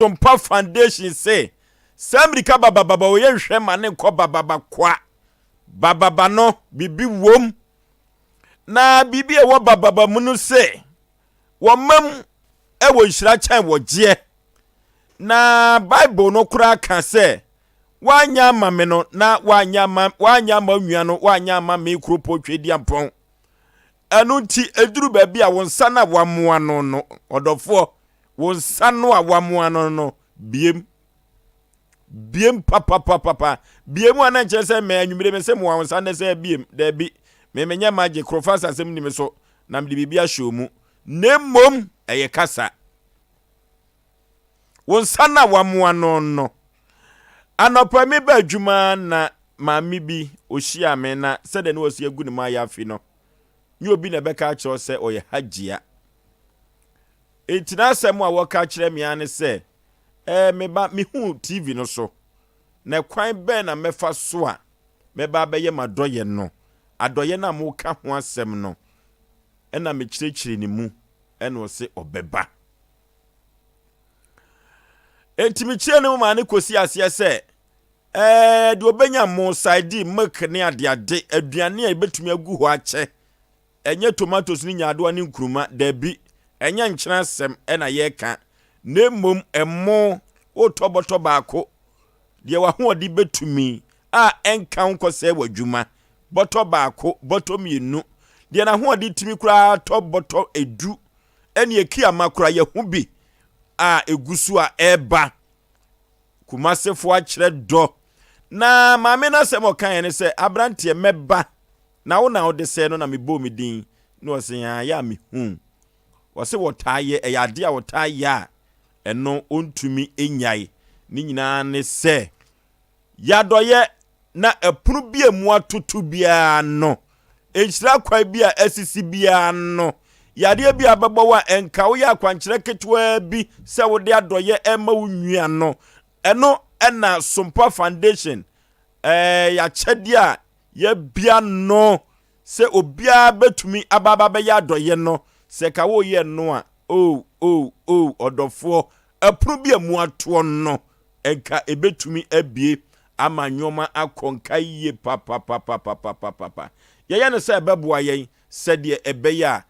Sompa Foundation se, Saa mmirika babababa wɔ yɛnhwɛ ma ne nkɔ bababa kwa. Bababa no, biribi wom. Na biribi a ɛwɔ bababa mu no se, wɔmam wɔ nhyira kyɛn wɔgyeɛ. Na Bible no koraa ka sɛ, Woanyɛ ama me no, na woanyɛ ama, woanyɛ ama onua no, woanyɛ ama me kuropɔn Tweduampɔn. Ɛno nti, ɛduru baabi a wo nsa no a woamoa no no, ɔdɔfoɔ, Wo nsa no a woamoa no no, biem. Biem papapapapa. Biem a na nkyerɛ sɛ mɛ anwummere me sɛ moa wo nsa nnɛ sɛ biem. Daabi. Me menyɛ magye korofa asasɛm ni me so na mede biribi ahyɛ mu. Na mmom ɛyɛ kasa. Wo nsa no a woamoa no no. Anɔpa me ba adwuma na maame bi ohyia me na sɛdeɛ ne wɔsi agu ne mu ayɛ afi no. Nyɛ obi na ɛbɛka akyerɛ sɛ ɔyɛ hagyia. Enti n'asɛm a wɔka kyerɛ me ara ne sɛ, Ɛɛ, me ba, mihuu TV no so, na kwan bɛn na mɛfa so a mɛba abɛyɛ m'adɔyɛ no? Adɔyɛ no a moreka ho asɛm no, ɛnna mekyerɛkyerɛɛ ne mu, ɛnna ɔse ɔbɛba. Enti mekyerɛɛ ne mu maa no kosii aseɛ sɛ, ɛɛ, deɛ ɔbɛnya mo, sardine, milk ne adeade, aduane a ɛbɛtumi agu hɔ akyɛ, Ɛnyɛ tomatoes ne nyaadoa ne nkruma, dabi, ɛnyɛ nkyene asɛm na yɛreka, na mmom ɛmo, wotɔ bɔtɔ baako, deɛ w'ahoɔden bɛtumi a ɛnka wo nkɔsɛe w'adwuma, bɔtɔ baako, bɔtɔ mmienu, deɛ n'ahoɔden tumi koraa tɔ bɔtɔ edu, ɛne akiama koraa yɛho bi a ɛgu so a ɛreba. Kumasefoɔ akyerɛ dɔ. Na maame no asɛm a ɔkaeɛ ne sɛ, aberanteɛ mɛba Na wo na wode sɛɛ no na mebɔɔ me din na ɔse aa yɛ a mehu. Ɔse wɔtaa yɛ, ɛyɛ adeɛ a wɔtaa yɛ a ɛno ɔntumi nnyae. Ne nyinaa ne sɛ yadɔyɛ na ɛpono bi a mu atoto biara no, nhyira kwan bi a asisi biara no, yadeɛ bi a bɛbɔ wo a ɛnka woyɛ akwankyerɛ ketewaa bi sɛ wode adɔyɛ ɛma wo nua no, ɛno ɛna Sompa Foundation ɛɛ yɛakyɛdeɛ a Yɛabia no sɛ obiara bɛtumi aba abɛyɛ adɔeɛ no, sɛ ka woreyɛ no a, oh, oh, oh, ɔdɔfoɔ, ɛpono bi a mu atoɔ no, nka ɛbɛtumi abue ama nnoɔma akɔ nka yie papapapapapapapa. Yɛyɛ no sɛ ɛbɛboa yɛn sɛdeɛ ɛbɛyɛ a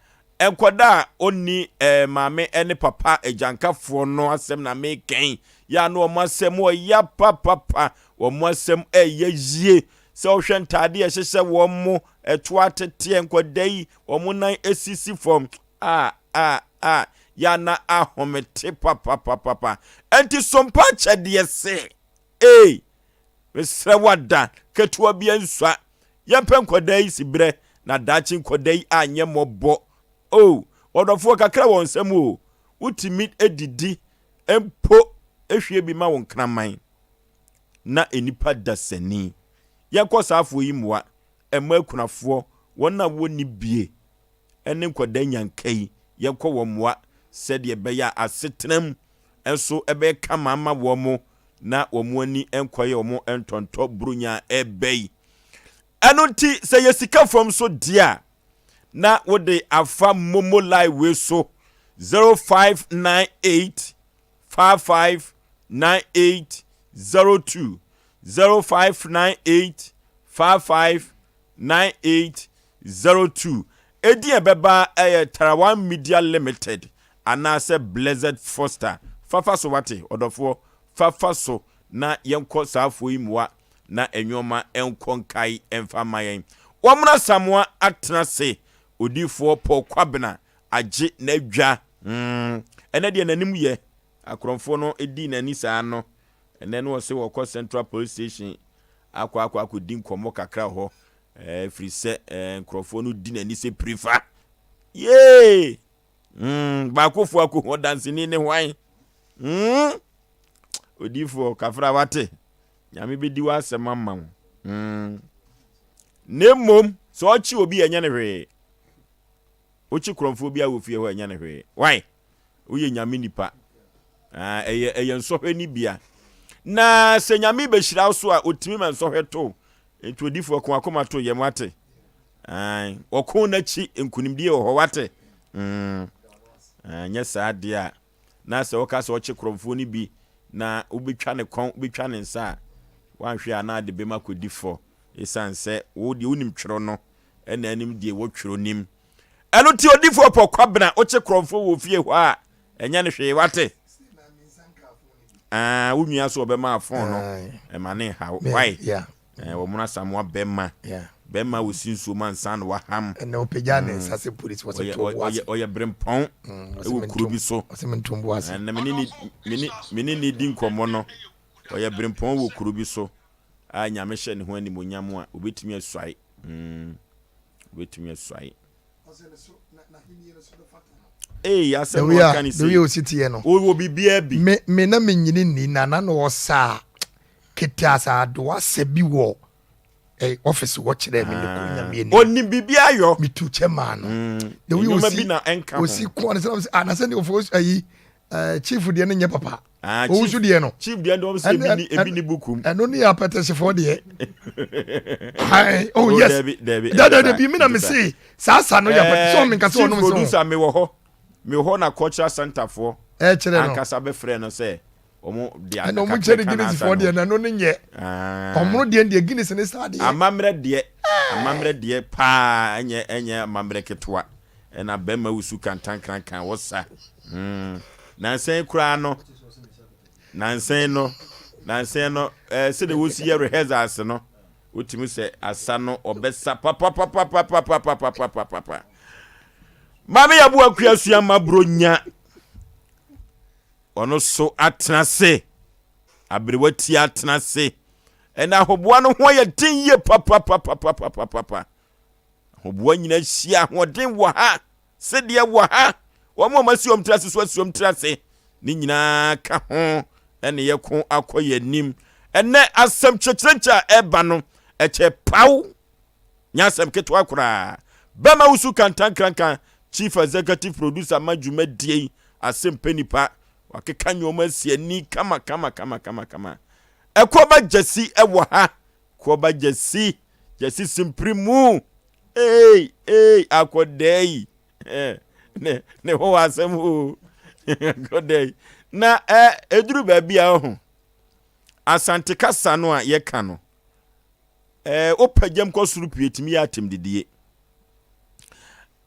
Nkwadaa a ɔnni maame ne papa agyankafoɔ no asɛm na meka yi. Yɛ a na wɔn asɛm ɔya papapa, wɔn asɛm ɛyɛ yie. Sɛ wohwɛ ntaadeɛ a ɛhyehyɛ wɔn mo, ɛto ateteɛ, nkwadaa yi, wɔn nan esisi fam. A a a, yɛ a na ahomete papapapapa. Ɛnti sompa akyɛdeɛ se, ee, mesrɛ wo ada ketewa bi ansua. Yɛmpɛ nkwadaa yi siberɛ na daakye nkwadaa yi anyɛ mmɔbɔ oh ɔdɔfoɔ kakra wɔ nsam o wotumi didi mpo hwie bi ma wo nkraman na nnipa dasani yɛnkɔ saa afoɔ yi mmoa ɛmma akunafoɔ wɔn a wɔnni bie ne nkwadaa nyanka yi yɛnkɔ wɔn mmoa sɛdeɛ ɛbɛyɛ a asetenam nso ɛbɛyɛ kama ama wɔn na wɔn ani nkɔyɛ wɔn ntɔntɔ buronya a ɛreba yi. Ɛno nti sɛ yɛ sika fam so deɛ a, na wode afa momo line wei so 0598 55 98 02 0598 55 9802. Edin a ɛbɛba yɛ Tarawan Media Limited anaasɛ Blessed Foster. Fafa so wate, ɔdɔfoɔ, fafa so na yɛnkɔ saa afoɔ yi mmoa na nnoɔma nkɔ nkae mfa mma yɛn. Wɔmmra Samoa atena ase, Odiyifoɔ Paul Kwabena agye n'adwa. Mm, ɛnɛ deɛ n'anim yɛ, akorɔmfoɔ no dii n'ani saa no, ɛnɛ no ɔse wɔkɔ Central Police Station akɔ akɔ akɔdi nkɔmmɔ kakra wɔ hɔ, ɛfiri sɛ nkurɔfoɔ no di n'ani sɛ pirifa. Yee! Mm, baakofoɔ akɔhu ɔdanseni ne hwan? Mm, odiifoɔ kafra wate, Nyame bɛdi w'asɛm ama wo. Mm. Na mmom, sɛ ɔkye obi a ɛnyɛ no hwee. Wokye korɔmfoɔ bi a wɔ fie hɔ ɛnyɛ no hwee. Why? Woyɛ Nyame nipa. Ah, ɛyɛ ɛyɛ nsɔhwɛ ni bia. Na sɛ Nyame bɛhyira wo so a, ɔtumi ma nsɔhwɛ to. Nti odifoɔ ko akoma to yɛm wate. Ah, ɔko n'akyi nkunimdie wɔ hɔ wate. Mm. Ah, nyɛ saa deɛ a, na sɛ woka sɛ ɔkye korɔmfoɔ no bi. Na wobɛtwa ne kɔn, wobɛtwa ne nsa a, woanhwɛ a na ade bem akɔdi fɔ ɛsiane sɛ wo deɛ wonim twerɛ no ɛna anim deɛ wɔ twerɛ nim. Ɛno nti odifoɔ pɔ Kwabena wokye korɔmfoɔ wɔ fie hɔ a ɛnyɛ no hwee wate? Ah, wo nua so ɔbɛma afon no ɛma ne nhaw. Why? Eh, wɔn asamoa bɛma. Bɛma wɔsi nsuo ma nsa na waham. Ɛna ɔpagya ne nsa sɛ polisi wɔsɛ to bo ase. Ɔyɛ berempɔn ɛwɔ kuro bi so. Ɔsɛ mentom bo ase. Ɛna me ne ne di nkɔmmɔ no, ɔyɛ berempɔn wɔ kuro bi so a Nyame hyɛ ne ho animonyam a obetumi asuae. Obetumi asuae. Ee, asɛm na waka ne sei. The way osi teɛ no. Ɔwɔ biribiara bi. Me me na me nyini ni na na na ɔsa kete asa adoa sɛ bi wɔ eh, office hɔ kyerɛ me ne ko nyame anim. Onim biribiara yɔ. Me tu kyɛ maa no. The way osi bi na ɛnka ho. Osi kɔn ne sɛ ah na sɛ ne ofo ayi eh, chief deɛ no nyɛ papa. Ah, Owusu deɛ no. Chief deɛ no sɛ ebi ni ebi ni bukum. Ɛno ne yɛ apɛtɛsifoɔ deɛ. Ayi oh, oh yes. Dabi dabi. Dabi dabi mi na mi se saa sa no yɛ apɛtɛ sɛ ɔmo nkasa ɔnom sɛ. Chief producer mi wɔ hɔ mi wɔ hɔ na cultural center foɔ. Ɛkyerɛ no. Ankasa bɛ frɛ no sɛ ɔmo de ɛna ɔmo kyerɛ ne Guinness foɔ deɛ na ɛno ne nyɛ. Ɔmo deɛ deɛ Guinness ne saa deɛ. Amammerɛ deɛ amammerɛ deɛ paa ɛnyɛ ɛnyɛ amammerɛ ketewa ɛna bɛrima wusu kantankrankan wɔ sa. Mm. Nansa yi koraa no, nansa yi no, nansa yi no, ɛɛ eh, sɛdeɛ wɔsi yɛ rehearsals no, wotumi sɛ asa no ɔbɛsa papapapapapapapapapa. Maame Yaboa Akua sua ma bronya. Ɔno so atena ase. Aberewa ti atena ase. Ɛna ahoboa no ho ayɛ den yie papapapapapapa. Ahoboa nyinaa hyia ahoɔden wɔ ha. Sedeɛ wɔ ha, wɔn a wɔasi wɔn tiri ase so asi wɔn tiri ase. Ne nyinaa ka ho ɛne yɛko akɔ yɛn anim. Ɛnɛ asɛm kyerɛkyerɛnkyɛ a ɛba no, ɛkyɛ paw, nyɛ asɛm ketewa koraa. Bɛma Wusu Kantankranka, Chief Executive Producer ma dwumadie yi, Asɛmpɛ Nipa, wakeka nneɛma asi ani kama kama kama kama kama. Ɛkɔba Gyasi ɛwɔ ha, Kɔba Gyasi, Gyasi simpiri mu. Ei, ei, akɔdaa yi. Ne, ne ho asɛm o. Akɔdaa yi. Na ɛ, ɛduru baabi a ɔho. Asante kasa no a yɛka no, ɛ, wopagyam kɔ soro pii ɛtumi yɛ atɛmdidie.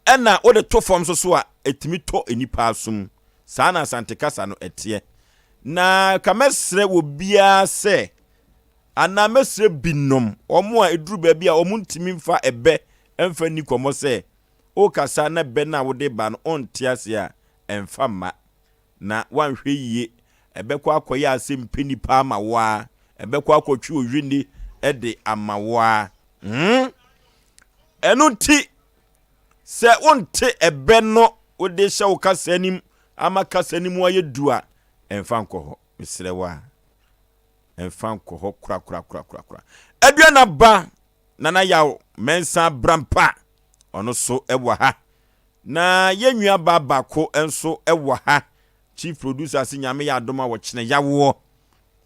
Ɛna wode to fam nso so a, ɛtumi tɔ nnipa asom. Saa na Asante kasa no ɛteɛ. Na ka mɛsrɛ wɔ biara sɛ, anaa mɛsrɛ binom, wɔn a ɛduru baabi a wɔntumi mfa ɛbɛ mfa nni kɔmmɔ sɛ, wokasa na bɛ no a wode ba no ɔnte aseɛ a, ɛmfa mma. Na woanhwɛ yie, ɛbɛkɔ akɔyɛ asɛmpɛ nipa ama wo ara, ɛbɛkɔ akɔtwe owinni de ama wo ara. Hmm? Ɛno nti, sɛ wonte ɛbɛ no wode hyɛ wo kasa anim ama kasa no mu ayɛ du a, ɛmfa nkɔ hɔ. Mesrɛ wo a, ɛmfa nkɔ hɔ korakorakorakorakora. Aduana ba Nana Yaw Mensah Brampa, ɔno so wɔ ha. Na yɛn nua baa baako nso wɔ ha. Chief producer se Nyame yɛ adom a wɔkyena yawoɔ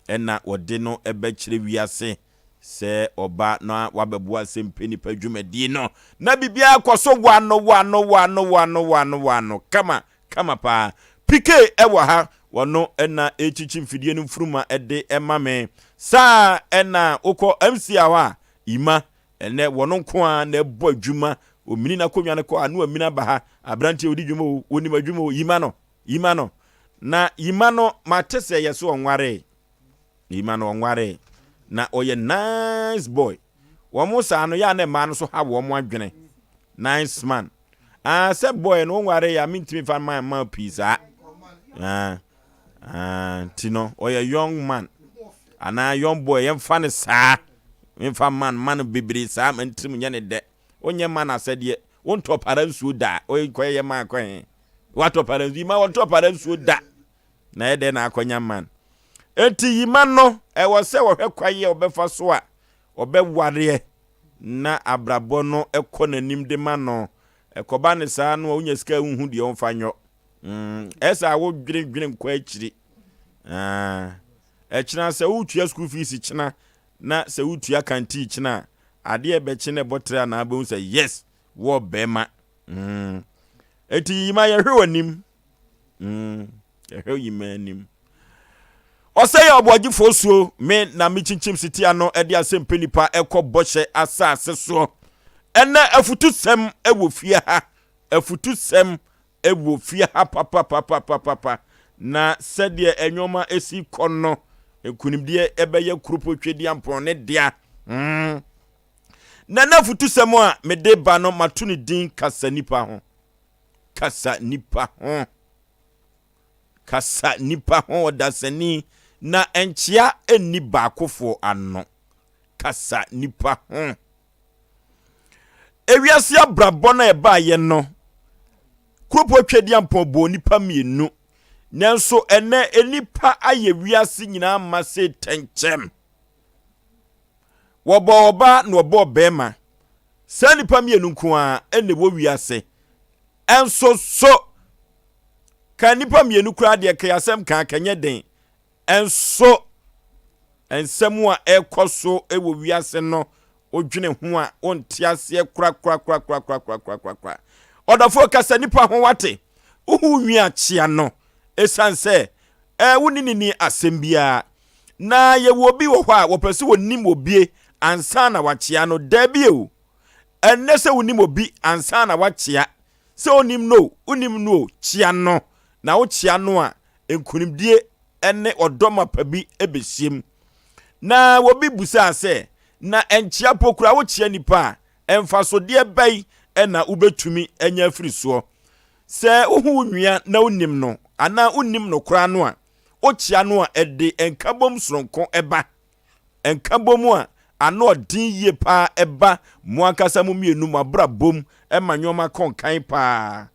ɛna wɔde no bɛkyerɛ wiase sɛ ɔba na wabɛboa asɛmpɛ nipa dwumadie no na biribiara kɔ so wano wano wano wano wano wano kama kama paa. PK ɛwɔ ha wɔno ɛna ɛkyikyi mfidie no mfuruma ɛde ɛma me saa ɛna wokɔ MC a hɔ a Ima Ɛnnɛ, wɔn nko ara na ɛbɔ adwuma. Omini n'akonnwa no kɔ a, na wamini aba ha. Aberanteɛ ɔdi dwuma o, ɔnim adwuma o, yima no, yima no. Na yima no, mate sɛ yɛ so ɔnwaree. Yima no ɔnwaree. Na ɔyɛ nice boy. Wɔn saa no, yɛ a na mmaa no so ha wɔn adwene. Nice man. Ah, sɛ boy no ɔnwaree a, mentumi fa man mma pii saa. Ah. Ah, nti no ɔyɛ young man anaa young boy yɛmfa no saa memfa man man bebree saa ma ntirim nyɛ ne dɛ wonyɛ man asɛdeɛ wontɔ para nsuo da kɔyɛ yɛ man kɔ he watɔ para nsuo yima wɔntɔ para nsuo da na yɛ dɛ na akɔnya man enti yima no ɛwɔ sɛ wɔhwɛ kwae a ɔbɛfa so a ɔbɛwareɛ na abrabɔ no ɛkɔ n'anim de ma no ɛkɔba ne saa no a wonya sika wohu deɛ ɔmfa nyɔ Mm, ɛsɛ a wodwene dwene nkɔ akyiri. Ah, ɛkyena sɛ wotua school fees kyena na sɛ wotua kantii kyena a, adeɛ ɛbɛkye na ɛbɔ tere anaa bɛhu sɛ yes, wɔ bɛrima. Mm. Eti yima yɛhwɛ w'anim. Mm, yɛhwɛ yima anim. Ɔsɛ yɛ ɔboagyefoɔ suo, me na mekyinkyim siti ano de asɛmpɛ nipa ɛkɔ bɔhyɛ asase soɔ. Ɛnɛ afutusɛm wɔ fie ha, afutusɛm wɔ fie ha papapapapapa. Na sɛdeɛ nneɛma esi kɔ no, nkunimdie ɛbɛyɛ Kuropɔ Tweduampɔn ne dea. Na n'afutusɛm a mede ba no, mato ne din Kasa Nipa Ho. Kasa Nipa Ho. Kasa Nipa Ho ɔdasani na nkyea nni baakofoɔ ano. Kasa Nipa Ho. Ewiase abrabɔ no a ɛbaeɛ no, Kuropɔn Tweduampɔn bɔɔ nnipa mmienu. Nanso ɛnɛ nnipa ayɛ wiase nyinaa ma se tɛnkyɛm. Wɔbɔɔ ɔbaa na wɔbɔɔ barima. Saa nnipa mmienu nko ara na ɛwɔ wiase. Ɛnso so, ka nnipa mmienu koraa deɛ ka asɛm ka kɛnyɛ den. Ɛnso nsɛm a ɛrekɔ so wɔ wiase no, wodwene ho a wonte aseɛ korakorakorakorakorakorakorakora. Ɔdɔfoɔ kasa nipa ho wate. Wohu nwi akyea no ɛsiane sɛ ɛɛ wo ne ne ni asɛm biara. Na yɛwɔ obi wɔ hɔ a wɔpɛ sɛ wɔnim obie ansa na wakyea no. Daabi o. Ɛnnɛ sɛ wonim obi ansa na wakyea. Sɛ onim no o, wonim no o, kyea no. Na wokyea no a, nkunimdie ne ɔdɔ mapa bi bɛhyiam. Na obi busaa sɛ, na nkyea po koraa wokyea nipa a, mfasodeɛ bɛn na wobɛtumi anya afiri soɔ? Sɛ wohu wo nua na wonim no anaa wonnim no koraa no a, wokyea no a, ɛde nkabom soronko ba. Nkabom a ano ɔden yie paa ɛba mo ankasa mo mmienu mo abrabɔ mu ma nneɛma kɔ nkan paa.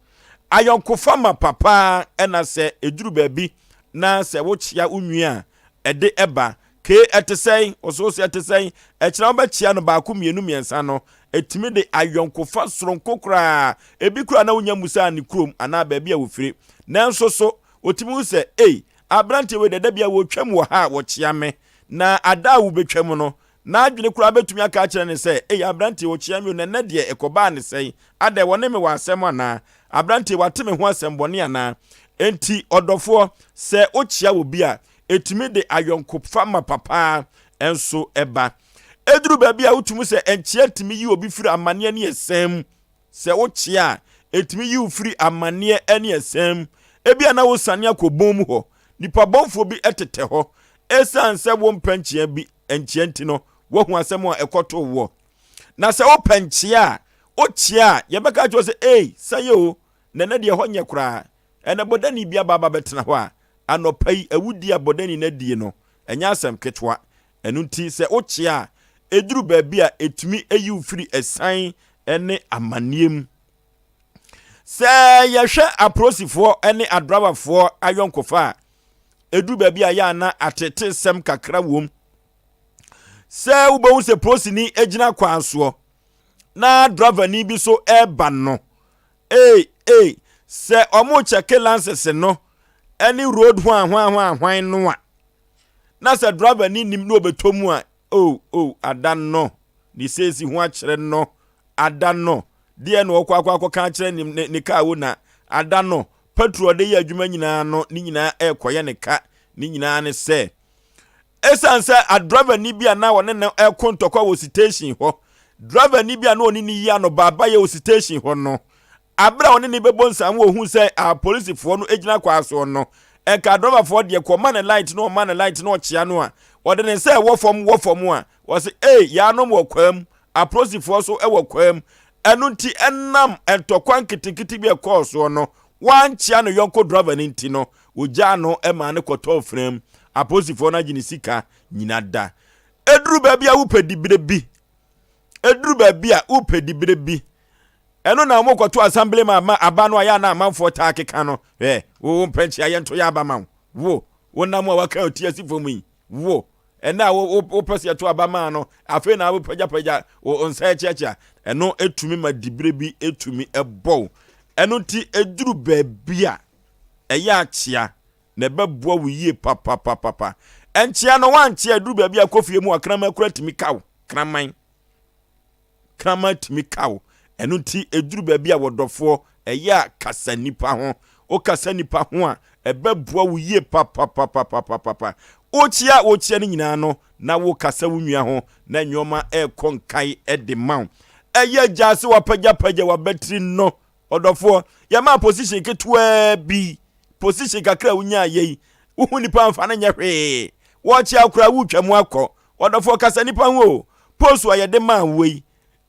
Ayɔnkofa ma papa ɛna sɛ ɛduru baabi na sɛ wokyea wo nua a ɛde ɛba. Kee ɛte sɛn? Ɔsooso ɛte sɛn? Ɛkyena wobɛkyea no baako mmienu mmiɛnsa no, ɛtumi de ayɔnkofa soronko koraa. Ebi koraa na wonya mmusaa ne kurom anaa baabi a wɔfiri. Nanso so wɔtumi hu sɛ ei, aberanteɛ wei deɛ da biara wɔtwam wɔ ha a wɔkyea me. Na ada a wobɛtwam no, n'adwene koraa bɛtumi aka akyerɛ no sɛ, Ei, aberanteɛ, ɔkyea me o, na ɛnnɛ deɛ ɛkɔbaa ne sɛn? Adɛn, wɔne me wɔ asɛm anaa? Aberanteɛ, wate me ho asɛmmɔne anaa? Enti, ɔdɔfoɔ, sɛ wokyea obi a, ɛtumi de ayɔnkofa mapa paa nso ba. Ɛduru baabi a wotumi sɛ nkyea tumi yi obi firi amanneɛ ne ɛsɛn mu. Sɛ wokyea a, ɛtumi yi wo firi amanneɛ ne ɛsɛn mu. Ebia na wosiane akɔ bon mu hɔ. Nnipa bɔnfoɔ bi tetɛ hɔ. Esiane sɛ wompɛ nkyea bi nkyea nti no, woahu asɛm a ɛkɔtoo woɔ. Na sɛ wopɛ nkyea a, wokyea a, yɛbɛka akyerɛ wo sɛ, Ei, sɛe o, na ɛnnɛ deɛ ɛhɔ nyɛ koraa. Ɛnnɛ bɔdani bi aba aba bɛtena hɔ a, anɔpa yi, awudie a bɔdani no adie no, ɛnyɛ asɛm ketewa. Ɛno nti sɛ wokyea a, ɛduru baabi a ɛtumi yi wo firi asiane ne amanneɛ mu. Sɛ yɛhwɛ apolisifoɔ ne adrabafoɔ ayɔnkofa a, ɛduru baabi a yɛ ana atetesɛm kakra wom. Sɛ wobɛhu sɛ polisini gyina kwan soɔ na dravani bi so ɛreba no, ee ee, sɛ ɔmo kyɛke lansese no ne road hwan hwan hwan hwan no a, na sɛ dravani nim na ɔbɛtɔ mu a, oh oh, ada no, ne seesi ho akyerɛ no, ada no, deɛ na ɔkɔ akɔ akɔka akyerɛ ne ne ne kaa wo na ada no, petrol ɔde yɛ adwuma nyinaa no, ne nyinaa ɛrekɔyɛ ne ka, ne nyinaa ne sɛ, ɛsiane sɛ adrɔvani bi a na ɔne no ɛko ntɔkwa wɔ station hɔ, drɔvani bi a na ɔne ne yi ano baabayɛ wɔ station hɔ no, Bere a ɔne no bɛbɔ nsam wɔ ohuu sɛ apolisifoɔ no gyina kwan soɔ no, nka adrɔbafoɔ deɛ kɔ ma no light na ɔma no light na ɔkyea no a, ɔde ne nsa ɛwɔ fam wɔ fam a, ɔse, Ei, yaanom wɔ kwaa mu, apolisifoɔ so wɔ kwaa mu. Ɛno nti ɛnam ntɔkwa nketenkete bi a ɛkɔɔ soɔ no, wankyea ne yɔnko drɔba no nti no, wɔgyaa no maa no kɔtɔɔ fena mu. Apolisifoɔ no agye ne sika nyina da. Ɛduru baabi a wopɛ diberɛ bi, ɛduru baabi a wopɛ diberɛ bi, Ɛno na wɔkɔto assembly ma ma aba no a yɛ a na amanfoɔ taa keka no. Hwɛ, wo wo mpɛnkyea yɛnto yɛ aba ma wo. Wo, wo nam a waka oti asi fam yi. Wo, ɛnɛ a wo wo wopɛ sɛ yɛto aba maa no, afei na wopagyapagya wo nsa akyiakyia. Ɛno etumi ma dibere bi etumi ɛbɔ wo. Ɛno nti eduru baabi a ɛyɛ akyea na ɛbɛboa wo yie papapapapa. Ɛnkyea no woankyea eduru baabi a kɔ fie mu a kraman kura tumi ka wo. Kraman. Kraman tumi ka wo. Ɛno nti, ɛduru baabi a wɔdɔfoɔ, ɛyɛ a kasa nnipa ho. Wokasa nnipa ho a, ɛbɛboa wo yie papapapapapapa. Wokyea a wokyea no nyinaa no, na wokasa wo nua ho na nneɛma ɛrekɔ nkan de ma wo. Ɛyɛ gyaa sɛ wapagyapagya w'abatiri no. Ɔdɔfoɔ, yɛmaa position ketewaa bi, position kakra a wonyaa yei, wohu nipa mfa no nyɛ hwee. Wɔkyea koraa wotwa mu akɔ. Ɔdɔfoɔ, kasa nipa ho o. Post a yɛde maa wo yi,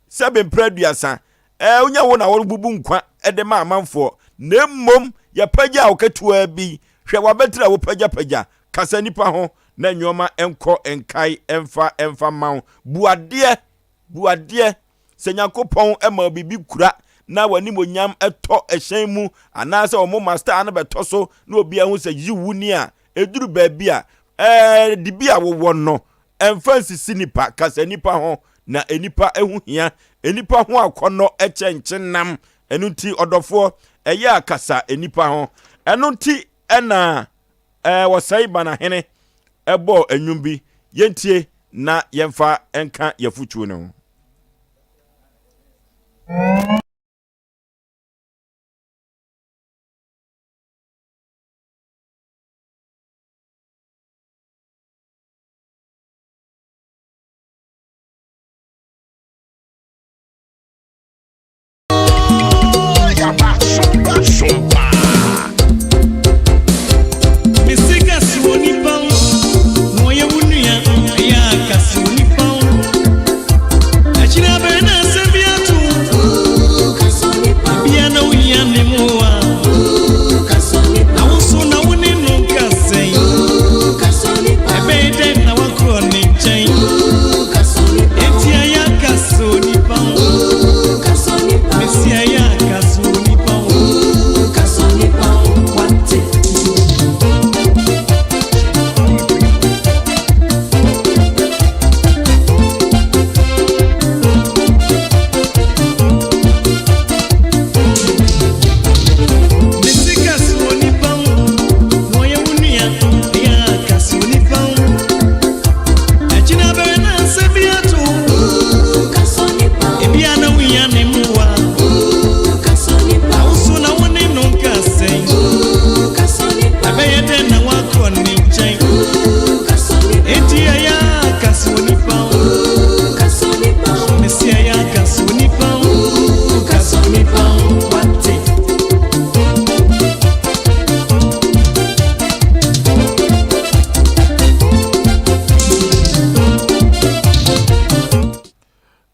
sɛbe mprɛ aduasa, ɛɛ, wonya wo na wɔrebubu nkwa de ma amanfoɔ, na mmom yɛpagyaa wo ketewaa bi, hwɛ w'abatiri a wopagyapagya, kasa nnipa ho na nneɛma nkɔ nkae mfa mfa mma wo. Bu adeɛ, bu adeɛ. Sɛ Nyankopɔn ma wo biribi kura na w'animuonyam tɔ ɛhyɛn mu anaasɛ wɔn ma star no bɛtɔ so na obiara hu sɛ yiw wo ni a, ɛduru baabi a, ɛɛ, dibi a wowɔ no, Ɛmfa nsisi nnipa, kasa nnipa ho, na nnipa ho hia. Nnipa ho akɔnnɔ kyɛ nkyenam. Ɛno nti, ɔdɔfoɔ, ɛyɛ a kasa nnipa ho. Ɛno nti na wɔsɛe Banahene bɔɔ nnwom bi. Yɛntie na yɛmfa nka yɛn no ho.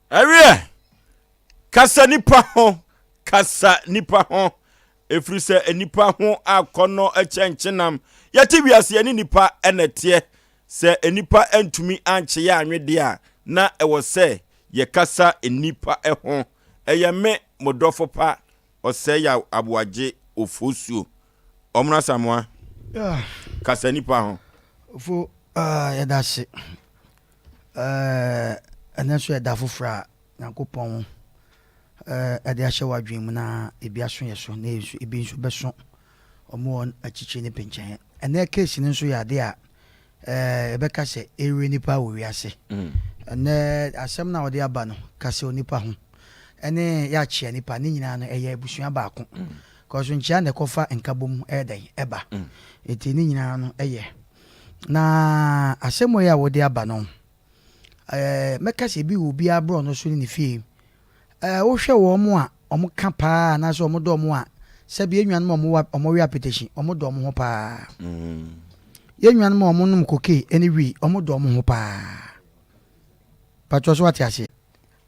Ɛweɛ, kasa nipa ho, kasa nipa ho, ɛfiri sɛ nipa ho akɔnnɔ kyɛ nkyenam. Yɛte wiase yɛne nipa na ɛteɛ. Sɛ nnipa antumi ankye yɛn anwe deɛ a, na ɛwɔ sɛ yɛkasa nnipa ho. Ɛyɛ me, mo dɔfo pa, Ɔsɛeyaw Aboagye Ofosuo. Ɔmono Asamoah, kasa nnipa ho. Ofo, yɛda ase. Ɛnnɛ nso yɛ da foforɔ a Nyankopɔn de ahyɛ w'adwene mu na ebi aso yɛ so na ebi nso bɛso wɔn wɔ akyirikyiri ne penkyɛn. Ɛnnɛ case no nso yɛ adeɛ a yɛbɛka sɛ ɛrewe nipa wɔ wiase. Ɛnnɛ asɛm no a wɔde aba no, kasa onipa ho ɛne yɛakyea nipa ne nyinaa no ɛyɛ abusua baako. Kɔso nkyea na ɛkɔfa nkabom ɛyɛ dɛn ɛba. Enti ne nyinaa no ɛyɛ. Na asɛm wei a wode aba no, mɛka sɛ ebi wɔ obiara borɔno so ne ne fie. Wohwɛ wɔn a wɔka paa anaasɛ wɔdɔ wɔn a, sɛbi yɛn nuanom a wɔwɔ wɔwe apetahyi, wɔdɔ wɔn ho paa. Mm. Yɛn nuanom a wɔnom koke ne wii, wɔdɔ wɔn ho paa. Patwɔ so wate aseɛ.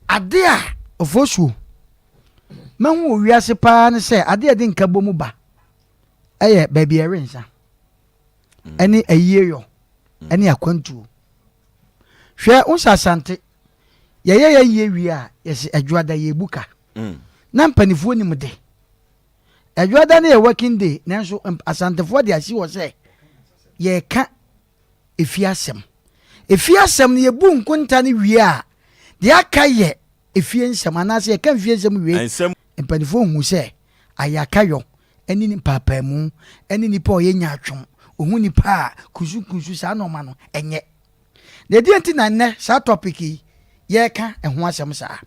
Ade a ofosuo mahu wɔ wiase paa ne sɛ ade a ɛde nkabom ba ɛyɛ baabi a ɛwe nsa. ɛne ayieyɔ ɛne akwantuo. Hwɛ wo sɛ Asante yɛyɛ yɛ yie wie a yɛsi adwoada yɛbu ka mm. na mpanifoɔ nim de adwoada no yɛ working day nanso Asantefoɔ de asi hɔ sɛ yɛka efie asɛm efie asɛm no yɛbu nkonta no wie a deɛ aka yɛ efie nsɛm anaasɛ yɛka efie nsɛm wie mpanifoɔ hu sɛ ayakayɔ ne mpaapaemu ne nipa a ɔyɛ nyaatwom, ohu nipa a kunsunkunsu saa nnoɔma no ɛnyɛ. Na ɛdeɛn nti na nnɛ saa topic yi yɛreka ɛho asɛm saa?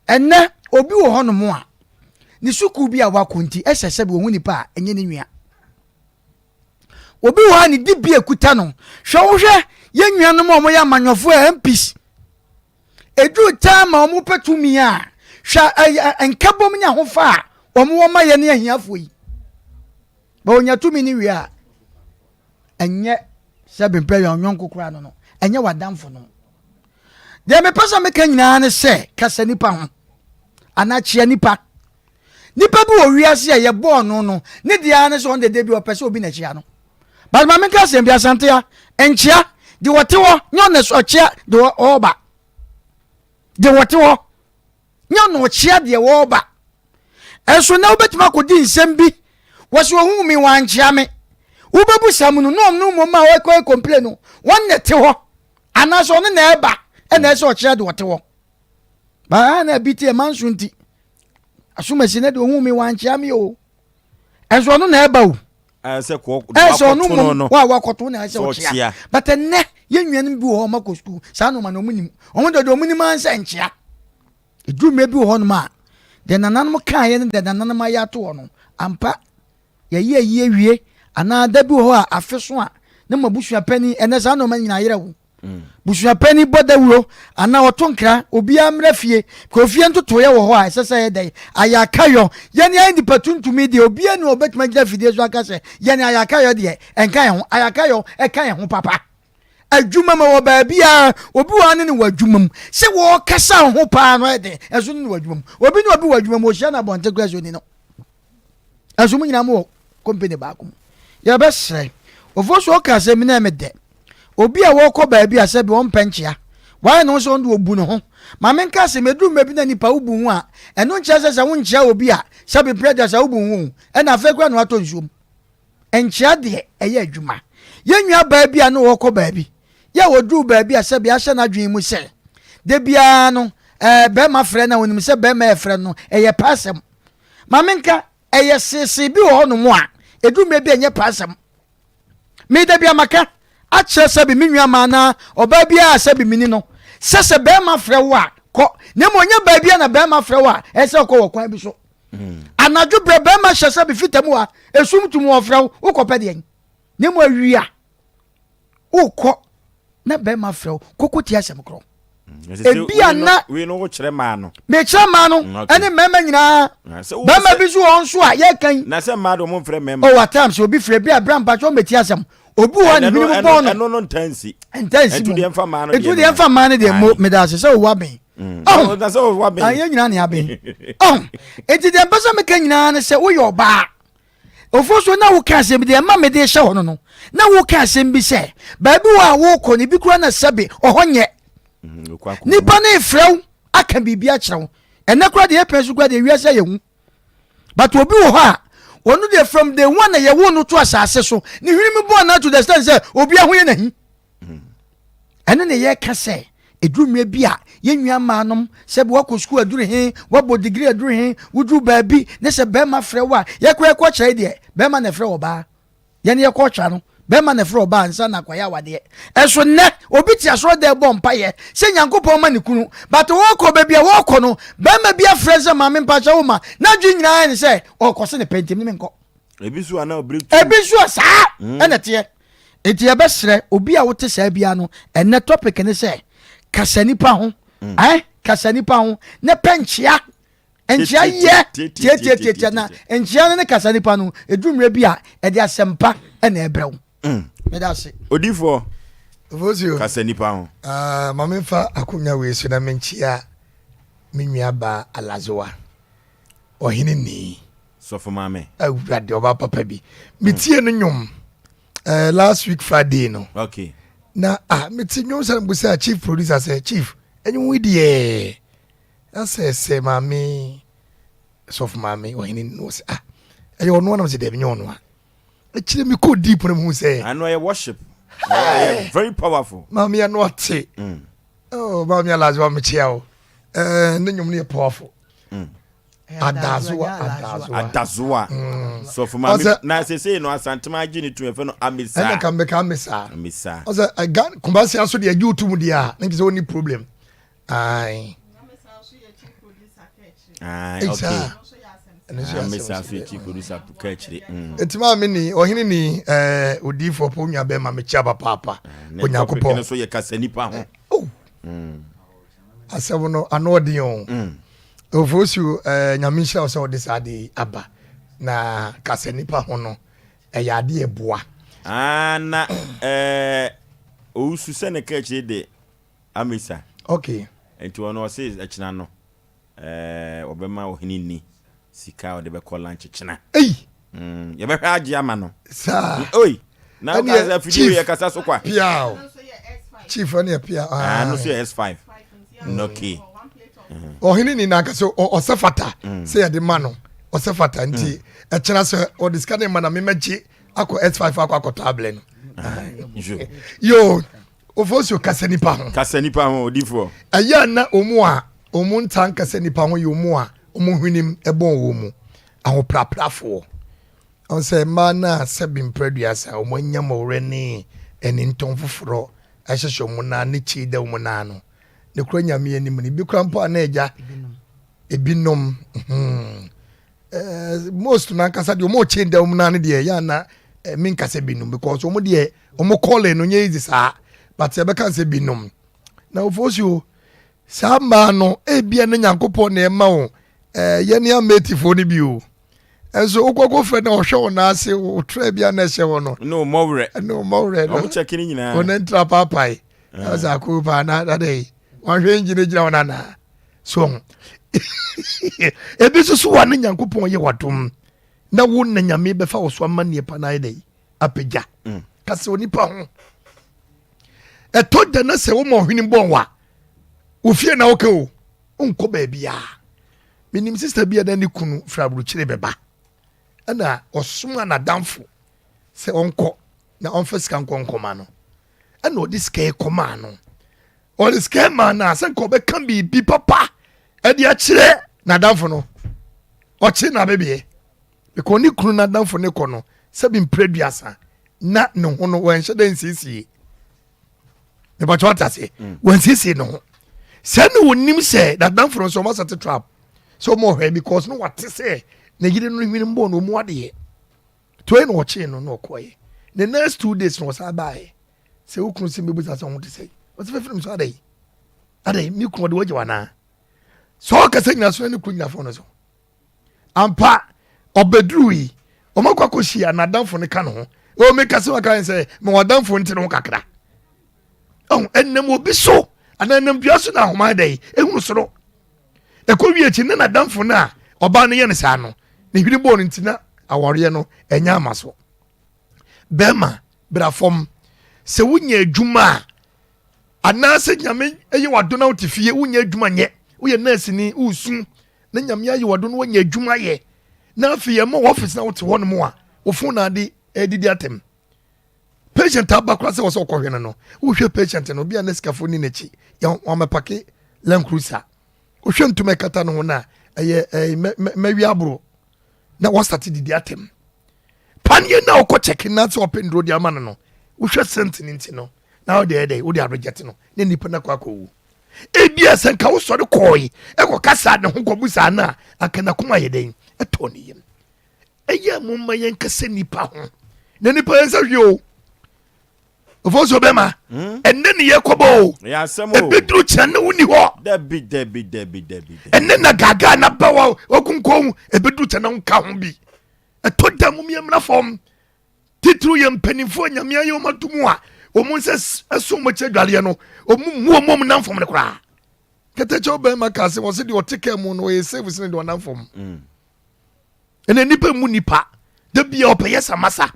Ɛnnɛ obi wɔ hɔnom a ne sukuu bi a wakɔ nti ɛsɛ sɛ bi ohu nipa a ɛnyɛ ne nua. Obi wɔ hɔ a ne dibea kuta no. Hwɛ wohwɛ yɛn nuanom a wɔyɛ amanyɔfoɔ a MPs. Ɛduru time a wɔpɛ tumi a, hwɛ nkabom ne ahofa a wɔwɔ ma yɛn ne ahiafoɔ yi. Ba onya tumi no wie a, ɛnyɛ sɛ bempɛ yɛn ɔnyɔnko koraa no no, ɛnyɛ w'adamfo no. Deɛ mepɛ sɛ meka nyinaa ne sɛ kasa nipa ho anaa kyea nipa. Nipa bi wɔ wiase a yɛbɔɔ no no, ne deɛ ara ne sɛ ɔno dede bi ɔpɛ sɛ obi na kyea no. But ma menka asɛm bi Asantea, nkyea de wɔte hɔ nyɛ ɔna ɔkyea de ɔɔba. De wɔte hɔ nyɛ ɔna ɔkyea deɛ wɔɔba. Ɛnso na wobɛtumi akɔdi nsɛm bi wɔsi ohun mi wankyea me. Wobɛbu sa mu no na ɔno mmom a ɔkɔ complain no wɔn na ɛte hɔ anaasɛ ɔno na ɛba ɛna ɛsɛ ɔkyea de wɔte hɔ. Baa na ebi te ɛma nso nti asomasi na deɛ ohun mi wankyea mi o ɛnso ɔno na ɛba o ɛsɛ kɔ ɛsɛ ɔno mmom wa wakɔto na ɛsɛ ɔkyea but ɛnɛ yɛn nuanom bi wɔ hɔ ɔmo akɔ sukuu saa nneɛma na ɔmo nim ɔmo deɛ ɔmo nim ansɛ nkyea eduru mmerɛ bi wɔ hɔnom a deɛ nananom kaeɛ ne deɛ nananom ayɛ ato hɔ no ampa Yɛyɛ ayi awie anaa da bi wɔ hɔ a afe so a na mo abusua panin ɛnɛ saa nneɛma nyinaa yerɛ wo. Mm. Busua panin bɔ dawuro anaa ɔto nkra obiara mmra fie ka ofie ntotoeɛ wɔ hɔ a ɛsɛ sɛ yɛ dɛn ayɛ akayɔ yɛne ayɛ nipa tuntumi deɛ obiara ni ɔbɛtumi agyina fidie so aka sɛ yɛne ayɛ akayɔ deɛ ɛnka yɛn ho ayɛ akayɔ ɛka yɛn ho papa adwuma mu wɔ baabiara obi wɔ ne ne wɔ adwuma mu sɛ wɔkasa ho paa no ɛden ɛso ne ne wɔ adwuma mu obi ne obi wɔ adwuma mu ohyia no abɔnten koraa sɛ oni no Ɛnso mo nyinaa mowɔ company baako mu. Yɛbɛsrɛ. Ofosu ɔka asɛm bi na ɛyɛ me dɛ. Obi a wɔkɔ baabi a sɛbi ɔmpɛ nkyea. Wayɛ ne ho sɛ ɔno de obu ne ho. Ma menka asɛm, ɛduru mmerɛ bi na nipa wobu ho a, ɛno nkyerɛ sɛ sɛ wonkyea obi a, sɛbi mprɛ aduasa wobu ho o. Ɛna afei koraa na watɔ nsuo mu. Nkyea deɛ ɛyɛ adwuma. Yɛn nua baa bi a na ɔkɔ baabi, yɛ a ɔduruu baabi a sɛbi ahyɛ n'adwene mu sɛ, da biara no, ɛɛ bɛrima frɛ no a, ɔnim sɛ bɛrima ɛfrɛ no, ɛyɛ pɛ asɛm. Ma menka, ɛyɛ seesei bi wɔ hɔnom a, ɛduru mmerɛ bi a ɛnyɛ pɛ asɛm. Me da bi a maka akyerɛ sɛbi me nua maa anaa ɔbaa biara a sɛbi meni no sɛ sɛ bɛrima frɛ wo a kɔ, na mmom ɔnyɛ baa biara na bɛrima frɛ wo a ɛsɛ sɛ ɔkɔ wɔ kwan bi so. Hmm. Anadwo berɛ bɛrima hyɛ sɛbi fita mu a esum tum ɔfrɛ wo wokɔpɛ deɛn na mmom awia wokɔ na bɛrima frɛ wo koko ti asɛm korɔ mm, ebi a na wei no wokyerɛ maa no mekyerɛ maa no mm, ɛne mmarima nyinaa ah, bɛrima bi nso wɔ nso a yɛka yi na sɛ mmaa de wɔn mfrɛ mmarima oh at times obi frɛ bi a bra mpakyɛ wɔn bɛti asɛm obi wɔ ne hwene mu bɔn no ɛno no ntansi ntansi mu ɛtu deɛ nfa maa no deɛ ɛtu deɛ nfa maa no deɛ mo meda ase sɛ owó abɛn mm. ɔhun na sɛ owó abɛn ayɛ nyinaa ne abɛn ɔhun eti deɛ mpɛ sɛ meka nyinaa ne sɛ woyɛ ɔbaa Ofosuo na woka asɛm bi deɛ ɛma mede hyɛ hɔ no no na woka asɛm bi sɛ baabi wɔ a wokɔ no bi kura na sɛbe ɔhɔ nyɛ mm, nipa no efrɛ wo aka biribi akyerɛ wo ɛnɛ kora deɛ ɛpɛn so kora deɛ wiase ayɛ hu but obi wɔ hɔ a ɔno deɛ from day one na yɛwo no to asase so ne hwene mu bɔɔ no to the extent sɛ obi ho yɛ n'ahi Ɛno na yɛka sɛ ɛduru mmerɛ bi a yɛn nua mmaa nom sɛ bi wakɔ sukuu aduru he, wabɔ degree aduru he, woduru baabi ne sɛ bɛrima frɛ wo a, yɛkɔ yɛkɔ kyerɛ deɛ bɛrima na ɛfrɛ ɔbaa. Yɛne yɛkɔ kyerɛ no, bɛrima na ɛfrɛ ɔbaa nsa na akɔyɛ awadeɛ. Ɛso nnɛ, obi te asɔre dɛ bɔ mpayɛ sɛ Nyankopɔn ma ne kunu, but wɔkɔ baabi a wɔkɔ no, bɛrima bi afrɛ sɛ maame mpakyɛ wo ma, n'adwene nyinaa ne sɛ ɔkɔ se ne pɛ nti me menkɔ. Ebi nso a na obiri tu. Ebi nso a saa mm. ɛna teɛ. Enti yɛbɛsrɛ obi a wote saa biara no, ɛnɛ topic ne sɛ kasa nipa ho. Mm. Eh, kasa nipa ho ne pɛ nkyea. Nkyea yɛ tietietietie na nkyea no ne kasa nipa no ɛduru mmerɛ bi a ɛde asɛmpa ɛna ɛbrɛ wo. Mm. Meda ase. Odifoɔ. Ofosio. Kasa nipa ho. Uh, ma memfa akonya wei so na menkyea me nua baa Alazoa. Ɔhene ni. Sɔfo maame. Awurade ɔba papa bi. Metie no nnwom eh, last week Friday no. Okay. Na ah mete nnwom sɛ mbusa chief producer sɛ chief ɛnwom yi deɛ asɛ sɛ maame sɔfo maame ɔhene ni no sɛ ah ɛyɛ ɔno anam sɛ dɛbi nyɛ ɔno a. Akyire mi kɔ deep no mu sɛ. Ano ɛyɛ worship. Ɛyɛ very powerful. Maame ano ate. Mm. Oh maame alazo amekyia o. Eh ne nnwom no yɛ powerful. Mm. Adazoa, adazoa. Adazoa. Mm. Sɔfo maame na sese no asantema agye ne tu efe no amisa. Ɛna kan bɛka amisa. Amisa. Ɔsɛ ɛga eh, Kumasi aso deɛ agye otu mu deɛ a ne nkisɛ ɔni problem. Ayi. Ayi okay. Ɛno nso yɛ Ah, asɛm Mesa nso afei deɛ. chief producer ka akyire. Eti maa mi ni ɔhene ni ɛɛ odiifoɔ po nua bɛrima mekyia papaapa. Ne topic Onyankopɔn. no so yɛ kasa nipa ho. Oh. Asɛm no ano ɔden o. Ofosu ɛɛ Nyame nhyira wo sɛ ɔde saa de yi aba na kasa nipa ho no ɛyɛ adeɛ ɛboa. Ah, na ɛɛ owusu sɛ ne ka akyire de Amisa. Okay. Nti ɔno ɔse ɛkyena no ɛɛ ɔbɛma ɔhene ni sika a ɔde bɛkɔ lunch kyena. Ei. Yɛbɛhwɛ agye ama no. Saa. Oi. Na Ɛneɛ, woka sɛ afidie Chief. yɛ kasa so kwa. Pia o. Chief ɛneɛ pia. Ah, no so yɛ S5. Okay. Ɔhene ni nankasa ɔsɛ fata sɛ yɛde ma no ɔsɛ fata nti ɛkyena sɛ ɔde sika ne ma na memɛgye akɔ S5 akɔ akɔtɔ ablɛ no. Yo, Ofosuo kasa nipa ho. Kasa nipa ho odifoɔ. Ɛyɛ a na wɔn a wɔn ntaa nkasa nipa ho yɛ wɔn a wɔn hwenem bɔn wɔn mu, ahopraprafoɔ. Ɔn sɛ mmaa no a sɛbi mprɛduasa wɔn anya mɔwerɛ ne anintɔn foforɔ hyehyɛ wɔn nan ne kyei da wɔn nan ano. Ne kora Nyame anim no, ebi kora mpo a na agya ebinom hmm. Eh, most no ankasa deɛ wɔn kyei da wɔn nan no deɛ yɛ ana eh, menka sɛ binom because wɔn deɛ wɔn kɔɔle no nyɛ easy saa but yɛbɛka sɛ binom na ofosuo saa mmaa no ebia ne Nyankopɔn na ɛma wo eh, yɛne ametifoɔ no bi o ɛnso wokɔkɔ fɛ na ɔhwɛ wo nan ase wo tra bi a na ɛhyɛ hɔ no ne ɔmɔwerɛ ne ɔmɔwerɛ no ɔmo kyɛke ne nyinaa ɔne ntra paapae ɛsɛ akoo paa na dada yi wɔahwɛ ngyinagyina wɔn anaa so ho ebi nso so wa ne Nyankopɔn yɛ wadom na wo na Nyame bɛfa wo so ama nneɛpa no ayɛ dɛ apagya kasa onipa ho ɛtɔ da na sɛ woma ɔhwene bɔn wa ofie na woka o wonkɔ baabiaa menim sista bi a na ne kunu firi aburokyire bɛba ɛna ɔsoma n'adamfo sɛ ɔnkɔ na ɔmfa sika nkɔ nkɔma no ɛna ɔde sika yi kɔmaa no ɔde sika yi maa no a sɛ nka ɔbɛka biribi papa ɛde akyerɛ n'adamfo no ɔkye n'abebeɛ because ne kunu n'adamfo ne kɔ no sɛbi mpere duasa na ne ho no wɔnhyɛ dɛ nsiesie mepakyɛ wate aseɛ wansiesie ne ho sɛ ne wɔnim sɛ n'adamfo no nso ɔma sɛte trap sɛ ɔma ɔhwɛ because no wate sɛ ne yere no hwene mbɔɔ no ɔmu adeɛ toe na ɔkyee no na ɔkɔɛ the next 2 days na ɔsan baeɛ sɛ wo kunu sɛ mɛbusa sɛ ho te sɛ ɔsɛ fɛfiri m so adɛn adɛn me kunu ɔde wagya wanaa sɛ ɔkasa nyina so na ne kunu nyina fo no so ampa ɔbɛduru yi wɔn akɔ akɔhyia n'adamfo no ka ne ho o meka sɛ waka sɛ mewɔ adamfo nti ne ho kakra ɔho ɛnam obi so anaa ɛnam dua so na ahoma dɛ ehunu soro ɛkɔ wie akyi ne n'adamfo no a ɔbaa no yɛ no saa no ne hwene bɔɔ no nti na awareɛ no ɛnyɛ ama so bɛrima bra fam sɛ wonya adwuma a anaasɛ Nyame yɛ wado na wote fie wonya adwuma nyɛ woyɛ nurse ni wosu na Nyame ayɛ wado na woanya adwuma yɛ na afei ɛma wɔ office na wote hɔ nom a wo phone na ade ɛdidi atɛm patient aba koraa sɛ wɔ sɛ ɔkɔhwɛ no no wohwɛ patient no obi a na sikafo ni n'akyi wɔamɛpake Land Cruiser wohwɛ ntoma ɛkata no ho no a ɛyɛ ɛyɛ mɛwi aboro na wɔsate didi atɛm paneɛ na ɔkɔ kyɛke na sɛ ɔpɛ nduro de ama no no wohwɛ sɛnt no nti no na wode ɛdɛ wode arejɛte no na nipa no akɔ akɔwu ebia sɛ nka wosɔre kɔɔe ɛkɔ kasa ne ho kɔbu saa no a anka nakoma yɛ dɛn ɛtɔ ne yam ɛyɛ mo ma yɛnkasa nipa ho na nipa yɛn sɛ hwɛ o ofosuo bɛma ɛnɛ ne yɛkɔbɔ o ɛbɛduru kyerɛ ne wonni hɔ ɛnɛ na gaagaa na ba wa wakunkɔn ɛbɛduru kyerɛ ne nka ho bi ɛtɔ da mu yɛmmra fam titiriw yɛ mpanimfoɔ Nyame ayɛ wɔn ato mu a wɔn nsa ɛso wɔn akyi adwareɛ no wɔn mu wɔn wɔn nam fam no koraa kɛtɛkyɛw bɛrima kaa sɛ wɔsɛ deɛ ɔte kaa mu no ɔyɛ safe sene deɛ ɔnam fam ɛnna nipa mu nipa da bia ɔpɛ yɛ samasa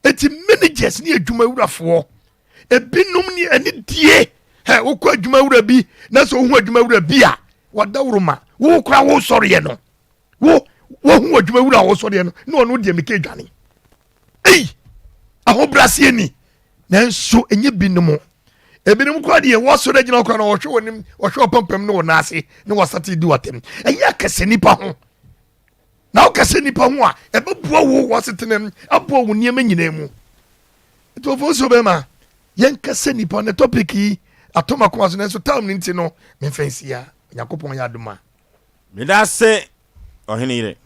eti managers ne adwumawurafoɔ ebinom ne ɛne die hɛ wokɔ adwumawura bi na sɛ wohu adwumawura bi a wadaworo wo kora wo sɔreɛ no wo wohu adwumawura a wɔsɔreɛ no na ɔno deɛ meka adwane ei ahobraseɛ ni nanso ɛnyɛ binom ebinom kora deɛ wɔsɔre agyina kora na wɔhwɛ wɔn nim wɔhwɛ ɔpampam ne wɔn ase ne wɔsate di wɔtɛm ɛnyɛ akɛse nipa ho na wokɛse nipa ho a ɛbɛboa wo wɔasetena aboa wo nneɛma nyinaa mu nti ɔfo so bɛma yɛnkɛsɛ nipa ne topic yi atɔ makoma so nanso time no nti no memfa nsi a Onyankopɔn yɛ adom a meda ase. Ɔhene yere.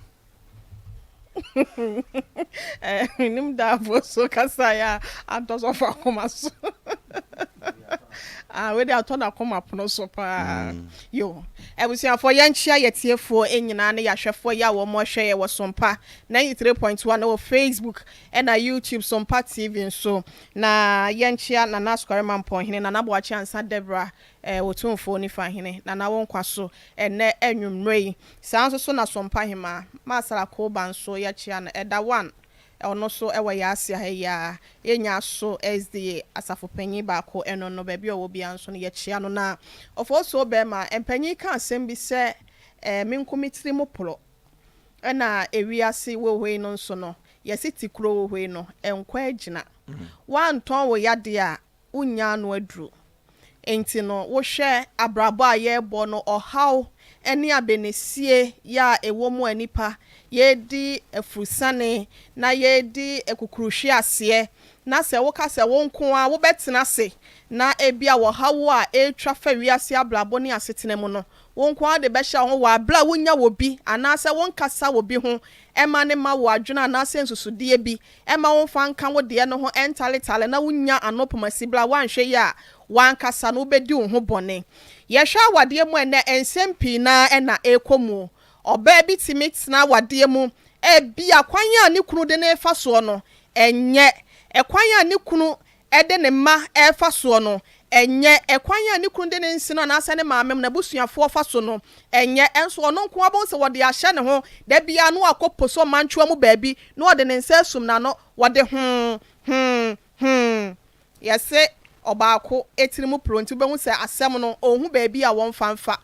Menim daafoɔ so kasaeɛ a antɔ sɔfo akoma so. Ah, wei de atɔ n'akoma pono so paa. Mm. Yo, abusuafoɔ yɛnkyea yɛtiefoɔ nyinaa ne yɛahwɛfoɔ yi a wɔn hwɛ yɛ wɔ Sompa 93.1 wɔ Facebook ɛna YouTube Sompa TV nso. Na yɛnkyea Nana Asukare Mampɔnhene, Nana Boakye Ansa Debra, eh, Otumfoɔ Nifa Hene, Nana wo nkwa so ɛnɛ anwummerɛ yi. Saa nso so na Sompa Hemaa, Masala Koba nso yɛkyea no, Ɛda one, ɔno nso wɔ yɛn ase ha yi ara. Yɛnya so SDA asafo panyin baako ɛno no, baabi a ɔwɔ biara nso no yɛkyea no. Na Ofosuo bɛrima, mpanyin ka asɛm bi sɛ, eh, me nko me tiri mu porɔ. Ɛna ewiase wɔ hɔ yi no nso no, yɛse ti kuro wɔ hɔ yi no, ɛnkɔ agyina. Woantɔn wo yadeɛ a, wonnya ano aduro. Enti no, wohwɛ abrabɔ a yɛrebɔ no, ɔhaw ne abenesie yɛ a ɛwɔ mu a nnipa yɛredi afurusane na yɛredi akukuruhweaseɛ, na sɛ woka sɛ wo nko ara wobɛtena ase na ebia ɔhaw a ɛretwa fa wiase abrabɔ ne asetena mu no, wo nko ara de bɛhyɛ wo ho wɔ aberɛ a wonnya wɔ bi anaasɛ wonkasa wɔ bi ho ma no mma wo adwene anaasɛ nsusudeɛ bi Mma womfa nka wo deɛ no ho ntaletale na wonnya ano pomasi berɛ a woanhwɛ yie a w'ankasa no wobɛdi wo ho bɔne. Yɛhwɛ awadeɛ mu ɛnnɛ nsɛm pii no ara na ɛrekɔ mu. Ɔbaa bi tumi tena awadeɛ mu, ebia kwan a ne kunu de no refa soɔ no ɛnyɛ, ɛkwan a ne kunu de ne mma refa soɔ no, ɛnyɛ ɛkwan a ne kunu de ne nseno anaasɛ ne maame, n'abusuafoɔ fa so no, ɛnyɛ. Nso ɔno nko ara bɛhu sɛ wɔde ahyɛ ne ho, da biara na wakɔ poso mantwoa mu baabi na ɔde ne nsa asum n'ano, wɔde hoo, hoo, hoo. Yɛse ɔbaako tiri mu poro nti wobɛhu sɛ asɛm no ɔnhu baabi a wɔmfa mfa.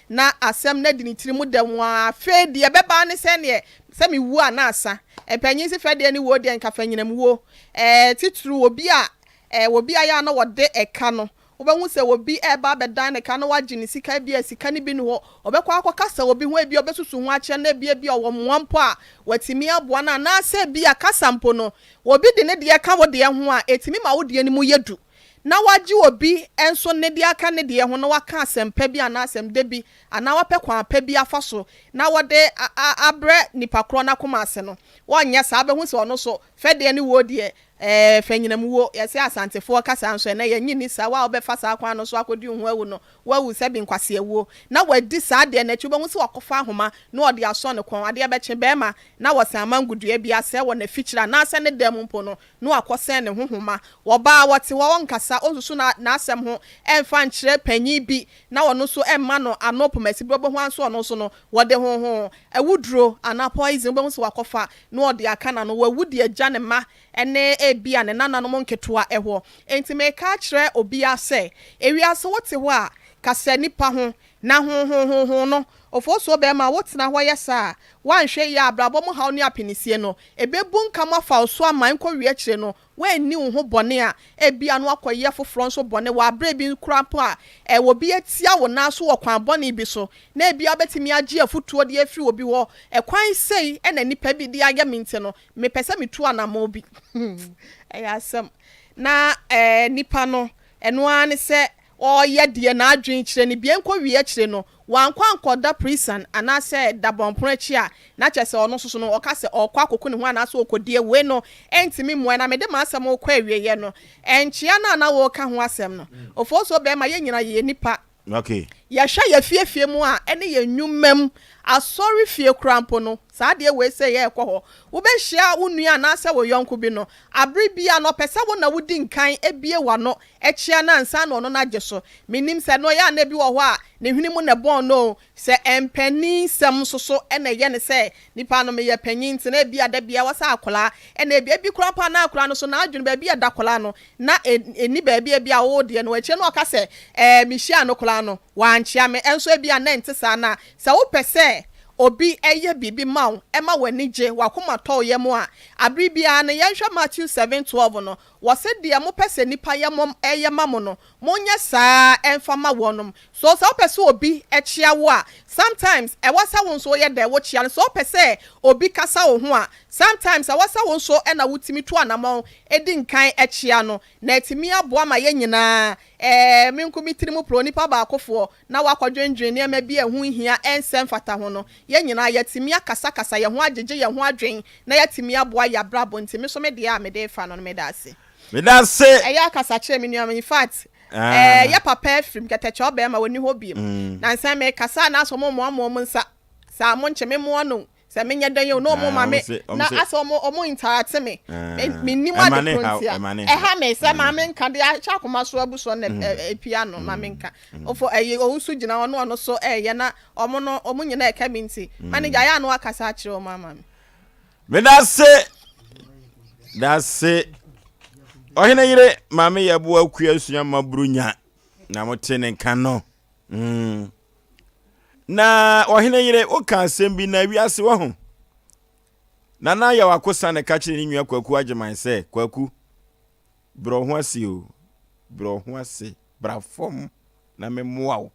Na asɛm no adi ne tiri mu dɛm ara. Afei deɛ ɛbɛba ara ne sɛ neɛ sɛ mewu a na asa. Mpanyin se fɛdeɛ ne wuo deɛ nka fanyinam wuo. Ɛɛ titiriw obi a ɛɛ obi ayɛ a na wɔde ɛka no, wobɛhu sɛ obi reba abɛdan ne ka na wagye ne sika, ebia sika no bi nni hɔ, ɔbɛkɔ akɔkasa obi ho, ebia ɔbɛsusu ho akyerɛ no, ebia ebia ɔwɔ mmoa mpo a watumi aboa no, anaasɛ ebia kasa mpo no, obi de ne deɛ ka wo deɛ ho a, ɛtumi ma wo deɛ no mu yɛ du. Na wagye obi nso ne deɛ aka ne deɛ ho na waka asɛm pa bi anaa asɛm dɛ bi anaa wapɛ kwan pa bi afa so na wɔde abrɛ nipa korɔ no akoma ase no, wɔnyɛ saa. Wobɛhu sɛ ɔno nso fɛdeɛ ne wuo deɛ, ɛɛ fanyinam wuo. Yɛse Asantefoɔ kasa nso ɛnnɛ yɛnnye nni saa. Wo a wobɛfa saa kwan no so akɔdi wo ho awu no, woawu sɛbi nkwaseawuo. Na wadi saa deɛ no akyi, wobɛhu sɛ wakɔfa ahoma na ɔde asɔ ne kɔn. Adeɛ bɛkye barima na wɔsɛn amango dua bi asɛe wɔ n'afikyire anaasɛ ne dan mu mpo no, na wakɔsɛn ne ho nhoma. Ɔbaa a ɔte hɔ, ɔnkasa, ɔnsusu n'asɛm ho mfa nkyerɛ panyin bi na ɔno nso mma no ano pomasi bi, wobɛhu ara nso ɔno nso no, wɔde honhon, awuduro anaa poison, wobɛhu sɛ wakɔfa na ɔde aka n'ano. Wawu de agya ne mma ne ebia ne nananom nketewa hɔ. Enti mereka akyerɛ obiara sɛ, ewiase wote hɔ a, kasa nnipa ho, Na honhonhonhon no, ofosuo bɛrima, wotena hɔ yɛ saa a, woanhwɛ yie a, abrabɔ mu haw ne apinisie no, ɛbɛbunkam afa wo so ama ɛnkɔwie akyire no, woanni wo ho bɔne a, ebia na woakɔyɛ foforɔ nso bɔne wɔ aberɛ bi koraa mpo a, ɛwɔ bi atia wo nan so wɔ kwan bɔne bi so, na ebia wobɛtumi agye afotuo de afiri obi hɔ, ɛkwan sei na nnipa bi de ayɛ me nti no, mepɛ sɛ metu anammɔn bi. Ɛyɛ asɛm. Na ɛɛ, nipa no, ɛno ara ne sɛ Ɔreyɛ deɛ n'adwene kyerɛ no bia nkɔwie akyire no wankɔ ankɔda prison anaasɛ dabɔnpono akyi a na kyerɛ sɛ ɔno nso so no ɔka sɛ ɔrekɔ akɔku ne ho anaasɛ ɔrekɔdi awu wei no ɛntumi mmoa na mede m'asɛm rekɔ awieɛ no nkyea no a na woreka ho asɛm no Ofosuo bɛrima yɛn nyinaa yɛyɛ nnipa Okay. Yɛhwɛ yɛn fie fie mu a ɛne yɛn nnwuma mu asɔre fie koraa mpo no saa adeɛ wei sɛ yɛrekɔ hɔ wobɛhyia wo nua anaasɛ wo yɔnko bi no abere biara no ɔpɛ sɛ wo na wodi nkan abue w'ano Ɛkyea no ansa na ɔno no agye so. Mennim sɛ ɛno ɛyɛ a na ebi wɔ hɔ a ne hwene mu na ɛbɔn no oo, sɛ mpanin sɛm nso so na ɛyɛ no sɛ nipa no meyɛ panin nti na ebia da biara wɔ sɛ akwadaa ɛna ebia ebi koraa mpo a na akwadaa no so n'adwene baabi a ɛda akwadaa no na ɛnni baabi a ebia wo deɛ no akyire no ɔka sɛ ɛɛ mehyiaa no koraa no wankyea me ɛnso ebia na ɛnte saa na sɛ wopɛ sɛ obi yɛ biribi ma wo ɛma w'ani gye w'akoma tɔ wo yam a abere biara no yɛnhwɛ Matthew 7:12 no Wɔse deɛ mopɛ sɛ nnipa yɛ mo yɛ ma mo no, monyɛ saa ara mfa ma wɔnom. So sɛ wopɛ sɛ obi kyea wo a, sometimes ɛwɔ sɛ wo nso woyɛ dɛn? Wokyea no. Sɛ wopɛ sɛ obi kasa wo ho a, sometimes ɛwɔ sɛ wo nso na wotumi tu anamɔn di nkan kyea no, na atumi aboa ma yɛn nyinaa Ɛɛ, me nko me tirim porɔ, onipa baakofoɔ, na wakɔdwendwen nneɛma bi a ɛho nhia, ɛnsɛ mfata ho no, yɛn nyinaa yɛatumi akasakasa yɛn ho agyegye yɛn ho adwen na yɛatumi aboa yɛn abrabɔ nti me nso me deɛ a mede refa no no meda ase. Meda ase. Ɛyɛ akasa kyerɛ me nua in fact ɛɛ yɛ papa afirim kɛtɛkyɛ ɔbɛɛma ɔnni hɔ biom nansa mekasa a na asɛ ɔmo moamoa ɔmo nsa saa mo nkye me moa no Sɛ menyɛ dɛn o na ɔmo ma me na asɛ ɔmo ɔmo interact me. Me nim ade koro nti a ɛha me sɛ maame nka de ahyɛ akoma so abu so na epia no maame nka. Ofo ɛyi owusu gyina hɔ na ɔno so ɛyɛ na ɔmo no ɔmo nyinaa ɛka me nti manager ayɛ ano akasa akyerɛ ɔmo ama me. Medase dase ɔhene yere maame yɛ boa kua sua ma burunya na mote ne nka no. Mm. Na ɔhene yere, woka asɛm bi na wiase wɔ ho. Nana Yaw Akosa na ɛka kyerɛ ne nua Kwaku Agyeman sɛ, Kwaku, brɛ wo ho ase o, brɛ wo ho ase, bra fam na memmoa wo.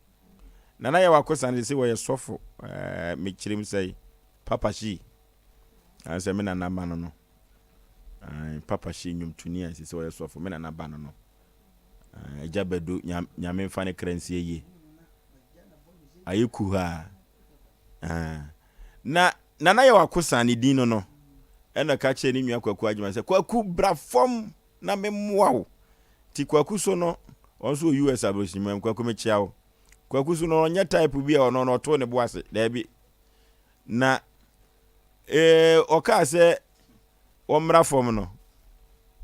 Nana Yaw Akosa no sɛ wɔyɛ sɔfo, ɛɛ mekyerɛ mu sɛ Papa Shee, ansɛ me nana ba no no. Papa Shee nnwomtoni a ɛsɛ sɛ ɔyɛ sɔfo, me nana ba no no. Agya Badu, Nyame mfa ne kra nsie yie. Ayɛ kuhaa. Na Nana Yaw Akosan ne din no no, ɛna ka kyerɛ ne nua Kwaku Agyeman sɛ, Kwaku bra fam na memmoa wo. Nti Kwaku so no, ɔno nso wɔ US aburokyiriman mu, Kwaku mekyea wo. Kwaku so no, ɔnyɛ type bi a ɔno no ɔtoo ne bo ase, daabi. Na ee, ɔkaa sɛ wɔmmra fam no,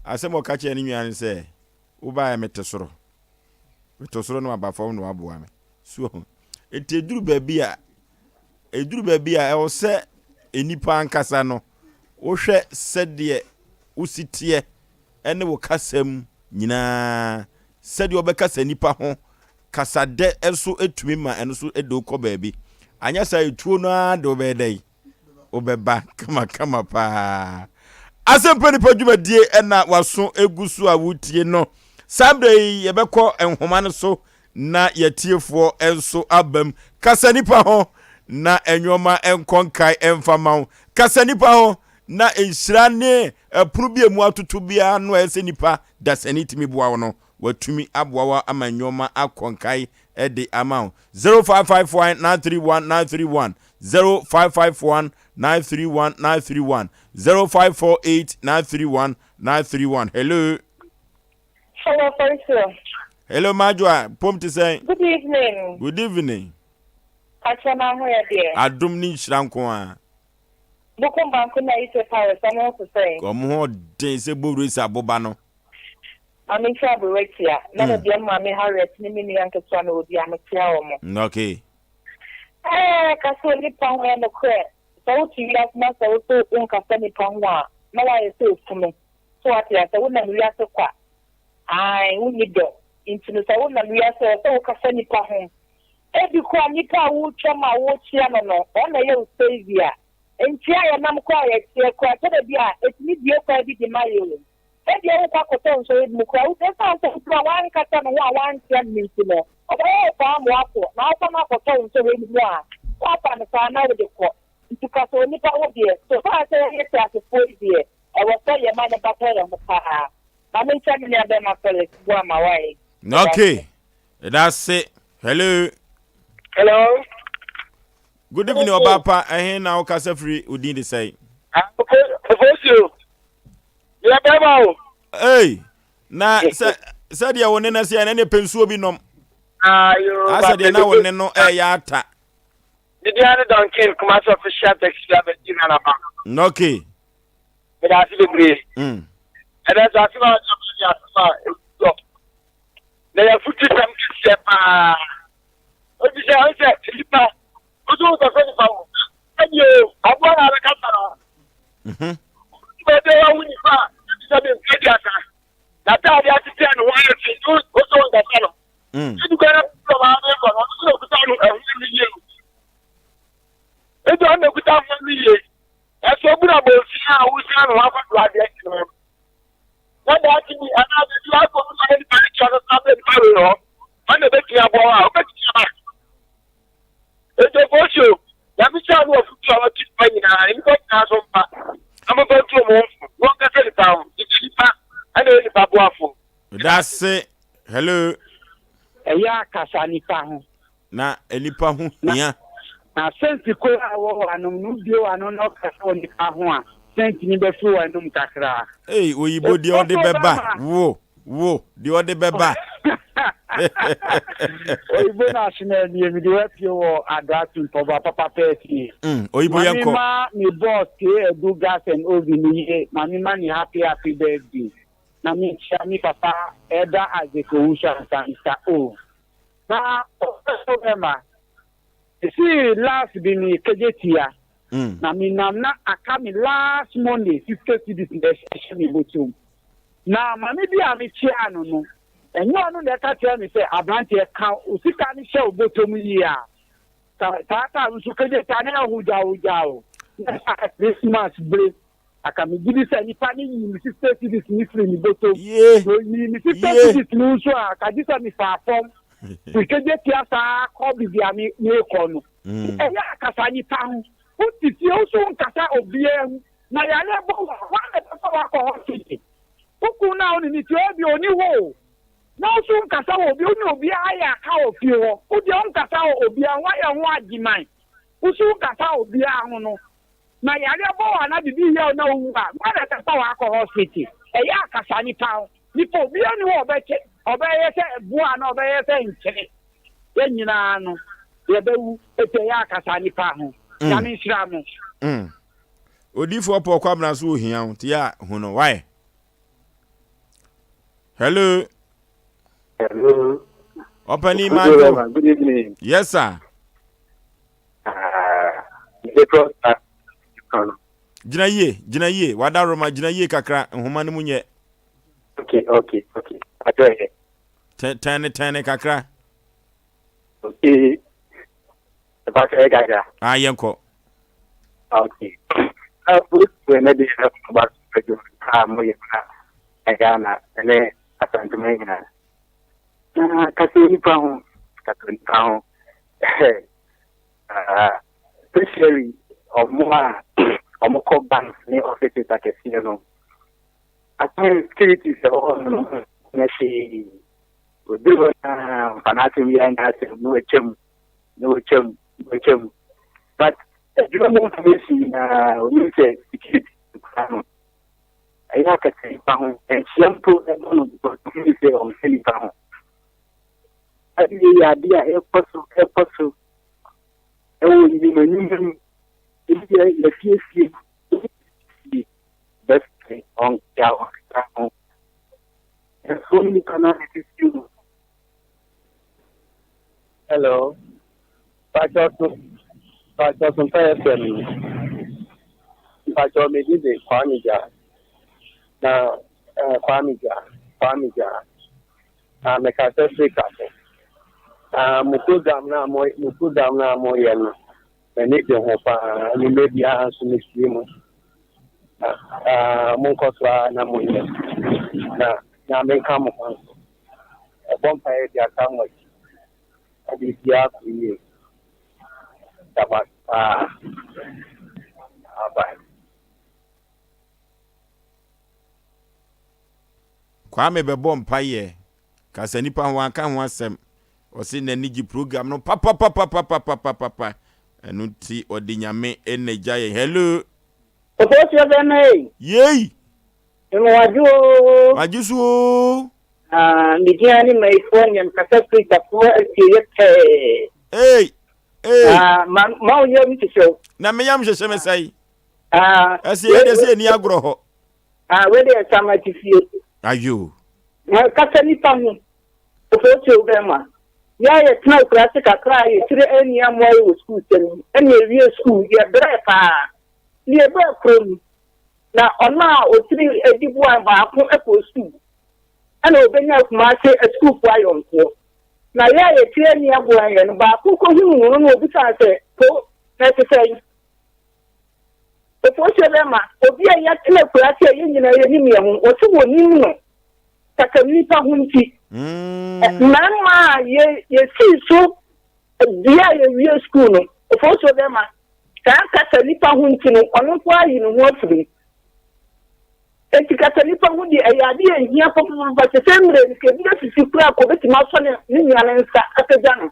asɛm a ɔka kyerɛɛ ne nua ne sɛ, Wobaeɛ mete soro. Mete soro na waba fam na waboa me. So ho. Enti ɛduru baabi a, ɛduru baabi a ɛwɔ sɛ nnipa ankasa no, wohwɛ sɛdeɛ wosi teɛ ne wo kasa mu nyinaa, sɛdeɛ wobɛkasa nnipa ho, kasadɛ nso tumi ma ɛno nso de wo kɔ baabi. Anyɛ saa etuo no ara de wobɛyɛ dɛn? Wobɛba kamakama paa. Asɛmpa Nipa dwumadie ɛna waso egu so a wotie no. Saa berɛ yi yɛbɛkɔ nhoma no so na yɛtiefoɔ nso abam. Kasa nipa ho na nneɛma nkɔ nkae mfa ma wo. Kasa nipa ho na nhyira ne ɛpono bi a emu atoto biara no a ɛsɛ nipa dasani tumi boa wo no, watumi aboa wo ama nneɛma akɔ nkae de ama wo. 0551 931 931 0551 931 931 0548 931 931 Hello. Hello, Faisal. Hello, Majwa. Pom te sɛn? Good evening. Good evening. Pakyɛ na ho yɛ deɛ. Adom ne nhyira nko ara. Bokom banku na Ise Paris, ɔmo ho te sɛn? Ɔmo ho den sɛ bowura aboba no. Maame nkyia aberewa tia, na me deɛ me maame Harriet ne me nua nketewa mewɔ bi a mekyia wɔn. Okay. Ɛɛ kasa onipa ho yɛ nokorɛ, sɛ wote wiase na sɛ wo so wonkasa nipa ho a na woayɛ sɛ ofunu, so wate aseɛ, wonam wiase kwa, ae wonni dɔ, nti no sɛ wonam wiase a ɛwɔ sɛ wokasa nipa ho, ebi koraa nipa a wotwam a wokyia no no ɔno na ɛyɛ wo saviour, nkyia a yɛnam koraa a yɛteɛ koraa ɛtɔ da bi a ɛtumi bue kwan bi de ma yɛ o. Ebia wokɔ akɔtɔ nsɔhwɛ bi mu koraa a, esiane sɛ obi a wankasa ne ho a wankyerɛ no nti no, ɔbɛyɛ wo saa ma woakɔ, na wokɔ na akɔtɔ wo nsɔhwɛ no mu a, woafa no saa na wode kɔ. Nti ka sɛ onipa ho deɛ, so far sɛ yɛyɛ teasefoɔ yi deɛ, ɛwɔ sɛ yɛma no bata yɛn ho paa. Ma menkyɛ me nuabɛrima Felix Boamah wae. Meda Okay. Ɛda ase. Hello. Hello. Good evening, ɔbaa pa. Ɛhe na wokasa firi? Wo din de sɛn? Ofosuo. Yɛ bɛrima o. Ei, na sɛ sɛdeɛ wo ne no seɛ na ne pɛ nsuo bi nom. Ayo. Asɛ deɛ na wo ne no ɛyɛ ata. Bibiara ne Duncan Kumasi official taxi driver di na naba. Okay. Meda ase bebree. Ɛnɛ nso asɛm a ɔde aba yɛ asɛm a ɛgu dɔ. Na yɛ afutusɛm kɛseɛ paa. Eti sɛ ɔsɛ nipa, wotu wo sɛ nipa wo. Ɛbi o, aboa na abɛkasa no. Baabi a wahu nipa a, ebi sɛ bi mfe aduasa. N'ataade atete a ne ho ayɛ fi, wotu wo nkasa no. Ebi kora na ɔmaa ne kɔ no, ɔno nso na okuta no ɛho no yie. Ebi ɔno na okuta ho no yie. Ɛsɛ obu na bɔnfin a wosia ne ho akɔdo adeɛ akyi no. Na daakye bi anaa da bi akɔ mu na nipa no kyerɛ no saa bɛ nipa wei hɔ. Ɔno na ebetumi aboa wo a wobetumi aba. Enti Ofosuo, Nyame hyira ne afutuo a watu nipa nyinaa, nnipa nyinaa so mpa. Na mo. Ɛyɛ a kasa nipa ho. Na nipa ho hia. Na sɛnti koro a ɛwɔ w'anom no, wobue w'ano na wokasa wɔ nipa ho a, sɛnti no bɛfiri w'anom kakra. Ei, oyibo deɛ ɔde bɛba, wo, wo, deɛ ɔde bɛba. Oyibo no asena nie, mede wapue wɔ Adoato Mpɔboa papa pɛɛ fie. Oyibo yɛnkɔ. Mame ma me boss K Adu Gas and Oven no yie, mame ma ne happy happy birthday. Na mekyia me papa Elder Isaac Owusu Ansah, Mister O. Na ɔsɔfo bɛma. Mesii last bi me kegye tia. Na me nam na aka me last Monday 50 cedis na ɛhyɛ me bɔtɔm. Na maame bi a me kyiaa no no, ɛnyɛ ɔno na ɛka kyerɛ me sɛ abranteɛ ka wo sika no hyɛ wo bɔtɔm yie a, saa time nso kegye tia na ɛhogya hogya o. Na aka Christmas bere. Aka megye di sɛ nipa no yii me 50 cedis no firii me bɔtɔm. Na ɔyii me 50 cedis no nso a, anka gye sɛ mefaa fam firi Kejetia saa kɔ baabi a merekɔ no. Ɛyɛ a kasa nipa ho. Wote fie wo so wonkasa obiara ho. Na yareɛ bɔ wo a, hwan na ɛbɛfa wo akɔ hospital? Wo kunu no a wo ne no te hɔ ebia ɔnni hɔ o. Na wo so wonkasa wɔ obi, wo ne obiara ayɛ aka wɔ fie hɔ. Wo deɛ wonkasa wɔ obiara ho, woayɛ ho agyeman. Wo so wonkasa obiara ho no, Na yareɛ bɔ wo anaa biribi yɛ wo na wowu a, hwan na ɛbɛfa wo akɔ hospital? Ɛyɛ a kasa nipa ho. Nipa obiara nni hɔ a ɔbɛkye, ɔbɛyɛ sɛ boa anaa ɔbɛyɛ sɛ nkyene. Yɛn nyinaa no, yɛbɛwu. Enti ɛyɛ a kasa nipa ho. Nyame nhyira mo. Mm. Odiyifoɔ Paul Kwabena so ohia wo nti yɛ a hu no why? Hello. Hello. Ɔpani Madwo. Good evening. Yes sir. Gyina yie, gyina yie, wada Roma, gyina yie kakra, nhoma no mu nyɛ. Okay, okay, okay. Adwo yɛ. Tɛn ne tɛn ne kakra. Okay. Ɛba sɛ yɛ kakra. Ah, yɛn kɔ. Okay. Ah, wei na de yɛ ba adwuma a mo yɛ na Ghana ne Asantuma nyinaa. Na kasa nipa ho, kasa nipa ho. Especially ɔmo a ɔmo kɔ banks ne offices akɛseɛ no. At times securities ɛwɔ hɔ no nyɛ hwee. Obi hɔ na ɔmfa n'asɛm yi anyɛ asɛm na watwam na watwam na watwam. But adwuma mu information nyinaa onim sɛ security kura no. Ɛyɛ akasa nipa ho nhyia mpo ɛbɔ no because onim sɛ ɔmfa nipa ho. Ade wei yɛ ade a ɛkɔ so ɛkɔ so ɛwɔ nnwuma nnwuma mu. Ebi yɛ yɛfiesie fie bɛsɛ ɔnkeka ɔnkeka ho. Nso nipa no ade sisi mu. Hello. Pacho so Pacho so mpa FM ni. Pacho me di de Kwame Gya. Na eh, Kwame Gya, Kwame Gya. Na mekasa firi Kafo. Na mo program no a mo mo program no a moyɛ no, m'ani gye ho paa. Anwummerɛ biara nso metie mu. Na ah, monkɔ so ara na monyɛ. Na Nyame nka mo ho nso. Ɛbɔ mpaeɛ de aka mo akyi. Na biribiara kɔ yie. Da mo ase paa. Bye bye. Kwame bɛbɔ mpaeɛ kasa nipa ho wanka ho asɛm ɔse n'ani gye program no papapapapapapapa ɛno nti ɔde Nyame na gya yɛn hello. Ofosuo bɛma ei. Yei. Mewɔ oo. Magye so oo. Ah, me din ara ne Mayifoɔ nea mekasa firi Tafoɔ asieeɛ pɛɛ. Ei, ei. Ah, ma, ma wo yam nhyehye wo. Na me yam hyehye me sɛe. Ah. Ɛsɛ yɛ deɛ sɛ yɛni agorɔ hɔ. Ah, wei deɛ sama ti fie. Ayo. Na kasa nipa ho. Ofosuo bɛma. Yɛ a yɛtena akuraase kakra a yɛtiri anni amoa yɛ wɔ sukuu sɛm yi, ɛne yɛwie sukuu, yɛbrɛɛ paa. Ne yɛbaa kurom, na ɔno a ɔtiri di boae baako kɔɔ sukuu, ɛna ɔbɛnyaa Kumase asukuufoɔ ayɔnkoɔ. Na yɛ a yɛtiri anni aboa yɛ no, baako kɔhunuu no na ɔbisaa sɛ, Po, na ɛte sɛn? Ofosuo bɛma, obi a yɛatena akuraase a yɛn nyinaa yɛnim yɛn ho, wɔse wɔnim no kakam nnipa ho nti, mmarima a yɛsii so dua a yɛwie sukuu no, Ofosuo bɛma, saa kasa nnipa ho nti no, ɔno nso ayi ne ho afiri mu. Enti kasa nipa ho deɛ ɛyɛ adeɛ a ɛhia papapapa te sɛ mmerɛ no sɛ ebi asisi koraa a ɔbɛtumi asɔ ne ne nua no nsa apagya no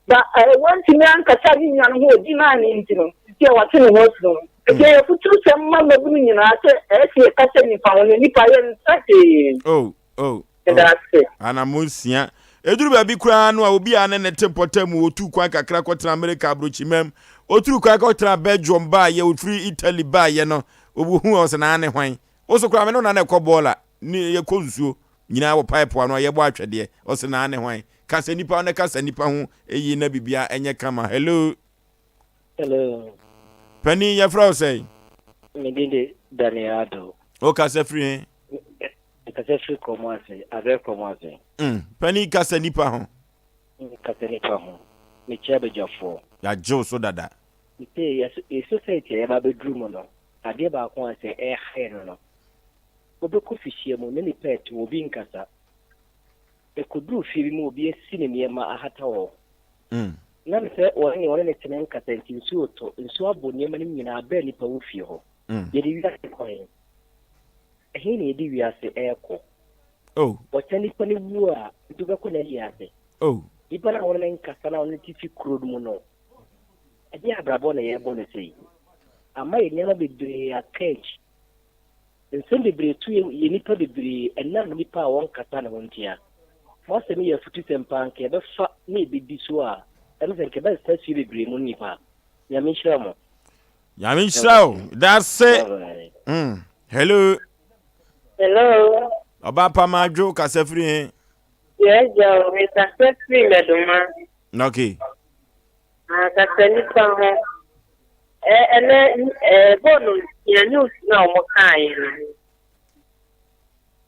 ba ɛɛ wantumi ankasa ne nua no ho ɔdi maa ne nti no nti a wate ne ho afiri ho. Nti ɛyɛ afuturusɛm ma mmabunu nyinaa sɛ ɛyɛ sɛ yɛkasa nipa ho na nipa yɛ nsa hwee. Oh, oh, Meda oh. ase. Anammɔn nsia. Ɛduru baabi koraa no a obi a ne ne te mpɔtam mu, ɔtuu kwan kakra kɔtena Amerika aburokyimam, ɔturu kwan kɔtena Belgium baeɛ, ɔfiri Italy baeɛ no, ɔhu a ɔsɛ naa ne hwan? Wo so koraa me ne wo na na ɛkɔ bɔɔla ne yɛkɔ nsuo nyinaa wɔ pipe ano a yɛbɔ atwɛdeɛ, ɔsɛ naa ne hwan? Kasa nipa ho na kasa nipa ho yie na biribiara ɛnyɛ kama. Hello. Hello. Panin, yɛfrɛ wo sɛn? Me din de Daniel Addo. Wokasa firi he? Mekasa firi kurom ase, Abrɛ kurom ase. Mm, panin kasa nipa ho. Kasa nipa ho. Mekyia badwafoɔ. Yɛagye wo so dada. Sɛ yɛ society a yɛba abɛduru mu no, adeɛ baako a sɛ ɛha yɛn no no, wobɛkɔ fihyia mu na nipa ɛte hɔ, obi nkasa. Ɛkɔduru fie bi mu obi asi ne nneɛma ahata hɔ. Nam sɛ wɔne nea ɔne no te no nkasa nti, nsuo retɔ, nsuo abɔ nneɛma no nyinaa berɛ a nnipa wɔ fie hɔ. Yɛde wiase kɔ he? Ɛhe na yɛde wiase rekɔ? Oh. Wɔkyɛ nipa no wu a, nti wobɛkɔ n'ayi ase. Oh. Nipa no a wɔne no nkasa na ɔne no te fi kuro no mu no, ɛdeɛ abrabɔ na yɛrebɔ no sei? Ama yɛ nneɛma bebree aka akyi. Nsɛm bebree to yɛ yɛ nnipa bebree ɛnam nnipa a wɔnkasa ne ho ntia. Mo asɛm yi yɛ afutusɛm paa nka yɛbɛfa na yɛbɛdi so a ɛno sɛ nka ɛbɛsesa fie bebree mu nnipa. Nyame nhyira mo. Nyame nhyira wo. Dase. Mm. Hello. Hello. Ɔba pa madwo kasa firi he? Yes, Joe. Me kasa firi Mɛdoma. Okay. Ah, kasa nipa ho. Ɛ ɛnɛ ɛ bɔɔl no nsia news na wɔn kaeɛ no.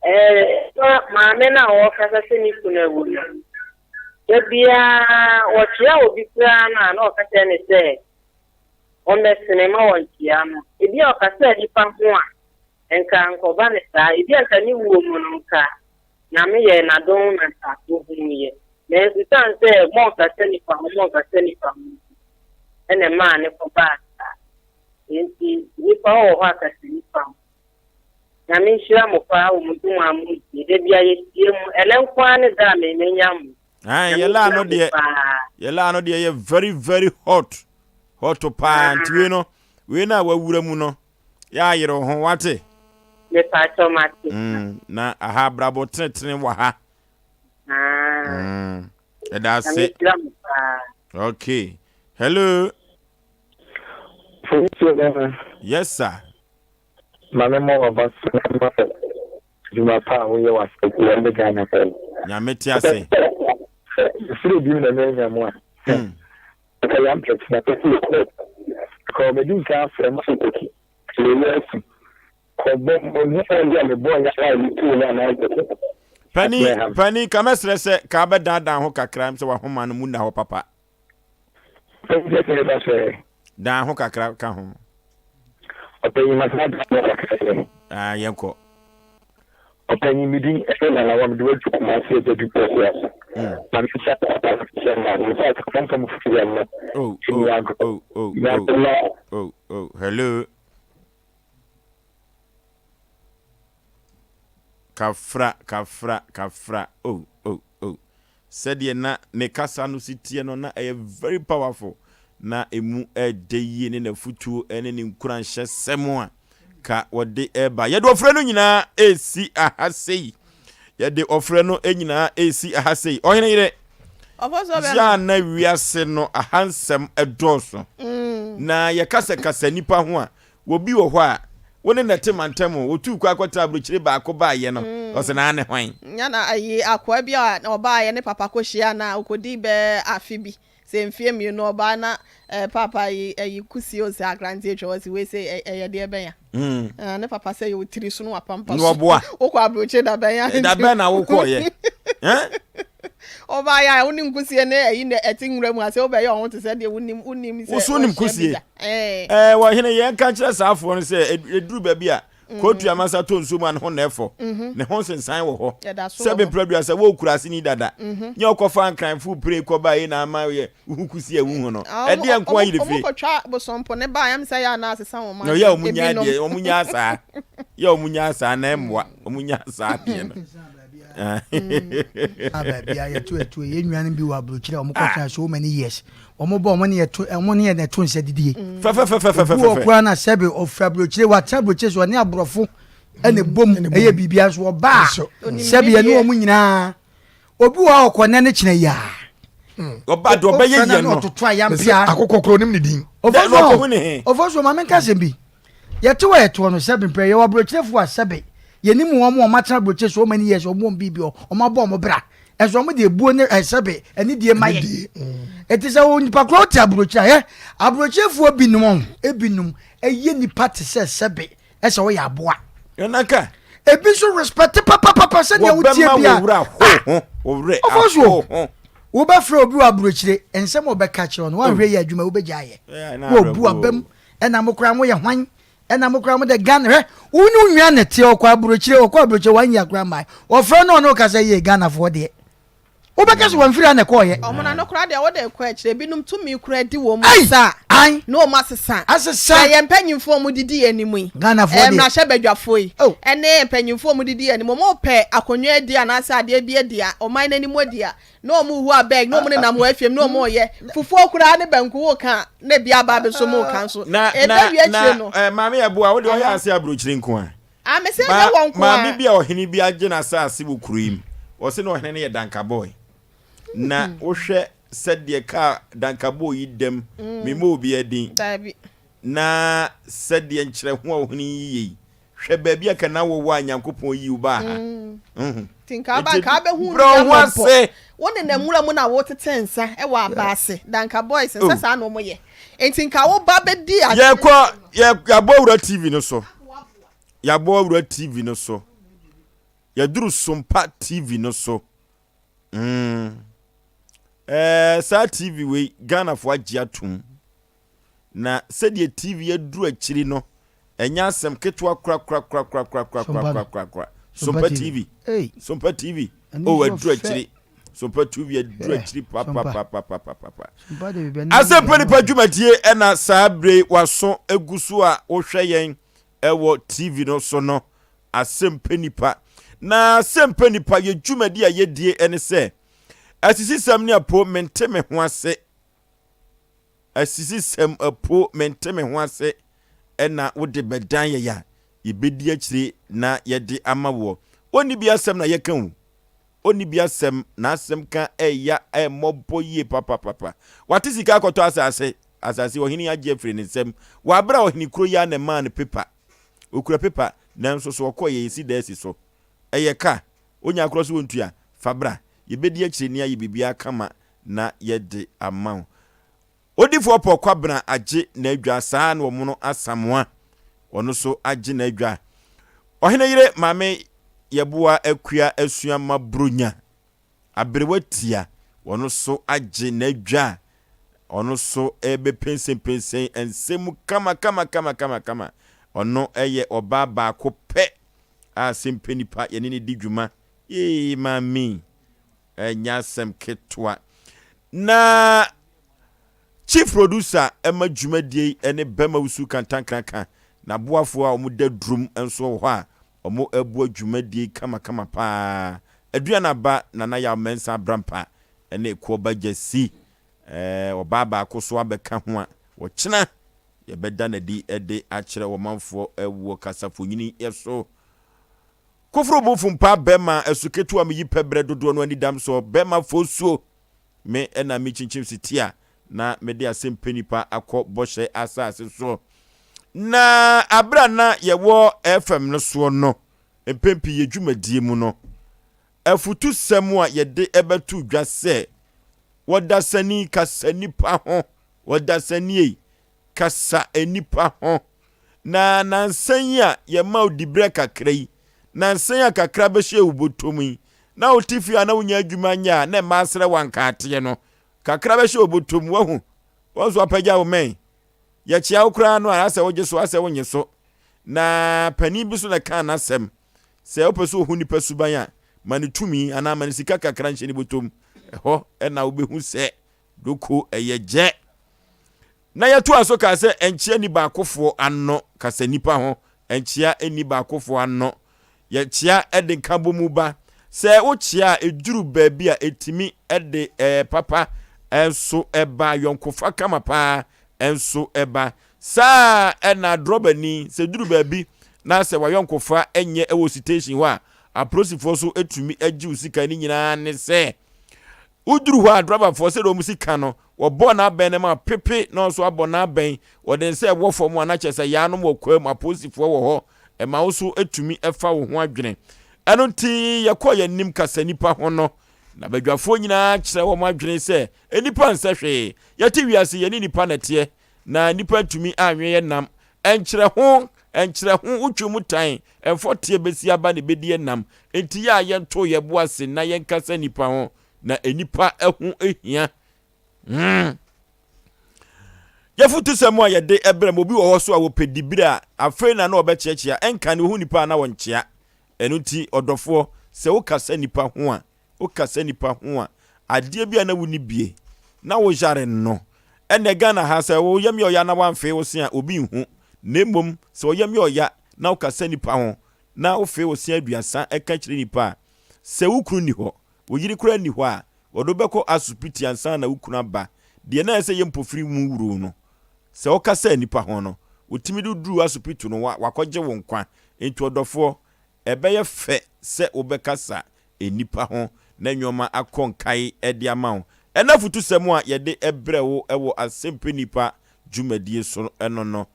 Ɛ maame no a ɔrekasa sɛ ne kunu awu no. Da biara wɔkyea obi koraa no a na ɔka kyerɛ ne sɛ wɔmmɛsene ma wɔnkyea no. Ebi a ɔkasa nipa ho a nka nkɔba ne saa. Ebi a nka ne wuo mu no nka Nyame yɛɛ n'adom na nka ohuiɛ. Nanso esiane sɛ monkasa nnipa ho, monkasa nnipa ho nti, ɛna ɛmaa ne kɔbaa saa. Enti nnipa wɔ hɔ a kasa nnipa ho. Nyame nhyira mo paa wɔ mo dwuma a modie. Da bia yɛtie mo. Ɛnɛ nko ara ne da a me menya mo. Ae, Nyame yɛ laa nhyira no mo deɛ, paa. yɛ laa no deɛ yɛ very very hot. Hot paa. Nti wei no, wei no a wawura mu no, Yɛ ayere wo ho wate. Mepakyɛw mate. Mm, na aha abrabɔ tenetene wɔ ha. Ah. Mm, ɛda ase. Nyame nhyira mo paa. Okay. Hello. Polisi bɛma. Yes sir. Maame mo waba so na ma dwuma pa a woyɛ wɔ asɛnka ne Ghana pɛ. Nyame te ase. Sɛ mefiri bi mu na manya mu a. Mm. Nka yɛn pɛ tena pɛ sɛ yɛkɔ kɔ medi nka afrɛ mo sɛ kɔki yɛyɛ asi kɔ bɔ mo ne ɛyɛ a mebɔ yɛ a yɛtu no anaa kɔki. Pani pani ka mɛsrɛ sɛ ka bɛdaadaa ho kakra sɛ wahoma no mu nna hɔ papa. Dan ho kakra ka ho. Ɔpanyin masena dan ho kakra yɛ. Ah yɛnkɔ. Ɔpanyin me din ne Nana Wam de wadu Kumasi Agya du pɔsi ase. Ma me nsa papa no sɛ ma me nsa aka mfa mu program no. Oh oh oh oh oh oh oh hello. Kafra kafra kafra oh oh oh. Sɛdeɛ na ne kasa no si teɛ no, na ɛyɛ very powerful. Na ɛmu ɛdɛ yie ne n'afutuo ne ne nkuranhyɛsɛm a ka wɔde ɛreba. Yɛde ɔfrɛ no nyinaa ɛresi aha sei. Yɛde ɔfrɛ no nyinaa ɛresi aha sei. Ɔhene yere, yɛ a na wiase no aha nsɛm ɛdɔɔso. Na yɛkasakasa nnipa ho a, Obi wɔ hɔ a, wo ne no te mantam o, otuu kwan kɔtraa aburokyire baako baeɛ no, ɔse naa ne hwan? Nya na ayi akoa bi a ɔbaeɛ ne papa kɔhyia na ɔkɔdii bɛɛ afe bi sɛ mfeɛ mmienu ɔbaa na eh, papa yi ayi kusie ɔsɛ akrante atwa ɔse wei sɛ ɛyɛ deɛ bɛn a ne papa sɛ yɛ otiri so no wapampa so ɔboa wokɔ aburokyire da bɛn a da bɛn na wokɔɔyɛ Ɔbaeɛ a wonim kusie ne ayi na ɛte nwura mu ase wobɛyɛ ɔho te sɛ deɛ wonim wonim sɛ woso nim kusie. Ɛɛ wɔ hene yɛn ka kyerɛ saa afoɔ no sɛ ɛduru baabi a. Kootu amasa tɔ nsuo mu a ne ho na ɛfɔ. Ne ho nsensan wɔ hɔ. Sɛbe mprɛduasa wɔ okuraase ni dada. Nyɛ ɔkɔfa nkranfo pire kɔba yi na ama yɛ wohu kusi a wohu no. Ɛdeɛ nko ayi de fie. Ɔmo kɔtwa bosompo ne ba ɛm sɛ yɛ anaa asesa wɔn adwene. Yɛ ɔmo nya deɛ ɔmo nya saa. Yɛ ɔmo nya saa na ɛmmoa. Ɔmo nya saa deɛ no. Baabi a yɛto ɛto yɛ nuanom bi wɔ aburokyire a wɔn kɔ tena so many years. Wɔn bɔ wɔn ne yɛ to wɔn ne yɛ na ɛto nsa didie. Fɛfɛfɛfɛfɛfɛ. Obi wɔ koraa na sɛbe ɔfiri aburokyire watena aburokyire so ɔne aborɔfo ɛna ebom ɛyɛ biribi nso ɔbaa sɛbe yɛne wɔn nyinaa obi wɔ hɔ ɔkɔ nɛ ne kyerɛ yaa. Ɔba de ɔbɛyɛ yɛ no. Ɔtoto ayampia. Akokɔ koro onim ne din. Ɔfɔso ɔfɔso maame nka asɛm bi. Yɛte hɔ a yɛte hɔ no sɛbe mprɛ yɛwɔ aburokyerefo a sɛbe yɛnim wɔn a wɔatena aburokyire so many years wɔn wɔn biribi hɔ wɔn abɔ wɔn bra ɛnso wɔn de ebuo ne sɛbe anidie ma yɛn eti sɛ wɔn nipa korɔ te aburokyire a yɛ aburokyirefoɔ binom ebinom ɛyɛ nipa te sɛ sɛbe ɛsɛ wɔyɛ aboa Ɛnaka. Ebi nso respect papapapa sɛdeɛ wotie Wɔbɛma bia. wo werɛ ahow ho, wo werɛ Ɔfɔ ahow so. ho. Wobɛfrɛ obi wɔ aburokyire, nsɛm a ɔbɛka kyerɛ wo no, woanhwɛ yie adwuma wobɛgya ayɛ. Ɛyɛ a na Na ɔbu awerɛhoɔ abam, o. ɛna mo koraa moyɛ hwan? Ɛna mo koraa mo de Ghana, hwɛ, wo ne wo nua na ɛteɛ, ɔkɔ aburokyire, ɔkɔ aburokyire, one year koraa mmae. Wɔfrɛ no ɔne wo kasa yie, Ghanafoɔ deɛ. Wobɛka sɛ wɔmfiri ha na ɛkɔɔyɛ. Wɔn ano koraa deɛ wode kɔ akyire, ebinom tumi koraa di wɔn Ei! nsa a, Ae! na wɔn asesa. Asesa! Sɛ yɛn mpanyinfoɔ a wɔdidi yɛn anim yi, Ghanafoɔ ɛɛ deɛ. mmarahyɛbadwafoɔ yi, Oh! ɛne mpanyinfoɔ a wɔdidi yɛn anim, wɔpɛ akonnwa adi anaasɛ adeɛ bi adi a, ɔman no anim adi a, na wɔn rehu abɛg, na wɔn nenam wɔ afiem, na wɔn reyɛ fufuo koraa ne banku woka a, na ebi aba abɛso mu reka nso. Na, na, Ɛbɛwie na, akyire no. eh, maame Yeboah, wo deɛ ɔyɛ ase aburokyire nko a. Ah, me se Ma, ɛnyɛ wɔn nko maame a. bi a ɔhene bi agye n'asase wɔ kuro yi mu. Ɔse na ɔhene no yɛ Dankabɔe. Na wohwɛ sɛdeɛ kaa Dankabɔe yi dam, memmɔ obiara din. Daabi. Na sɛdeɛ nkyerɛho a ɔhene yi yɛ yi, hwɛ baabi a ka na wowɔ a Nyankopɔn yii wo baa ha. Wohu? Nti nka aba Nti nka abɛhu brɛ wo nua ho mmɔbɔ. ase. Wo nenam nwura mu na wotete nsa wɔ aba ase. Danka boys nsɛ Oh. saa na wɔyɛ. Nti nka wo ba bɛdi ade. Yɛkɔ, yɛ, yɛabɔ awura TV no so. Yɛabɔ awura TV no so. Yɛduru Sompa TV no so. Mm. Ɛɛ, saa TV wei, Ghanafoɔ agye atom. Na sɛdeɛ TV aduru akyiri no, ɛnyɛ asɛm ketewa korakorakorakorakorakorakorakora. Sompa TV. Sompa TV. Oh, aduru akyiri. Sompa TV aduru akyiri papapapapapa. Asɛmpa nipa dwumadie ɛna saa bere waso egu so a wohwɛ yɛn ɛwɔ TV no so no. Asɛmpa nipa. Na asɛmpa nipa yɛ dwumadie a yɛdie ɛne sɛ asisisɛm ne apo mente me ho ase. Asisisɛm apo mente me ho ase na wode bɛdan yɛn a, yɛbɛdi akyire na yɛde ama woɔ. Ɔnni bi asɛm na yɛka o, ɔnni bi asɛm, n'asɛm ka ɛya ɛmmɔbɔ yie papapapa. Wate sika akɔtɔ asase, asase ɔhene agye afiri ne nsam wɔ aberɛ a ɔhene kuro yi ara na ɛmaa no pepa. Ɔkura pepa nanso so ɔkɔeɛ yɛsi da asi so. Ɛyɛ ka, ɔnya korɔ so ɔntua, fa bra, yɛbɛdi akyire ne ayɛ biribiara kama na yɛde ama wo. Odifoɔ Paul Kwabena agye n'adwa saa ara na Ɔmono Asamoah ɔno nso agye n'adwa. Ɔhene yere Maame Yɛboa Akua Asuama Bronya Aberewa Tia ɔno nso agye n'adwa a ɔno nso rebɛpensenpensen nsɛm mu kama kama kama kama kama. Ɔno yɛ ɔbaa baako pɛ a sɛmpɛ nipa yɛne no di dwuma. Yee maame. Ɛnyɛ asɛm ketewa. Na Chief Producer ma dwumadie yi ne Bɛma Wusu Kantankraka. N'aboafoɔ a wɔda durom nso wɔ hɔ a wɔreboa dwumadie yi kamakama pa ara. Aduana Aba, Nana Yaw Mensah Abrampa ne Ekuoba Gyasi. Ɔbaa baako nso abɛka ho a ɔkyena yɛbɛda no adi de akyerɛ ɔmanfoɔ wɔ kasafonini so. Koforo bo fumpa bɛma asu ketewa me yi pɛ berɛ dodoɔ no ani dam soɔ bɛma fosuo me na me kyinkyim se tia na me de asɛm pɛ nipa akɔ bɔhyɛ asase soɔ. Na aberɛ a na yɛwɔ FM no soɔ no mpɛn pii yɛ dwumadie mu no afutusɛm a yɛde bɛto dwa sɛ wɔdasani kasa nipa ho wɔdasani kasa nnipa ho. Na nnansa yi a yɛma wo diberɛ kakra yi, nnansa yi a kakra bɛhyɛ wo bɔtɔ mu yi, na wote fie a na wonya adwuma nyɛ a na mmaa srɛ wo ankaateɛ no, kakra bɛhyɛ wo bɔtɔ mu, wahu, wɔn nso apagya wo mmɛn. Yɛkyea wo koraa no a, asɛ wogye so, asɛ wonye so. Na panin bi so na ɛkaa n'asɛm sɛ wopɛ sɛ ohu nipa suban a, ma no tumi anaa ma no sika kakra nhyɛ ne bɔtɔm. Ɛhɔ na wobɛhu sɛ doko ɛyɛ gyɛ. Na yɛtoaa so kaa sɛ, Nkyea nni baakofoɔ ano, kasa nnipa ho, nkyea nni baakofoɔ ano. Yɛkyea de nkabɔmu ba. Sɛ wokyea a, ɛduru baabi a, ɛtumi de ɛɛ papa nso ba, ayɔnkofa kama paa nso ba. Saa ara na drɔbani, sɛ ɛduru baabi na sɛ w'ayɔnkofa nyɛ wɔ station hɔ a, apolisifoɔ nso tumi gye wo sika. Ne nyinaa ne sɛ, woduru hɔ a, drɔbafoɔ sɛdeɛ wɔn si ka no, Wɔbɔɔ n'abɛn no ma pepe na ɔnso abɔ n'abɛn. Wɔde nsa ɛwɔ fam a na kyerɛ sɛ yaanom wɔ kwaa mu, apolisifoɔ wɔ hɔ. Ɛma wo so tumi fa wo ho adwene. Ɛno nti yɛkɔɔ yɛn anim kasa nnipa ho no, na badwafoɔ nyinaa kyerɛ wɔn adwene sɛ nnipa nsɛ hwee. Yɛte wiase, yɛne nnipa na ɛteɛ, na nnipa ntumi anwe yɛn nam. Ɛnkyerɛ ho, ɛnkyerɛ ho, wotwe mu tan, ɛmfɔteɛ bɛsi aba na ɛbɛdi yɛn nam. Enti yɛ a yɛnto yɛn bo ase na yɛnkasa nnipa ho, na nnipa ho hia. Yɛfotusɛm a yɛde brɛ ma obi wɔ hɔ so a wɔpɛ dibere a afei na na ɔbɛkyeakyea ɛnka ne ohu nipa a na wɔnkyea. Ɛno nti ɔdɔfoɔ sɛ wokasa nipa ho a wokasa nipa ho a adeɛ bi a na wonni bie na woyare no ɛnɛ Ghana ha sɛ wo yam yɛ ɔya na wamfee wo se a obi nhu na mmom sɛ ɔyam yɛ ɔya na wokasa nipa ho na wofee wo se aduasa ɛka kyerɛ nipa a sɛ wo kunu nni hɔ Wo yere koraa nni hɔ a, wɔde wo bɛkɔ asopiti ansa na wo kunu aba. Deɛ na ɛsɛ sɛ ɛyɛ mpofiri mu wuro no, sɛ wokasa nnipa ho no, wɔtumi de wo duru asopiti no, wɔakɔgye wo nkwa. Enti ɔdɔfoɔ, ɛbɛyɛ fɛ sɛ wobɛkasa nnipa ho na nneɛma akɔ nkae de ama wo. Ɛnnɛ afotusɛm a yɛde brɛ wo wɔ Asɛmpɛ Nnipa dwumadie so no no,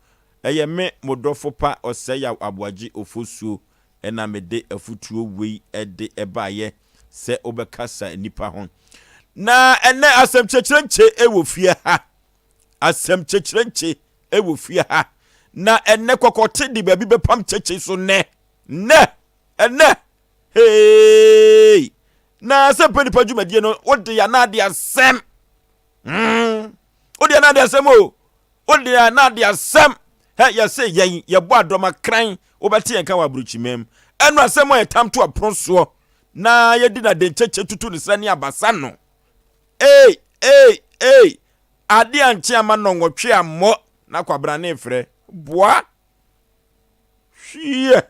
ɛyɛ me, mo dɔfo pa Ɔsɛeyaw Aboagye Ofosuo na mede afutuo wei de baeɛ sɛ wobɛkasa nnipa ho. Na ɛnɛ asɛm kyekyerɛ nkye wɔ fie ha. Asɛm kyekyerɛ nkye wɔ fie ha. Na ɛnɛ kɔkɔte de baabi bɛpam kyekye so nɛ. Nɛ! Ɛnɛ! Hey! Na sɛ mpɛ nipa dwumadie no, wode yɛ anaade asɛm. Wode yɛ anaade asɛm o. Wo deɛ na ade asɛm. Hɛ yɛse yɛn yɛbɔ adɔma kran wobɛte yɛn ka wɔ aburokyima mu. Ɛno asɛm a yɛtam to ɔpono soɔ na yɛdi na denkyekye tutu ne serɛ ne abasa no. Ei ei ei ade ankye ama nnɔnwɔtwe ammɔ na kwabrane frɛ. Boa. Hwiɛ.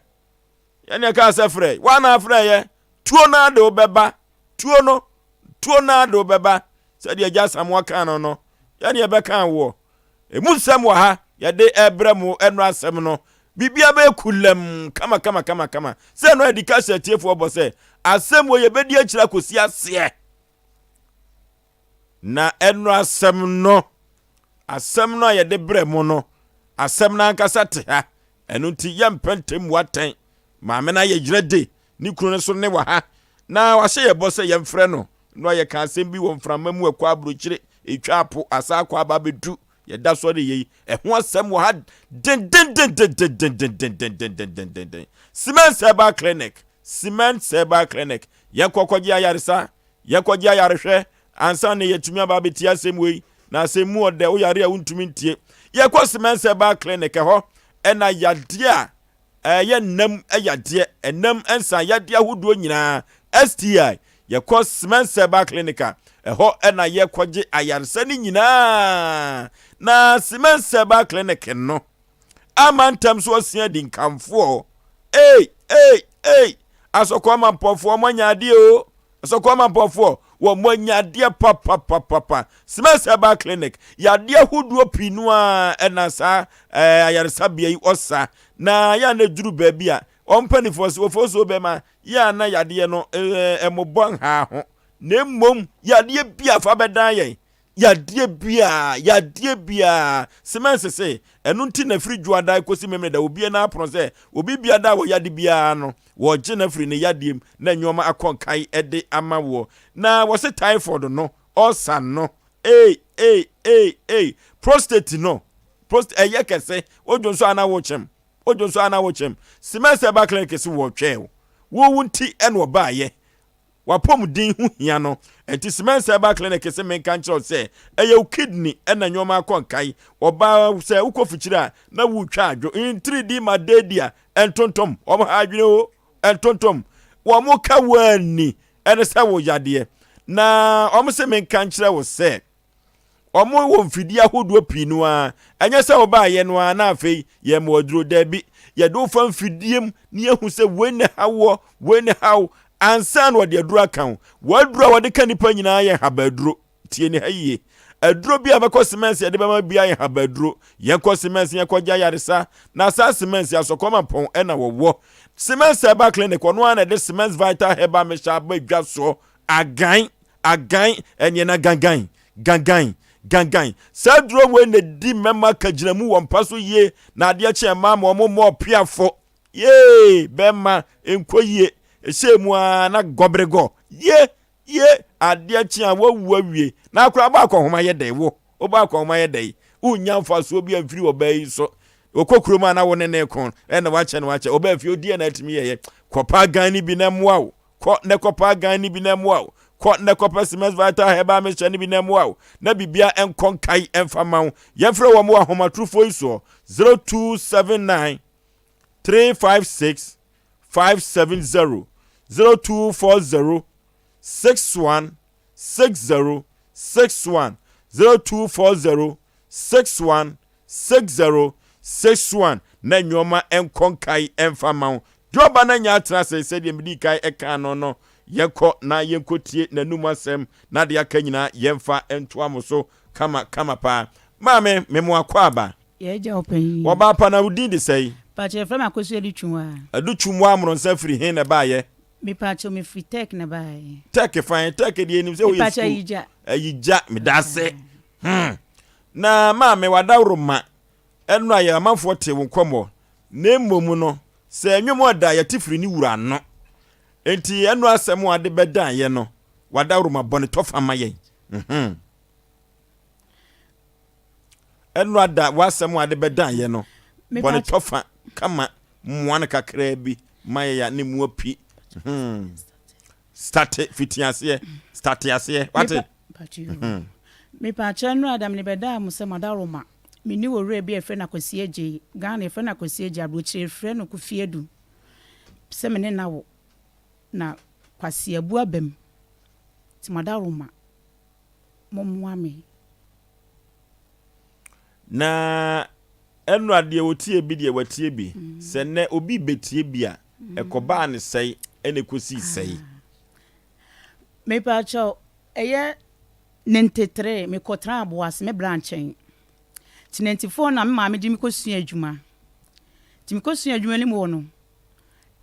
Yɛne ɛkaa sɛ frɛ. Woana afrɛ yɛ? Tuo no ara de wobɛba. Tuo no, tuo no ara de wobɛba. Sɛdeɛ Agya Asamoah kaa no no, yɛne yɛbɛka woɔ. Emu nsɛm wɔ ha, yɛde ɛbrɛ mo ɛno asɛm no. Biribiara bɛyɛ kulam kama kama kama kama. Sɛ ɛno adi ka hyɛ atiefoɔ bɔ sɛ, asɛm wɔ yɛbɛdi akyire akɔsi aseɛ. Na ɛno asɛm no, asɛm no a yɛde brɛ mo no, asɛm no ankasa te ha. Ɛno nti yɛmpɛ ntɛmmu atɛn. Maame no ayɛ gyina de, ne kunu no nso ne wɔ ha. Na wahyɛ yɛn bɔ sɛ yɛmfrɛ no. Na yɛka asɛm bi wɔ mframa mu ɛkɔ aburokyire, ɛtwa apo, asa akɔ aba abɛdu. Yɛda so de yei. Ɛho asɛm wɔ ha dendendendendendendendendendendenden. Cement Herbal Clinic, Cement Herbal Clinic. Yɛnkɔ kɔgye ayaresa, yɛnkɔgye ayarehwɛ ansa na yɛatumi aba abɛtie asɛm wei. Na asɛm mu ɔdɛ, woyare a wontumi ntie. Yɛkɔ Cement Herbal Clinic ɛhɔ ɛna yadeɛ a ɛyɛ nnam yadeɛ, ɛnam nsa yadeɛ ahodoɔ nyinaa, STI, yɛkɔ Cement Herbal Clinic a, ɛhɔ na yɛkɔgye ayaresa no nyinaa. Na Cement Herbal Clinic no ama ntɛm so asia di nkamfoɔ. Ei, ei, ei, asɔkɔ amampɔfoɔ mo anya adeɛ o. Asɔkɔ amampɔfoɔ wɔn mo anya adeɛ papapapapa. Cement Herbal Clinic yadeɛ ahodoɔ pii no ara ɛna saa ɛɛ ayaresabea yi ɔsa. Na yɛ a na eduru baabi a wɔn mpanimfoɔ sɛ wɔfɔ so bɛma yɛ a na yadeɛ no ɛɛ ɛmobɔ nhaa ho. Na mmom yadeɛ bi a fa bɛdan yɛn Yadeɛ biara, yadeɛ biara. Siemens se, ɛno nti na firi Dwoada kɔsi Memeneda obie n'apono sɛ obi biada a wɔyade biara no, wɔregye no afiri ne yadeɛ mu na nnoɔma akɔ nkae de ama woɔ. Na wɔse typhoid no, ulcer no, ei, ei, ei, ei, prostate no, prost, ɛyɛ kɛse, wodwo nso a na wokyem, wodwo nso a na wokyem. Siemens Herbal Clinic se wɔretwɛn wo, wo wo nti na wɔbaeɛ. W'apɔmuden ho hia no. Enti Cement Herbal Clinic se menka nkyerɛ wo sɛ, ɛyɛ wo kidney na nneɛma akɔ nkae. Ɔbaa, sɛ wokɔ fikyire a, na woretwa adwo. Ntiridi ma dedia, ntontom, wɔn ha adwene o, ntontom. Wɔn ka wo anni, ɛne sɛ wo yadeɛ. Na wɔn se menka nkyerɛ wo sɛ, Wɔwɔ mfidie ahodoɔ pii no ara. Ɛnyɛ sɛ wobaeɛ no ara na afei yɛma wo aduro. Dabi, yɛde wo fa mfidie mu na yɛhu sɛ wei na ɛha woɔ, wei na ɛha wo, ansa na wɔde aduro aka wo. W'aduro a wɔde ka nnipa nyinaa yɛ nhabaduro. Tie ne ha yie. Aduro bi a bɛkɔ semɛnse yɛde bɛma biara yɛ nhabaduro. Yɛnkɔ semɛnse yɛnkɔgye ayaresa. Na saa semɛnse asɔkɔma pɔn na wɔwɔ. Semɛnse Herbal Clinic, ɔno ara na ɛde Semɛnse Vital Herbal Mixture aba dwa soɔ. Agan Agan, ɛneɛ na gangan, gangan, gangan. Saa duro wei na ɛdi mmarima kagyinamu wɔ mpa so yie na adeɛ kye mmaa ma wɔn mmɔ ɔpeafo. Yee, bɛrima, nkɔ yie. Ɛhyɛ mu ara na gɔberegɔ. Ye, ye, adeɛ kye a wawu awie. Na akora bɔ akɔnhoma yɛ dɛn wo? Wobɔ akɔnhoma yɛ dɛn? Wonnya mfasoɔ bi amfiri ɔbaa yi so. Ɔkɔ kurom a na wo ne ne ko, ɛna wakyɛ na wakyɛ. Ɔbaa fie, odiɛ na atumi yɛyɛ. Kɔpa agan no bi na ɛmmoa wo. Kɔ na kɔpɛ agan no bi na ɛmmoa wo. Kɔ na kɔpɛ Siemens Vital Herbal Mixture no bi na ɛmmoa wo, na biribiara nkɔ nkae mfa mma wo. Yɛmfrɛ wɔn wɔ ahomatorofoɔ yi soɔ, 0279 356 570, 0240 61 60 61, 0240 61 60 61 na nnoɔma nkɔ nkae mfa mma wo. Deɛ ɔba no anya atena ase sɛdeɛ medii kan kaa no no, yɛnkɔ na yɛnkɔtie n'anum asɛm na deɛ aka nyinaa yɛmfa ntoa mo so kama kama paa. Maame, me mo akwaaba. Yɛ agya ɔpanyin. Wɔbaa pa na wo din de sɛn? Pakyɛ yɛfrɛ me Akosua Adutwumwaa. Adutwumwaa Mmorɔnsa firi he na ɛbaeɛ? Mepakyɛw mefiri Tech na ɛbaeɛ. Tech fan? Tech deɛ yɛnim sɛ woyɛ Mepakyɛw sukuu. Ayigya. Ayigya, medase. Hmm. Na maame w'adaworoma ɛno a yɛ amanfoɔ tee wo nkɔmmɔ, na mmom no sɛ nnwom a ɔda yɛte firi ne wura ano. Enti ɛno asɛm a ade bɛdan yɛ no, w'adaworoma bɔ ne tɔfa ma yɛn. Mhm. Ɛno ada w'asɛm a ade bɛdan yɛ no, bɔ ne tɔfa kama, mmoa no kakraa bi ma yɛ ya ne mu api. Mhm. Starte fiti aseɛ, starte aseɛ, wate? Mhm. Mepaakyɛw nnora da mede bɛdaa mo sɛ madaroma. Me ne owura bi a yɛfrɛ no Akwasi Agyei, Ghana yɛfrɛ no Akwasi Agyei, aburokyire yɛfrɛ no Kofi Adu, sɛ me ne no awo na Kwasi abu aba mu. Nti madaroma, mommoa me. Na ɛnora deɛ ɔtie bi deɛ watie bi. Sɛ nnɛ obi bɛtie bi a, ɛkɔbaa ne sɛe ɛna ɛkɔsii sɛe. Mepaakyɛw, ɛyɛ 93 me kɔ traa Aboase me bra nkyɛn. Nti 94 na me maame de me kɔ sua adwuma. Nti me kɔ sua adwuma no mu hɔ no,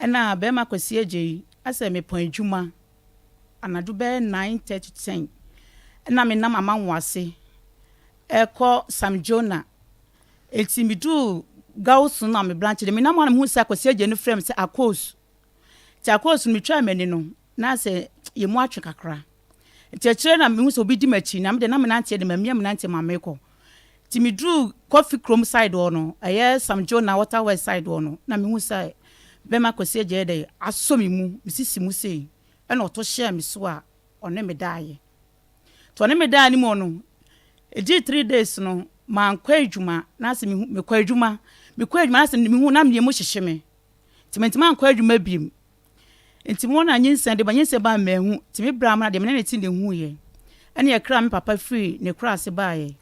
ɛna bɛɛma Kwasi Agyei asɛ me pɔn adwuma anadwo bɛyɛ 9:30 to 10 ɛna me nam Amanwoase ɛkɔ Sam Jonah. Nti me duu Gawson na me bra nkyɛn de me nam hɔ na me hu sɛ Kwasi Agyei no frɛ me sɛ Akos. Nti Akos no me twaa m'ani no na asɛ yɛ mu atwe kakra. Nti akyire na mehu sɛ obi di m'akyi na me deɛ na me nanteɛ de mamia me nanteɛ ma mekɔ. Nti me duruu Coffee kurom side hɔ no, ɛyɛ Sam Jonah Water Works side hɔ no, na mehu sɛ bɛma Kwasi Adjei dɛ asɔ me mu, me sisi mu sei, ɛna ɔto hyɛɛ me so a ɔne me daeɛ. Nti ɔne me daeɛ no mu no, ɛdii 3 days no, mankɔ adwuma, na asɛ mehu, mekɔ adwuma, mekɔ adwuma na asɛ mehu na me yam hyehye me. Nti mantumi ankɔ adwuma biom. Nti mo na nyinsɛn de ba, nyinsɛn ba a manhu, nti me bra mu na deɛ me ne no te na ɛhuiɛ. Ɛna yɛkraa me papa firii n'akuraase baeɛ.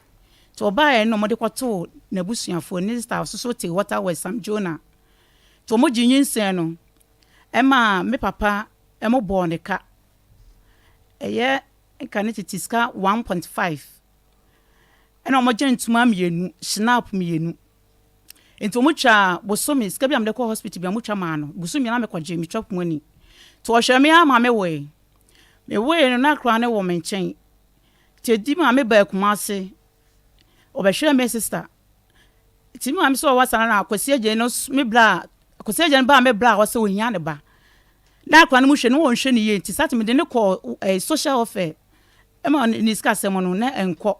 Nti ɔbaeɛ no na wɔde kɔtoo n'abusuafoɔ, ne sista nso so te Water West, Sam Jonah. Nti wɔgyee nyinsɛn no maa me papa wɔbɔɔ ne ka. Ɛyɛ nka ne tete sika 1.5. Ɛna wɔgyee ntoma mmienu, schnapp mmienu. Nti wɔn twaa bosome, sika bi a mede kɔ hospital bi a wɔn twa maa no, bosome na mekɔ gye, me chop money. Nti ɔhwɛ me ara ma me woe. Me woe no na akora no wɔ me nkyɛn. Nti edi maa me baa Kumasi, ɔbɛhwɛɛ me sister. Nti me maame sɛ ɔwɔ asa na Kwasi Adjei no me bra, Kwasi Adjei no baa me bra hɔ sɛ ohia ne ba. Na akora no mu hwɛ no wɔnhwɛ no yie nti saa te mede no kɔɔ eh, social welfare ɛma ne sika asɛm no na ɛnkɔ.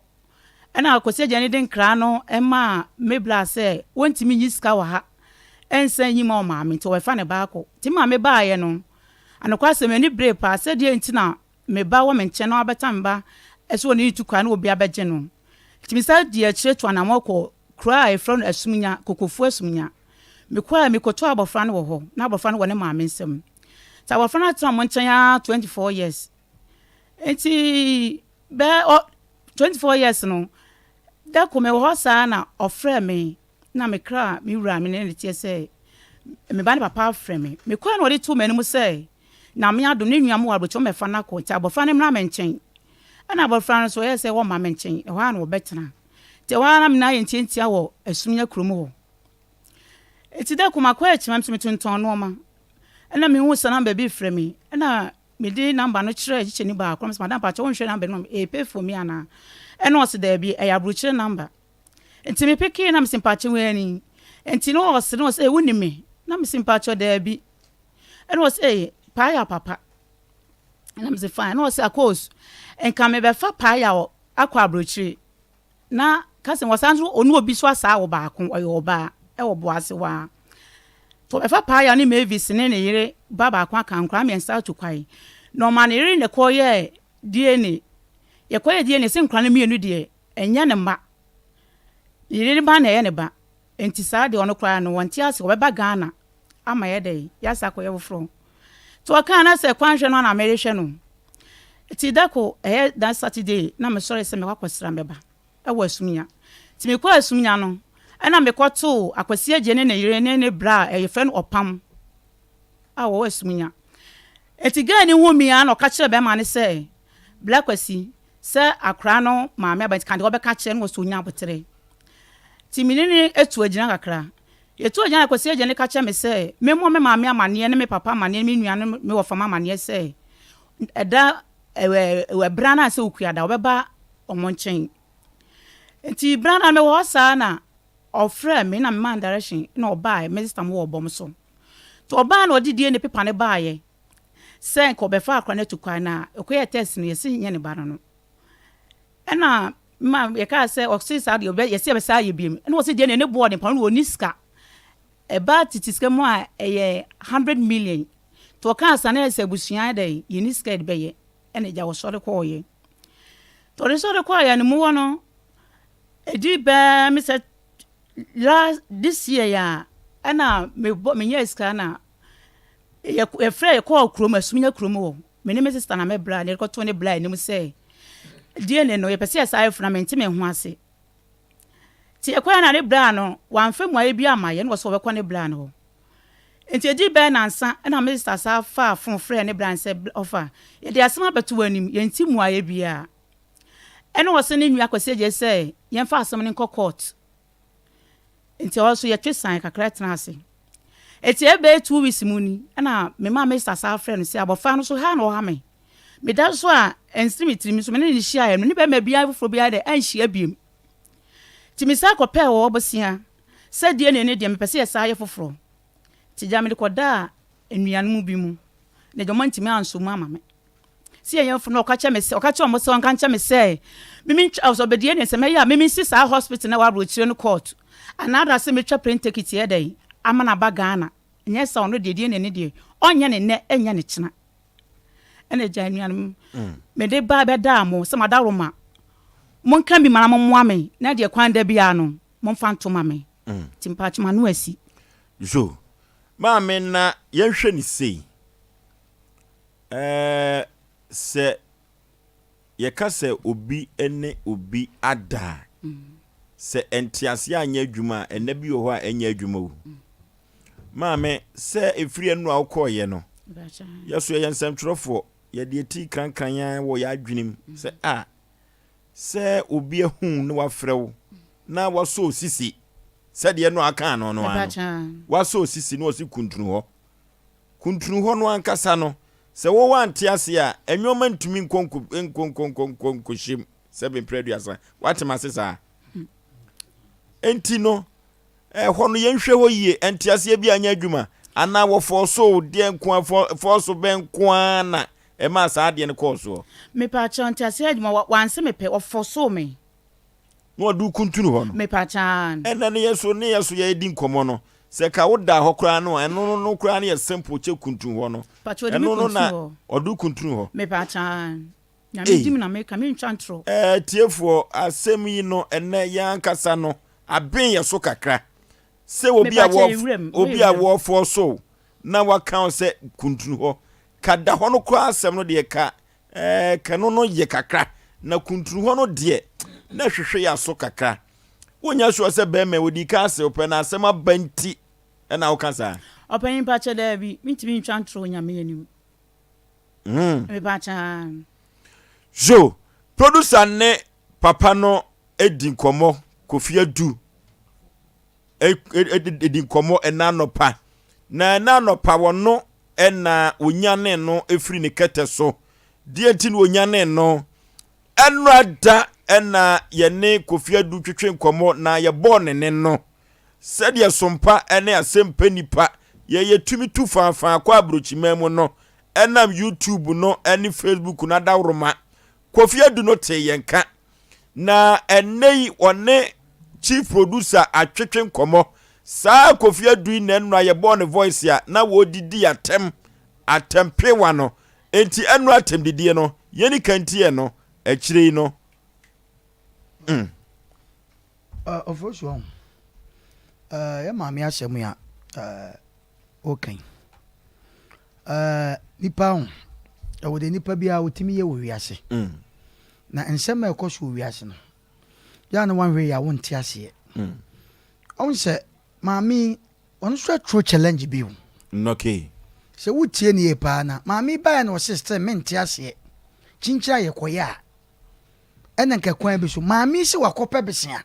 Ɛnna Kwasi Agya no de nkra no maa me bra sɛ wɔntumi nyi sika wɔ ha nsan nyi ma ɔmaame nti ɔbɛfa ne ba akɔ. Nti me maame baeɛ no, Anokwasɛm, m'ani beree paa sɛ deɛn nti na me ba wɔ me nkyɛn na wabɛtan me ba sɛ ɔne no tu kwan na obi abɛgye no. Nti mesan dii akyire tuu anammɔn kɔɔ kuro a yɛfrɛ no Asumnya, Kokofu Asumnya. Mekɔeɛ a, mekɔtoo abɔfra no wɔ hɔ. Na abɔfra no wɔ ne maame nsam. Nti abɔfra no atena wɔn nkyɛn ara 24 years. Nti bɛyɛ ɔ 24 years no, da koro mewɔ hɔ saa na ɔfrɛɛ me na me kra me wura me ne no teɛ sɛ me ba ne papa afrɛ me. Mekɔeɛ na ɔde too m'anim sɛ Nyame adom ne nua mo wɔ abrɔkyɛ wɔmmɛfa no akɔ nti abɔfra no mmra me nkyɛn. Ɛna abɔfra no nso ɔyɛɛ sɛ wɔmma me nkyɛn, ɛhɔ ara na wɔbɛtena. Nti ɛhɔ ara na me nan ayɛ ntiantia wɔ Asumnya kurom hɔ. Nti da koro makɔ akyima nso metontɔn nnoɔma. Ɛna mehuu sɛ namba bi refrɛ me. Ɛna mede namba no kyerɛɛ kyikyɛni baako na mese madam pakyɛ wonhwɛ namba no ma me, ɛyɛ pay for me anaa? Ɛna ɔse daabi ɛyɛ abrokyire namba. Nti me pekee na mese mpakyɛ wei ni? Nti na ɔse na ɔse ee wonim me? Na mese mpakyɛ daabi. Ɛna ɔse ee paaya papa. Ɛna mese fine. Ɛna ɔse akos nka mebɛfa paaya akɔ abrokyire. Na ka sɛ wɔsan nso ɔne obi so asaa wɔ baako, ɔyɛ ɔbaa wɔ Boase hɔ ara. Nti ɔbɛfa Paaya ne Mavis ne ne yere ba baako aka nkwadaa mmiɛnsa atu kwan. Na ɔma ne yere na ɛkɔyɛɛ DNA. Yɛkɔyɛɛ DNA sɛ nkwadaa no mmienu deɛ, ɛnyɛ ne mma. Ne yere ba na ɛyɛ ne ba. Nti saa deɛ ɔno koraa no wɔnte ase, ɔbɛba Ghana ama yɛ dɛn, yɛasa akɔyɛ foforɔ. Nti ɔkaa na sɛ kwan hwɛ no a na merehwɛ no. Nti da ko ɛyɛ da Saturday na mesɔre sɛ mɛkɔ akɔsra me ba wɔ Asumnya. Nti mekɔɔ Asumnya no ɛna mekɔtoo Akwasi Adjei ne ne yere ne ne bra a yɛfrɛ no Ɔpam a wɔwɔ Asumnya. Nti girl no huu me ara na ɔka kyerɛɛ bɛrima no sɛ Bra Kwasi sɛ akwadaa no maame aba nti ka deɛ ɔbɛka kyerɛ no wɔ sɛ ɔnya aboterɛ. Nti me ne no tu agyina kakra. Yɛtuu agyina na Kwasi Adjei no ka kyerɛɛ me sɛ memmɔ me maame amaneɛ ne me papa amaneɛ ne me nua ne me wɔfam amaneɛ sɛ ɛda ɛberɛ no a sɛ Okuada ɔbɛba wɔn nkyɛn. Nti berɛ no a mewɔ hɔ saa na ɔfrɛɛ me na memaa no direction na ɔbaeɛ, me sister mo wɔ ɔbɔm so. Nti ɔbaeɛ na ɔde DNA paper no baeɛ sɛ nka ɔbɛfa akora no atu kwan na ɔkɔyɛɛ test no yɛse nyɛ ne ba no no. Ɛna ma yɛkaa sɛ ɔse saa deɛ ɔbɛ yɛse yɛbɛsa ayɛ biom ɛna ɔse deɛ ne boɔ ne pa no ɔni sika ɛba tete sika mu a ɛyɛ 100 million nti ɔkaa saa na yɛ sɛ abusua dɛ yɛni sika yɛde bɛyɛ ɛna agya wɔsɔre kɔɔyɛ nti ɔde sɔre kɔɔyɛ no mu hɔ no ɛdi bɛɛ me sɛ last this year yɛ a ɛna mebɔ menyɛ sika na yɛfrɛ yɛkɔɔ kurom asuminya kurom hɔ Me ne me sista na me bra na yɛkɔtoo ne bra anim sɛ DNA no yɛpɛ sɛ yɛsan yɛ funu na mente me ho ase. Nti yɛkɔɛ na ne bra no wamfa mmuaeɛ bi amma yɛn na ɔsɛ ɔbɛkɔ ne bra no hɔ. Nti ɛdii bɛyɛ nansa na me sista san faa fon frɛɛ ne bra no sɛ ɔfa yɛde asɛm abɛto w'anim yɛnte mmuaeɛ biara. Ɛna ɔse ne nua Kwasi Agyei sɛ yɛmfa asɛm no nkɔ court. Nti ɛhɔ nso yɛtwe san kakra tena ase. Nti ɛbɛyɛ 2 weeks mu ni ɛna me maa me sista san frɛ no sɛ abɔfra no so ha na ɔha me. Meda so a ɛnsene me tirim so me ne no hyiaeɛ no ne bɛrima biara foforɔ biara dɛ anhyia biom. Nti me san kɔpɛɛ wɔ bosea sɛ DNA no deɛ mepɛ sɛ yɛsan yɛ foforɔ. Nti gya mede kɔdaa nnuanom bi mu na gya wɔn antumi ansɔ mu ama me. Sɛ yɛyɛ mfom na ɔka kyerɛ me sɛ ɔka kyerɛ wɔn sɛ ɔnka nkyerɛ me sɛ mimi ntwa ɔsɛ ɔbɛdie ne sɛ mɛyɛ a mimi nsi saa hospital na ɛwɔ aburokyire no court anaa da sɛ metwa plane ticket yɛ dɛn ama no aba Ghana nyɛ sɛ ɔno deɛ DNA ne deɛ ɔnyɛ ne nnɛ ɛnyɛ ne kyena ɛna agya anuanom mede ba bɛdaa mo sɛ madaworo ma monka bi ma na mommoa me na deɛ kwan da biara no momfa nto ma me nti mpakyɛ m'ano asi. So maame na yɛnhwɛ ne sei. Ɛɛ, sɛ yɛka sɛ obi ne obi ada a, sɛ nteaseɛ anyɛ adwuma a, ɛnna bi wɔ hɔ a ɛnyɛ adwuma o. Maame, sɛ ɛfiri ɛno a wokɔɔyɛ no, yɛso yɛyɛ nsɛmtwerɛfoɔ, yɛde ɛti krankran ara wɔ yɛn adwenem sɛ a, sɛ obi ahu na wafrɛ wo na wasɔ osisi sɛdeɛ no aka no no ano, wasɔ osisi na ɔsi kuntunu hɔ. Kuntunu hɔ no ankasa no, sɛ wo woante ase a, nnoɔma ntumi nkɔ nko nkɔ nkɔ nkɔ nkɔ nkɔhyɛ mu sɛ mprɛ aduasa. Woate m'ase saa? Enti no, ɛhɔ no yɛnhwɛ hɔ yie. Nteaseɛ bi anyɛ adwuma anaa wɔfɔɔso deɛ nko a fɔɔso bɛn nko ara na ɛmaa saa adeɛ no kɔɔ soɔ? Mepaakyɛw, nteaseɛ adwuma, wanse mepɛ, wɔfɔɔsoo me. Na wɔde wo kuntunu hɔ no. Mepaakyɛw. Ɛnna ne yɛ so ne yɛ so yɛredi nkɔmmɔ no. Sɛ ka wo da hɔ koraa no a, ɛno no koraa no yɛ simple kyɛ kuntun hɔ no. Pakyɛ ɔde me Ɛno no kuntun na hɔ. ɔde wo kuntun hɔ. Mepakyɛ aane. Nyame Ei. dim na meka, mentwa ntorɔ. Atiefoɔ, asɛm yi no ɛnnɛ yɛn ankasa no aben yɛn so kakra. Sɛ obi a Mepakyɛ wɔ yɛ wuram, obi woyɛ a wuram. wɔfɔɔso wo na waka wo sɛ kuntun hɔ, ka da hɔ no koraa asɛm no deɛ ka ɛɛ ka no no yɛ kakra, na kuntun hɔ no deɛ na ɛhwehwe yɛn aso kakra. Wonyɛ sure sɛ bɛrima yi odii kan ase wo pɛ na asɛm aba nti na woka saa? Ɔpanyin mpakyɛ daabi, mentumi ntwa ntorɔ wɔ Nyame anim. Mm. Mepakyɛ aane. Yo, producer ne papa no di nkɔmmɔ, Kofi Adu di nkɔmmɔ ɛna anɔpa. Na ɛna anɔpa wɔno ɛna wɔnyanee no firi ne kɛtɛ so. Deɛ nti na wɔnyanee no, Ɛnora da na yɛne Kofi Adu twetwe nkɔmmɔ na yɛbɔɔ ne ne no. Sɛdeɛ Sompa ne Asɛmpɛ Nnipa yɛ yɛtumi tu faafaa kɔ aburokyiman mu no, ɛnam YouTube no ne Facebook no adaworoma, Kofi Adu no tee yɛn ka. Na ɛnnɛ yi ɔne Chief Producer atwetwe nkɔmmɔ. Saa Kofi Adu yi na ɛnora yɛbɔɔ ne voice a na wɔredidi atɛm, atɛmpewa no. Enti ɛno atɛmdidie no, yɛni kan tiɛ no, akyire yi no, mm. Ɔfosu ɔho, yɛ maame asɛm yi a ɔka yi, nipa ho, ɛwɔ deɛ nipa biara ɔtumi yɛ wɔ wiase. Na nsɛm a ɛkɔ so wɔ wiase no, yɛ a na wanhwɛ yie a wonte aseɛ. Ɔhu sɛ maame yi Ɔno nso aturo challenge bi o. Nnɔkee. Sɛ wo tie no yie paa na maame yi baeɛ na ɔse still mente aseɛ kyinkyin a yɛkɔyɛ a ɛna nka kwan bi so maame yi se wakɔpɛ besea.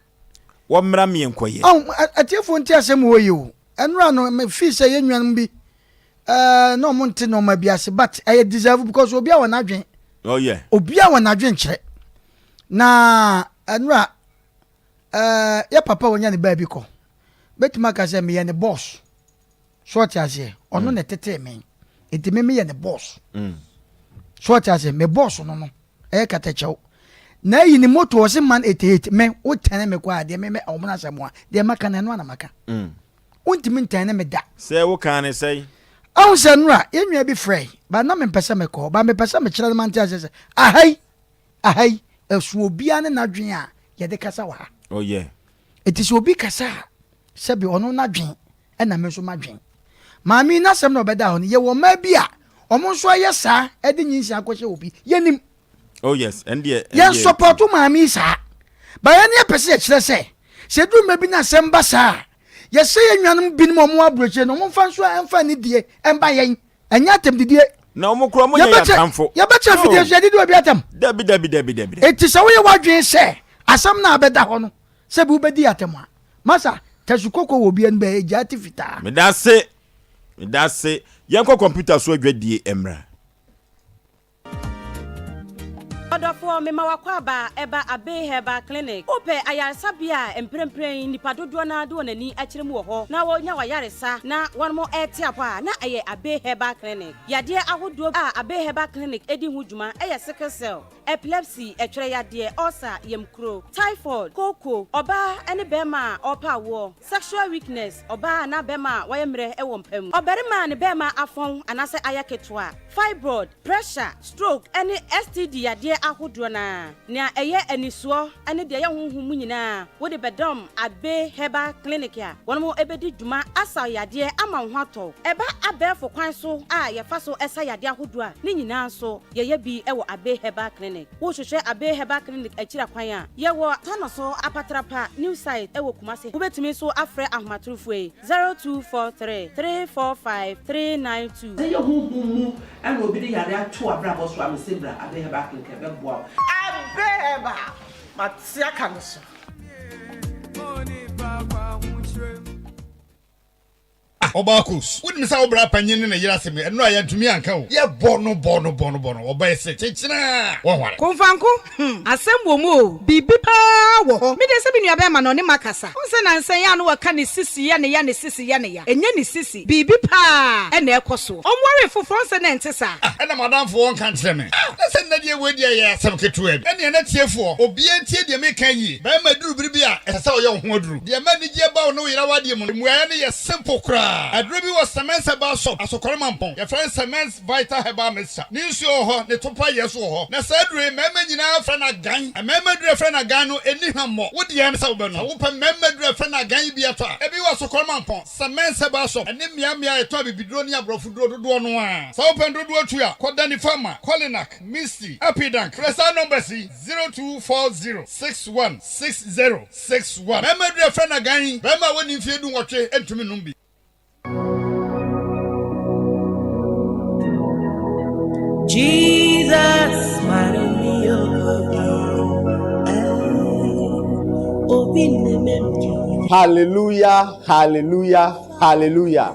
Wɔmmra me yɛnkɔyɛ. Ɔn atiefoɔ nte asɛm wɔ yi o ɛnora no me feel sɛ yɛn nuanom bi ɛɛ na ɔmo nte nɔɔma bi ase but ɛyɛ deserve because obi a wɔ n'adwen. Oh yeah. Obi a wɔ n'adwen kyerɛ na ɛnora Ɛɛ, yɛ papa a wanya ne baabi kɔ. Mɛtumi aka sɛ meyɛ ne boss. So ɔte aseɛ? Ɔno mm. na ɛtetee me. Nti me meyɛ ne boss. Mm. So ɔte aseɛ? Me boss no no, ɛyɛ katakyɛw. Na ayi ne moto ɔse man 88 me wotɛne me kɔ a deɛ me mɛ ɔmo no asɛm a deɛ maka no ɛno ana maka. Mm. Wontumi ntɛne me da. Sɛ wokaa ne sɛe. Ahu sɛ nnora yɛn nua bi frɛ ba na mempɛ sɛ mekɔ ba mepɛ sɛ mekyerɛ no mante aseɛ sɛ aha yi Aha yi, ɛso obiara ne n'adwene a yɛde kasa wɔ ha. Oh yeah. Eti sɛ obi kasa a, sɛbi ɔno n'adwene ɛna me nso m'adwene. Maame yi n'asɛm na ɔbɛda hɔ no, yɛwɔ mmaa bi a wɔn nso ayɛ saa ɛde nyinsɛn akɔhyɛ obi. Yɛnim. Oh yes, ɛndeɛ. Yɛn sɔpɔto maame yi saa. Ba yɛn yɛpɛ sɛ yɛkyerɛ sɛ, sɛ ɛduru mmerɛ bi na asɛm ba saa a, yɛsɛ yɛn nuanom binom a wɔn wɔ aburokyire no, wɔn mfa nso ɛmfa anidie ɛmba yɛn. Ɛnyɛ atɛmdidie. Na wɔn koraa wɔnyɛ yɛn atamfo. Yɛbɛkyerɛ fidie so yɛdidi obi atɛm. Dabi dabi dabi dabi. Eti sɛ woyɛ w'adwene sɛ asɛm no a abɛda hɔ no sɛ bi wobɛdi atɛm a, masa tasu kɔkɔɔ wɔ obi anim bɛyɛ gyaa ti fitaa. Medase, medase. Yɛnkɔ kɔmputa so adwadie mmra. Ɔdɔfoɔ, mema w'akwaaba ɛba Abbey Herbal Clinic. Wopɛ ayaresabea a mprempren nnipa dodoɔ no ara de wɔn ani akyerɛ mu wɔ hɔ na wɔnya w'ayaresa na wɔnom rete apɔ a, na ɛyɛ Abbey Herbal Clinic. Yadeɛ ahodoɔ a Abbey Herbal Clinic di ho dwuma yɛ sickle cell, epilepsy, ɛtwerɛ yadeɛ, ulcer, yamkuro, typhoid, kooko, ɔbaa ne barima a ɔrepɛ awoɔ, sexual weakness, ɔbaa anaa barima a wayɛ mmerɛ wɔ mpa mu, ɔbarima a ne barima afɔn anaasɛ ayɛ ketewa, fibroid, pressure, stroke ne STD yadeɛ ahodoɔ no ara. Nea ɛyɛ anisoɔ ne deɛ ɛyɛ honhom mu nyinaa wode bɛdɔm Agbe Herbal Clinic a wɔn bɛdi dwuma asa wo yadeɛ ama wo ho atɔ wo. Ɛba abɛɛfo kwan so a yɛfa so sa yadeɛ ahodoɔ a, ne nyinaa nso yɛyɛ bi wɔ Agbe Herbal Clinic. Wohwehwɛ Abe Herbal Clinic akyiri akwan a, yɛwɔ Tanoso Apatrapa New Site wɔ Kumasi. Wobɛtumi nso afrɛ ahomatorofoɔ yi, 0243 345 392. Sɛ ɛyɛ honhom mu na obi de yare ato w'abrabɔ so a, mese bra Abe Herbal Clinic ɛbɛboa wo. Abe Herbal, mate aka no so. Ah ɔbaa Kos, wonim sɛ wo bra panyin ne ne yere asɛm yi, ɛno a yɛantumi anka o. Yɛbɔ no bɔ no bɔ no bɔ no, ɔbaa yi se kyekyena a, wɔnware. Komfanko, hmm, asɛm wɔ mu o, biribi paa wɔ hɔ. Me deɛ sɛ me nua bɛɛma no ɔne makasa. Wohu sɛ nansa yi a na wɔka ne sisi yɛ ne ya, ne sisi yɛ ne ya. Ɛnyɛ ne sisi, biribi paa na ɛrekɔ soɔ. Ɔnwaree foforɔ, wohu sɛ na ɛnte saa. Ah, ɛna m'adamfo ɔnka nkyerɛ me. Ah, na sɛ nnɛ deɛ wei deɛ ɛyɛ asɛm ketewa bi. Ɛnneɛ na tiefoɔ, obiara ntie deɛ mereka yi yie. Barima duru bere bi a, ɛsɛ sɛ ɔyɛ wo ho aduru. Deɛ ɛma anigyeɛ ba wo ne wo yere awadeɛ mu no, mmuaeɛ no yɛ simple koraa. Aduro bi wɔ Semens Herbal Shop, Asokore Mampong. Yɛfrɛ no Semens Vital Herbal Mixture. Ne nsuo wɔ hɔ, ne topa yɛ nso wɔ hɔ. Na saa aduro yi, mmarima nyinaa frɛ no agan. Mmarima aduro a yɛfrɛ no agan no, ɛnni hwammɔ. Wo deɛ ne sɛ wobɛnom. Sɛ wopɛ mmarima aduro a yɛfrɛ no agan yi bi atɔ a, ebi wɔ Asokore Mampong, Semens Herbal Shop, ɛne mmeammea a yɛtɔn abibiduro ne aborɔfoduro dodoɔ no ara. Sɛ wopɛ no dodoɔ tu a, kɔ Danny Pharma, Kolinak, Misty, Apidank. Frɛ saa numbers yi. 0240 61 60 61. Barima aduru a yɛfrɛ no agan yi, barima a wadi mfeɛ dunwɔtwe ntumi nnom bi. Jesus, Hallelujah, hallelujah, hallelujah.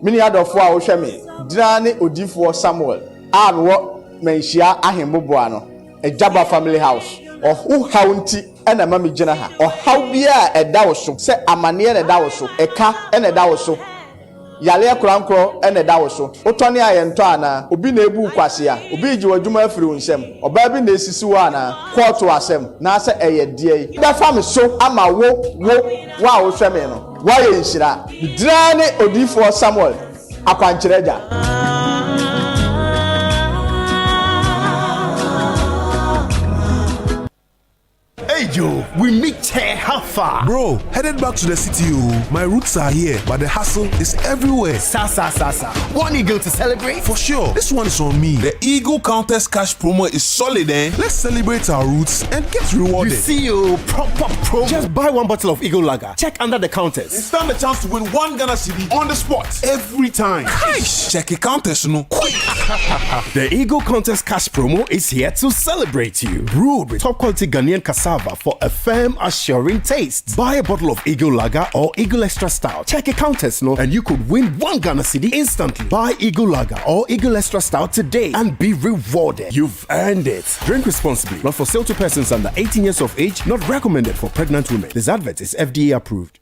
Me nua dɔfoɔ a wohwɛ me, gyina ne odiyifoɔ Samuel a mewɔ Manhyia Ahemmoboa no. Agyaba family house. Ɔho haw nti na ɛma me gyina ha. Ɔhaw biara a ɛda wo so, sɛ amaneɛ na ɛda wo so, ɛka na ɛda wo so, yareɛ korankorɔ na ɛda wo so, wotɔne a yɛntɔ anaa, obi na ɛrebu wo kwasea, obi regye w'adwuma afiri wo nsam, ɔbaa bi na ɛresisi wo anaa, kɔɔto asɛm, naasɛ ɛyɛ deɛn bɛfa me so ama wo, wo, wo a wohwɛ me no, woayɛ nhyira. Me din ara ne Odiyifoɔ Samuel. Akwankyerɛ Agya. Hey Joe, we meet here, how far? Bro, headed back to the city, oh. My roots are here, but the hustle is everywhere. Sa sa sa sa. One eagle to celebrate? For sure. This one is on me. The Eagle Countess Cash promo is solid, eh? Let's celebrate our roots and get rewarded. You see, oh, proper promo. Just buy one bottle of Eagle Lager. Check under the counters. And stand a chance to win one Ghana cedi on the spot every time. Cash! Check your counters, no. Quick! the Eagle Contest Cash promo is here to celebrate you. Brewed with top quality Ghanaian cassava for a firm, assuring taste. Buy a bottle of Eagle Lager or Eagle Extra Stout. Check your counters, no, and you could win one Ghana cedi instantly. Buy Eagle Lager or Eagle Extra Stout today and be rewarded. You've earned it. Drink responsibly. Not for sale to persons under 18 years of age. Not recommended for pregnant women. This advert is FDA approved.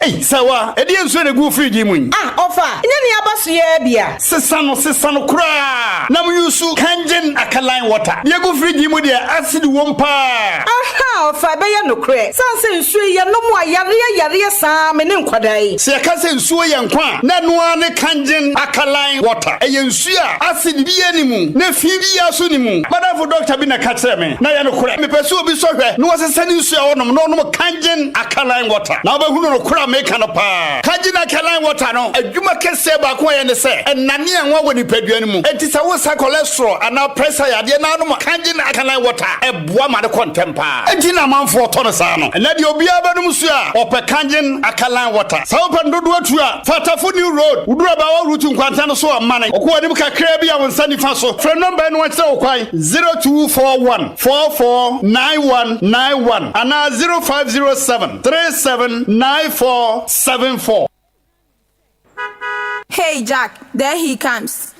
Ei, Sawa, ɛdeɛn nsuo na ɛgu wo fridge yi mu yi? Ah, ɔfa, nyɛ nea aba so yi ara bi a? Sesa no, sesa no koraa na mo use Kangen alkaline water. Deɛ ɛgu fridge yi mu deɛ, acid wom paa. Ahaa, ɔfa, ɛbɛyɛ nokorɛ. Sane sɛ nsuo yi, yɛnom a, yareɛ yareɛ saa me ne nkwadaa yi. Sɛ yɛka sɛ nsuo yɛ nkwa a, na ɛno ara ne Kangen alkaline water. Ɛyɛ nsuo a acid biara nni mu, na fi biara nso nni mu. M'adamfo dɔkta bi na ɛka kyerɛɛ me, na ɛyɛ nokorɛ. Mepɛ sɛ obi sɔ hwɛ na ɔsesa ne nsuo a ɔnom na ɔnom Kangen alkaline water na wobɛhunu nokorɛ a meka no paa. Kangen alkaline water no adwuma kɛseɛ baako a ɛyɛ ne sɛ ɛnane anwa wɔ nipadua no mu. Enti sɛ wosa cholesterol anaa pressure yadeɛ na wonom Kangen alkaline water a, ɛboa ma no kɔ ntɛm paa. Enti na amanfoɔ tɔ no saa no. Ɛnnɛ deɛ obiara bɛnom nsuo a, ɔpɛ Kangen alkaline water. Sɛ wopɛ no dodoɔ tu a, fa Tafo New Road, woduru Abaawa Route nkwanta no so a, mane kɔ w'anim kakraa bi a wo nsa nifa so. Frɛ nɔmba yi na wɔnkyerɛ wo kwan, 0241 44 9191 anaa 0507 37 94 74. Hey Jack, there he comes.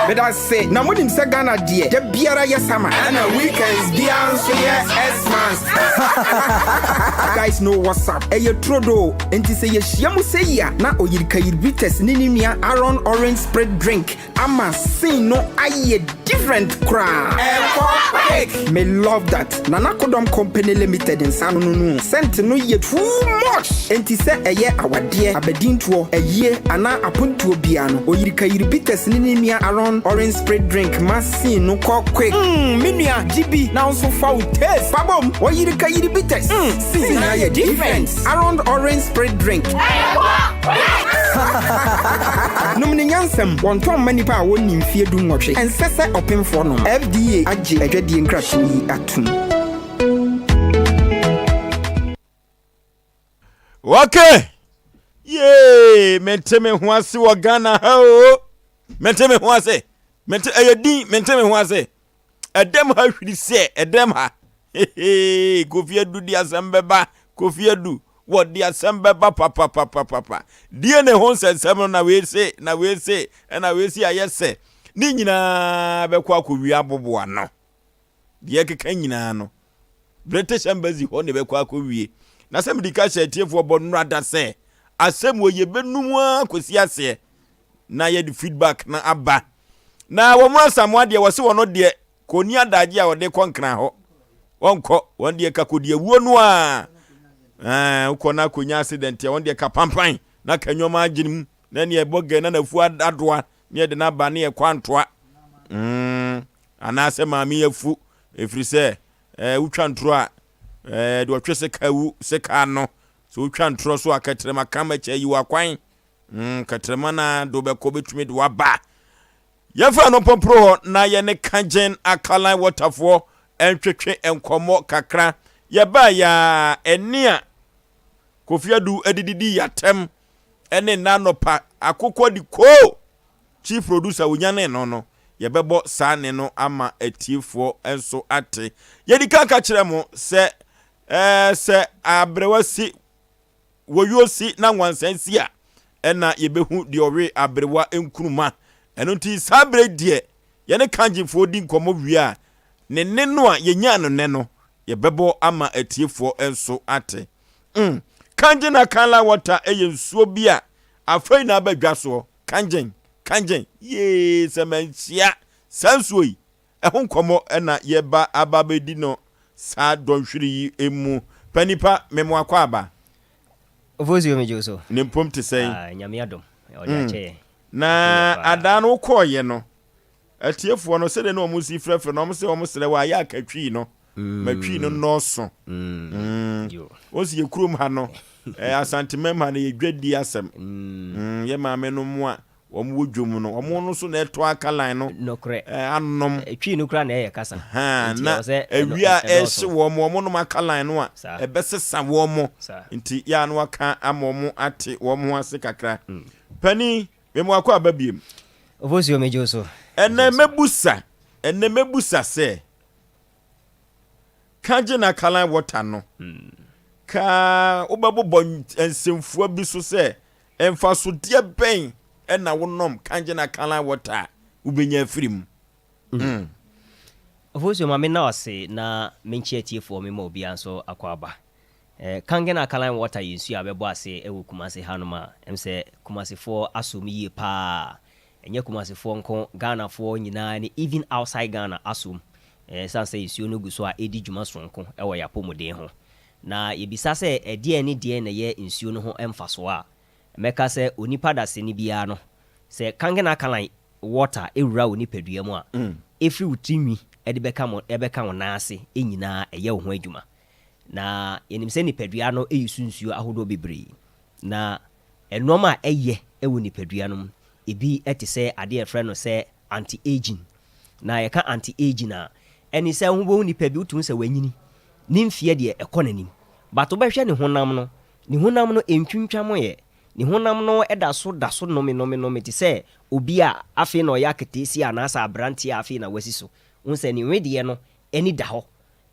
Meda se na monim sɛ Ghana deɛ da biara yɛ summer. Ɛna weekends biara nso yɛ Xmas. Guys know what's up. Ɛyɛ turodoo. Enti sɛ yɛhyia mu sɛ yi a na Oyirikayir Bitters ne ne nua Aaron Orange Spirit Drink ama scene no ayɛ different koraa. Ɛkɔ quick! Me love that. Nana Kodɔm Company Limited nsa ano no no scent no yɛ too much! Enti sɛ ɛyɛ awadeɛ, abadintoɔ, ayie anaa apontoɔ biara no, Oyirikayiri Bitters ne ne nua Aron Orange Spirit Drink ma scene no kɔ quick. Mm, me nua, gye bi na wo nso fa wo taste fa bom. Oyirikayiri Bitters, mm, scene no ayɛ different. Aron Orange Spirit Drink. Nom no nyansam. Wɔntɔn mma nnipa a wɔnnii mfeɛ dunwɔtwe. Ɛnsɛ sɛ ɔpemfoɔ nom. FDA agye adwadie nkratoɔ yi atom. Okay. Yay, mente me ho ase wɔ Ghana ha o. Mente me ho ase. Mente ɛyɛ din, mente me ho ase. Ɛdɛm ha hwiri sɛ ɛdɛm ha. Hehe, Kofi Adu di asɛm bɛba. Kofi Adu. Wɔde asɛm bɛba papapapapa. DNA ho nsɛnsɛm no na wei se, na wei se, ɛna wei se ayɛ sɛ. Ne nyinaa bɛkɔ akɔwie aboboano. Deɛ ɛkeka nyinaa no, British Embassy hɔ na ɛbɛkɔ akɔwie. Na sɛ mede ka hyɛ atiefoɔ bɔ nnora da sɛ, asɛm wɔ yɛbɛnum ara kɔsi aseɛ na yɛde feedback no aba. Na wɔn Asamoah deɛ wɔse wɔn deɛ kɔni adagye a wɔde kɔ nkran hɔ. Wɔnkɔ, wɔn deɛ ka kɔdi awuo no a. Ɛɛ, wokɔ na akɔnya accident a, wɔn deɛ ka pampan na ka nneɛma agyene mu na ɛne ɛbɔ gɛ na nafu adoa ne yɛde no aba ne yɛkɔ antoa. Mm, anaasɛ maame yi afu ɛfiri sɛ ɛɛ wotwa ntoro a ɛɛ deɛ ɔtwe seka wu seka no sɛ wotwa ntorɔ so a kɛtrɛma ka mɛkyɛ yi wakwan mm, kɛtrɛma na do bɛkɔ bɛtumi de waba. Yɛmfa no mpɔmporo hɔ na yɛne Kagyen Alkaline Waterfoɔ ntwetwe nkɔmmɔ kakra. Yɛbaa yɛ a ɛne a Kofi Adu de didii yɛatɛm ne nna anɔpa akokɔ de koo Chief Producer onyanee no no, yɛbɛbɔ saa nne no ama atiefoɔ nso ate. Yɛdi kan ka kyerɛ mo sɛ ɛɛ sɛ aberewa si wɔyuo si na nwansan si a, ɛna yɛbɛhu deɛ ɔwe aberewa nkruma. Ɛno nti saa berɛ deɛ yɛne Kangyefoɔ di nkɔmmɔ wie a, ne nne no a yɛnyaa no nnɛ no, yɛbɛbɔ ama atiefoɔ nso ate. Mm. Kangen Alkaline Water yɛ nsuo bi a afei na aba dwa soɔ. Kangen, Kangen, yee sɛ manhyia saa nsuo yi. Ɛho nkɔmmɔ na yɛba aba abɛdi no saa dɔnhwere yi mu. Panipa, me mo akɔ aba. Ofosuo megye wo so. Ne mpom te sɛn? Ah, Nyame adom, ɔde mm. akyɛ yɛn. Na adaa no wokɔɔyɛ no, atiefoɔ no sɛdeɛ na wɔn si frɛfrɛ no, wɔn sɛ wɔn srɛ wɔ ayɛ akatwii no, mm. matwii no nnɔɔso. Mm. Mm. Wɔn si yɛ kurom ha no, eh, Asantemam ha no yɛ dwadie asɛm. Mm. Yɛ maame no mu a Wɔn wɔ dwom no, wɔn no so na ɛtɔ alkaline no. Nokorɛ. Anom. Twi no koraa na ɛyɛ kasa. Haa, na awia a ɛrehye wɔn, wɔn nom alkaline no a, ɛbɛsesa wɔn. Nti yɛ a na waka ama wɔn ate wɔn ho ase kakra. Panin, me mo akɔ aba biem. Ofosuo megye wo so. Ɛnɛ mɛbusa, ɛnɛ mɛbusa sɛ. Ka gye na alkaline water no. Ka wobɛbobɔ nsɛmfua bi so sɛ mfasodeɛ bɛn na wonom Kangen alkaline water a wobɛnya afiri mu. Mm. Ofosuo ma menna wo ase na menkyia atiefoɔ mema obiara nso akwaaba. Eh, Kangen alkaline water yɛ nsuo a bɛbɔ ase wɔ Kumase hanom a ɛm sɛ Kumasefoɔ asɔ mu yie paa. Ɛnyɛ Kumasefoɔ nko, Ghanafoɔ nyinaa ne even outside Ghana asɔ mu. Ɛsiane sɛ nsuo no gu so a ɛredi dwuma sononko wɔ yɛn apɔmuden ho. Na yɛbisa sɛ ɛdeɛn ne deɛn na ɛyɛ nsuo no ho mfasoɔ a, mɛka sɛ onipa dasani biara no, sɛ Kangen alkaline water wura wo nipadua mu a, ɛfiri wo tiri nwi de bɛka mo bɛka wo nan ase nyinaa ɛyɛ wo ho adwuma. Na yɛnim sɛ nipadua no use nsuo ahodoɔ bebree. Na nnoɔma a ɛyɛ wɔ nipadua no mu, ebi te sɛ adeɛ a yɛfrɛ no sɛ anti-aging. Na yɛka anti-aging a, ɛne sɛ wobɛhu nipa bi, wotumi hu sɛ wanyini, ne mfeɛ deɛ ɛkɔ n'anim. But wobɛhwɛ ne honam no, ne honam no ɛntwintwamoeɛ. Ne honam no da so da so nomenome te sɛ obi a afei na ɔyɛ aketeesia anaasɛ aberanteɛ a afei na wasi so. Wohu sɛ ne wedeɛ no ani da hɔ.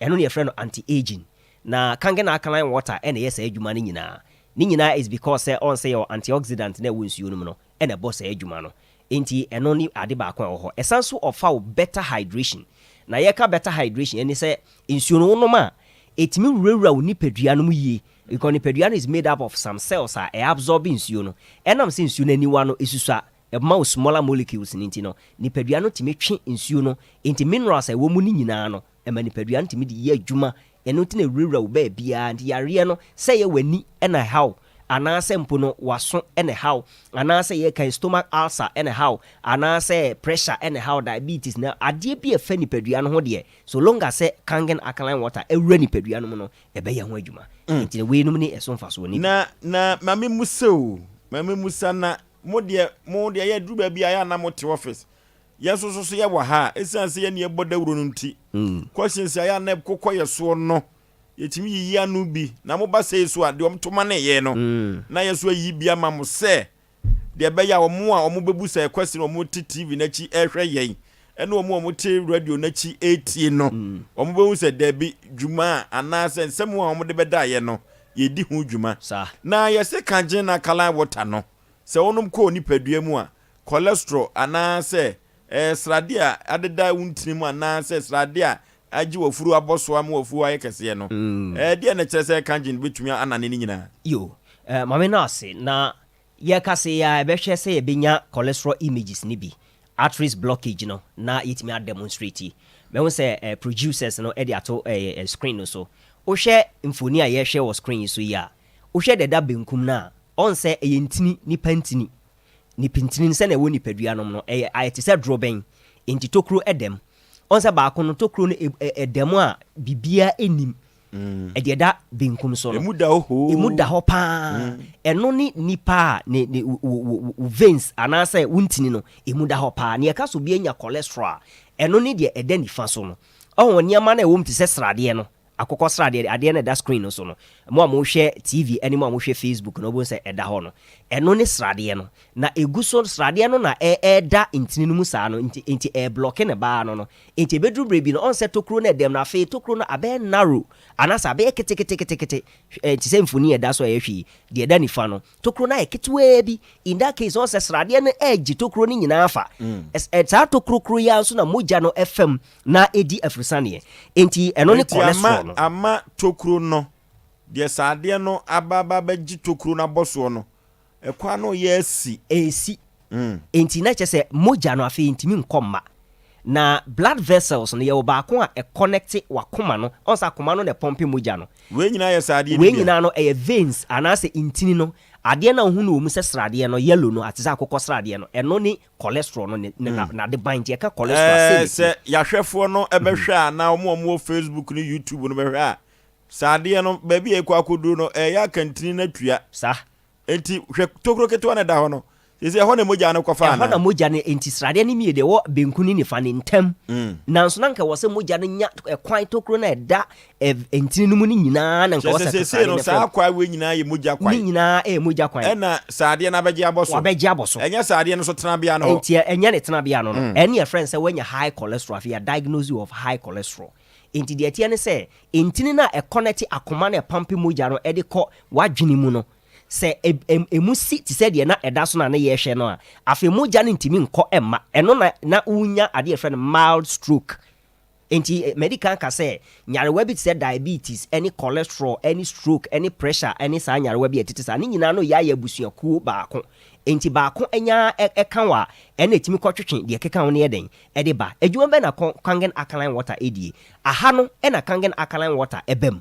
Ɛno na yɛfrɛ no anti-aging. Na Kangen alkaline water na ɛyɛ saa adwuma no nyinaa. Ne nyinaa is because sɛ ɔn sɛ yɛwɔ antioxidant no a ɛwɔ nsuo no mu no na ɛbɔ saa adwuma no. Enti ɛno ne ade baako a ɛwɔ hɔ. Ɛsan nso ɔfa wo better hydration. Na yɛka better hydration ɛne sɛ nsuo no wonom a, ɛtumi wurawura wo nipadua no mu yie because nipadua no is made up of some cells a ɛ absorb nsuo no. Ɛnam sɛ nsuo no aniwa no ɛsusua, ɛma wo smaller molecules no nti no, nipadua no tumi twe nsuo no. Enti minerals a ɛwɔ mu no nyinaa no, Ɛma nipadua no tumi de yɛ adwuma, ɛno nti na ɛwurawura wo baabiara. Nti yareɛ no, sɛ ɛyɛ w'ani na ɛha wo, anaasɛ mpo no w'aso na ɛha wo, anaasɛ yɛka yi stomach ulcer na ɛha wo, anaasɛ pressure na ɛha wo, diabetes na adeɛ bi a ɛfa nipadua no ho deɛ, so long as sɛ Kangen alkaline water awura nipadua no mu no, ɛbɛyɛ ho adwuma. Nti no weinom ne ɛso mfasoɔ no bi. Na, na ma me musa o, ma me musa na mo deɛ, mo deɛ yɛ duru baabi a yɛ a na mo te office, Yɛn nso so yɛwɔ ha a, ɛsiane sɛ yɛne yɛbɔ dawuro no nti, questions a yɛ a na ɛkokɔ yɛ soɔ no, yɛtumi yiyi ano bi. Na moba sei so a, deɛ wɔto ma ne yɛ no, na yɛn nso ayi bi ama mo sɛ deɛ ɛbɛyɛ a wɔn a wɔbɛbu sɛ question wɔn te TV n'akyi ɛrehwɛ yɛn, ɛne wɔn a wɔte radio n'akyi ɛretie no, wɔn bɛhu sɛ daabi dwuma a anaasɛ nsɛm a wɔde bɛda yɛ no, yɛdi ho dwuma. Na yɛse Kangen alkaline water no, sɛ wonom kɔ wo nipadua mu a, cholesterol anaasɛ sradeɛ a adeda wo ntini mu anaasɛ sradeɛ a agye w'afuru abɔ so ama w'afuru ayɛ kɛseɛ no, ɛdeɛn na ɛkyerɛ sɛ Kangen bɛtumi anane ne nyinaa? Yo, Maame no ase, na yɛka se yi ara yɛbɛhwɛ sɛ yɛbɛnya cholesterol images no bi, arteries blockage no na yɛtumi a demonstrate. Mahu sɛ producers no de ato screen no so. Wohwɛ mfoni a yɛrehwɛ wɔ screen yi so yi a, wohwɛ deɛ ɛda benkum no a, ɔhu sɛ ɛyɛ ntini, nipa ntini. Ne pintini no sɛnea ɛwɔ nipadua nom no, ɛyɛ ayɛ te sɛ dorobɛn, enti tokuro da mu. Ɔhu sɛ baako no, tokuro no ɛda mu a biribiara nnim. Ɛdeɛ ɛda benkum so no, Emu da hɔ hoo. Emu da hɔ paa. Ɛno ne nipa a ne, ne, wo, wo, wo, wo veins anaasɛ wo ntini no, emu da hɔ paa. Nea ɛka sɛ obi anya cholesterol a, ɛno ne deɛ ɛda nifa so no. Ɔhu nneɛma no a ɛwɔ mu te sɛ sradeɛ no, Akokɔ sradeɛ, adeɛ no a ɛda screen no so no, mo a mohwɛ TV ne mo a mohwɛ Facebook no, wobɛhu sɛ ɛda hɔ no. Ɛno ne sradeɛ no. Na ɛgu so, sradeɛ no na ɛreda ntini no mu saa no, nti, nti ɛreblɔke ne baa no no. Nti ɛbɛduru berɛ bi no, ɔhu sɛ tokuro no a ɛda mu no, afei tokuro no abɛyɛ narrow, anaasɛ abɛyɛ keteketekete, te sɛ mfoni a ɛda so a yɛhwɛ yi, deɛ ɛda nifa no. Tokuro no ayɛ ketewaa bi. In that case, ɔhu sɛ sradeɛ no regye tokuro no nyinaa afa. Ɛs, saa tokuro koro yi ara nso na mogya no fa mu na ɛdi afurusaneɛ. Enti ɛno ne Enti ama, cholesterol no. ama tokuro no, deɛ sradeɛ no aba aba abɛgye tokuro no abɔ soɔ no, ɛkwan no reyɛ asi. Ɛresi. Enti na kyerɛ sɛ mogya no afei ntumi nkɔ mma. Na blood vessels no, yɛwɔ baako a ɛconnecte w'akoma no. Ɔhu sɛ akoma no na ɛpɔmpe mogya no. Wei nyinaa yɛ sradeɛ no Wei bi a? nyinaa no, ɛyɛ veins anaasɛ ntini no. Adeɛ no a wohu no wɔ mu sɛ sradeɛ no, yellow no, te sɛ akokɔ sradeɛ no, ɛno ne cholesterol no, ne, ne, n'adeban. Nti yɛka cholesterol a, sei na Ɛɛ, ɛteɛ. sɛ yɛahwɛfoɔ no bɛhwɛ a, anaa wɔn a wɔwɔ Facebook ne YouTube no bɛhwɛ a, sradeɛ no, baabi a ɛkɔ akɔduru no, ɛreyɛ aka ntini no atua. Saa. Enti hwɛ tokuro ketewa no a ɛda hɔ no. Seesei ɛhɔ na mogya no kɔfa Ɛhɔ na anaa? mogya no, enti sradeɛ no mmienu, ɛwɔ benku ne nifa no ntam. Nanso na anka ɛwɔ sɛ mogya no nya ɛkwan tokuro no a ɛda ntini no mu no nyinaa na anka Kyerɛ ɛwɔ sɛ sɛ ɛto seesei sradeɛ no no saa fam. kwae wei nyinaa yɛ mogya Ne kwae. nyinaa yɛ mogya kwan. Ɛna sradeɛ no abɛgye abɔ so. Wabɛgye abɔ so. Ɛnyɛ sradeɛ no so tenabea no hɔ. Enti ɛnyɛ ne tenabea no no. Ɛno na yɛfrɛ no sɛ woanya high cholesterol. Afei yɛ diagnose you of high cholesterol. Enti deɛ ɛteɛ ne sɛ, ntini no a ɛkɔnɛte akoma no a ɛpampe mogya no de kɔ w'adwene mu no, sɛ ɛmu si te sɛ deɛ na ɛda so no a na yɛrehwɛ no a, afei mogya no ntumi nkɔ mma. Ɛno na na wonya adeɛ a yɛfrɛ no mild stroke. Enti madi kan aka sɛ, nyarewa bi te sɛ diabetes ne cholesterol ne stroke ne pressure ne saa nyarewa bi a ɛtete saa, ne nyinaa no yɛ ayɛ abusuakuo baako. Enti baako nya ka wo a, ɛna ɛtumi kɔtwetwe deɛ ɛkeka ho no yɛ dɛn? Ɛde ba. Adwuma bɛn na Kangen Alkaline Water die? Aha no na Kangen Alkaline Water ba mu.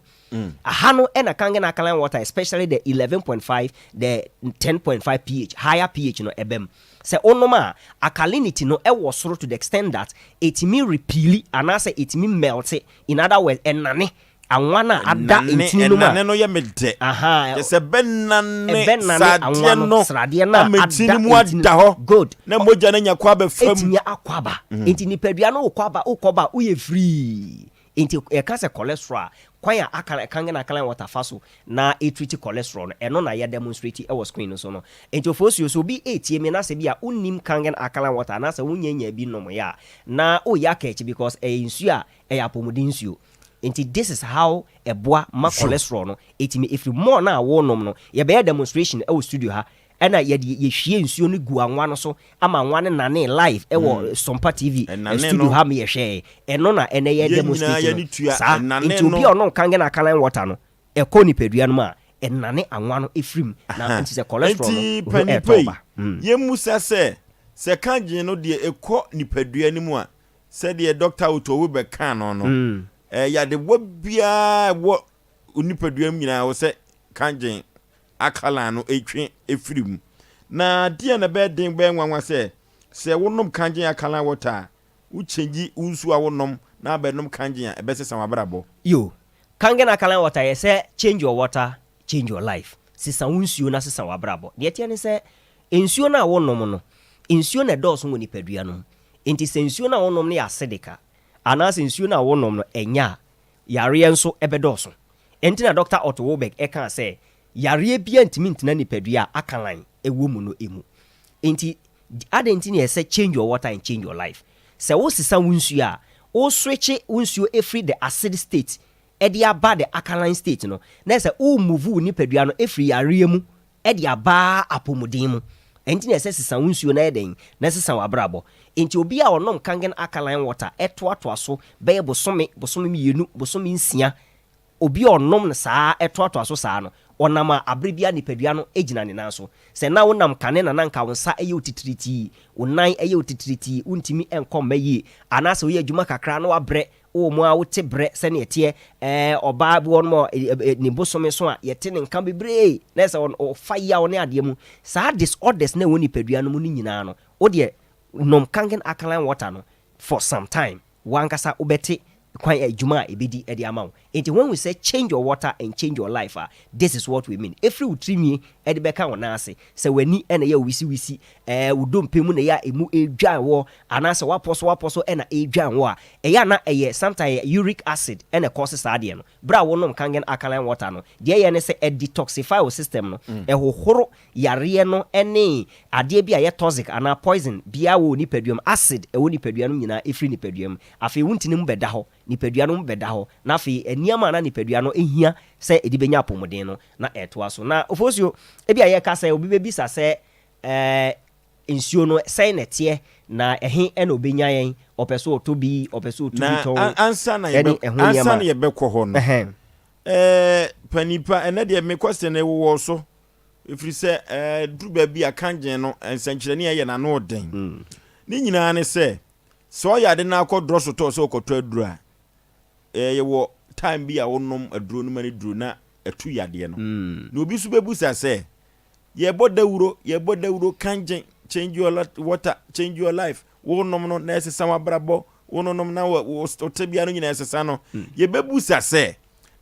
Aha no na Kangen Alkaline Water especially the 11.5, the 10.5 pH, higher pH no ɛba mu. Sɛ wonom a, alkalinity no wɔ soro to the extent that ɛtumi repeali anaasɛ ɛtumi melte, in other words, ɛnane anwa no a ada Ɛnane, ntini no mu a. ɛnane no yɛ me dɛ. Ahaa, Kyerɛ sɛ ɛbɛnane ɛbɛnane sradeɛ anwa no, no sradeɛ no a ama ntini ada no mu ntini ada hɔ Good. na mogya no anya kɔ abɛfa mu. Ɛtumi akɔ aba. Nti nipadua no wokɔ aba, wokɔ ba a, woyɛ firii. Nti yɛka sɛ cholesterol a, kwan a alkaline, Kangen alkaline water fa so na ɛtreat cholesterol no, ɛno na yɛ demonstrate wɔ screen no so no. Nti Ofosuo, sɛ obi retie me na sɛ bi a wonnim Kangen alkaline water anaasɛ wonnya nyaa bi nnomeeɛ a, na woyɛ aka akyi because ɛyɛ nsuo a ɛyɛ apɔmuden nsuo. Nti this is how ɛboa ma cholesterol no ɛtumi ɛfiri more no a wonom no. Yɛbɛyɛ demonstration wɔ studio ha Ɛna yɛde yɛhwie nsuo no gu anwa no so ama anwa no nanee live ɛwɔ Sompa TV Ɛnane studio no. ha ma yɛhwɛɛ. Ɛno na ɛnɛ yɛ Yɛn nyinaa demonstrate yɛn no. ani tua. Saa. Ɛnane Nti obi no. a ɔnom Kangen alkaline water no, ɛkɔ nipadua no mu a, ɛnane anwa no firi mu. Na Aha. nti sɛ cholesterol no, Enti wo ho panin ɛɛtɔ pa wo yi, ba. Mm. yɛmmusa sɛ, sɛ kangen no deɛ ɛkɔ nipadua no mu a, sɛdeɛ Dɔkta Otto Weber kaa no no, ɛɛ yadewa biara a ɛwɔ onipadua mu nyinaa wɔ sɛ kangen alkaline no twe firi mu. Na deɛn na ɛbɛyɛ den bɛyɛ nwanwa sɛ, sɛ wonom kangen alkaline water a, wo change wo nsuo a wonom na abɛnom kangen a, ɛbɛsesa w'abrabɔ. Yo, Kangen alkaline water yɛ sɛ change your water, change your life. Sesa wo nsuo na sesa w'abrabɔ. Deɛ ɛteɛ ne sɛ, nsuo no a wonom no, nsuo na ɛdɔɔso wɔ nipadua no mu. Enti sɛ nsuo no a wonom no yɛ acidic a, anaasɛ nsuo no a wonom no ɛnyɛ a, yareɛ nso bɛdɔɔso. Ɛnti na Dɔkta Otto Warburg kaa sɛ, Yareɛ biara ntumi ntena nipadua a alkaline wɔ mu no mu. Enti adɛn nti na ɛsɛ change your water and change your life? Sɛ wosesa wo nsuo a, wo switche wo nsuo firi the acid state de aba the alkaline state no, na ɛsɛ wo move wo nipadua no firi yareɛ mu de aba apɔmuden mu. Ɛnti na ɛsɛ sesa wo nsuo na yɛ dɛn? Na sesa w'abrabɔ. Enti obi a ɔnom Kangen alkaline water toatoa so bɛyɛ bosome, bosome mmienu, bosome nsia, Obi a ɔnom no saa ara toatoa so saa no, ɔnam a bere biara nipadua no gyina ne nan so. Sɛ na wonam kane na na anka wo nsa yɛ wo titiritii, wo nan yɛ wo titiritii, wuntumi nkɔ mma yie, anaasɛ woyɛ adwuma kakra na woabrɛ, wowɔ mu ara wote brɛ sɛnea ɛteɛ. Ɛɛ, ɔbaa bi wɔ hɔnom a ne bosome so a, yɛte ne nka bebree, na ɛsɛ sɛ ɔfa yaw ne adeɛ mu. Saa disorders no a ɛwɔ nipadua no mu no nyinaa no, wo deɛ nom Kangen alkaline water no for some time. W'ankasa wobɛte kwan a adwuma a ɛbɛdi de ama wo. Enti woahu sɛ change your water and change your life a, this is what we mean. Ɛfiri wo tiri nwi de bɛka wo nan ase, sɛ w'ani na ɛyɛ wo wisiwisi, ɛɛ wo dompe mu na ɛyɛ a ɛmu redwan woɔ, anaasɛ w'apɔ so w'apɔ so na ɛredwan wo a, ɛyɛ a na ɛyɛ sometimes ɛyɛ uric acid na ɛkɔɔse saa adeɛ no. Berɛ a wonom Kangen alkaline water no, deɛ ɛyɛ ne sɛ ɛdetoxify wo system no, ɛhohoro yareɛ no ne adeɛ bi a ɛyɛ toxic anaa poison biara wɔ wo nipadua mu, acid ɛwɔ nipadua no mu nyinaa ɛfiri nipadua mu. Afei wo ntini mu bɛda hɔ, nipadua no mu bɛda hɔ, na afei nneɛma a na nipadua no hia sɛ ɛde bɛnya apɔmuden no, na ɛtoa so. Na Ofosuo, ebia yɛreka sɛ obi bɛbisa sɛ ɛɛ nsuo no sɛn na ɛteɛ, na ɛhe na ɔbɛnya yɛn, ɔpɛ sɛ ɔtɔ bi, ɔpɛ sɛ ɔtu bi Na tɔn, ansa na ɛne yɛbɛ ɛho ansa nneɛma. na yɛbɛkɔ hɔ no, Ɛhɛn. ɛɛ panipa ɛnɛ deɛ me question no wowɔ so. Ɛfiri sɛ ɛduru baabi a kangyen no nsɛnkyerɛnne a ɛyɛ no ano den. Ne nyinaa ne sɛ, sɛ ɔyɛ ade no akɔ drɔso tɔɔ sɛ ɔkɔtɔ aduro a, yɛwɔ time bi a wonom aduro no ma no duru na ɛtu yadeɛ no. Na obi nso bɛbusa sɛ, yɛbɔ dawuro, yɛbɔ dawuro, kangyen, change your water, change your life, wonom no na ɛsesa w'abrabɔ, wononom na wo tebea no nyinaa ɛsesa no. Yɛbɛbusa sɛ,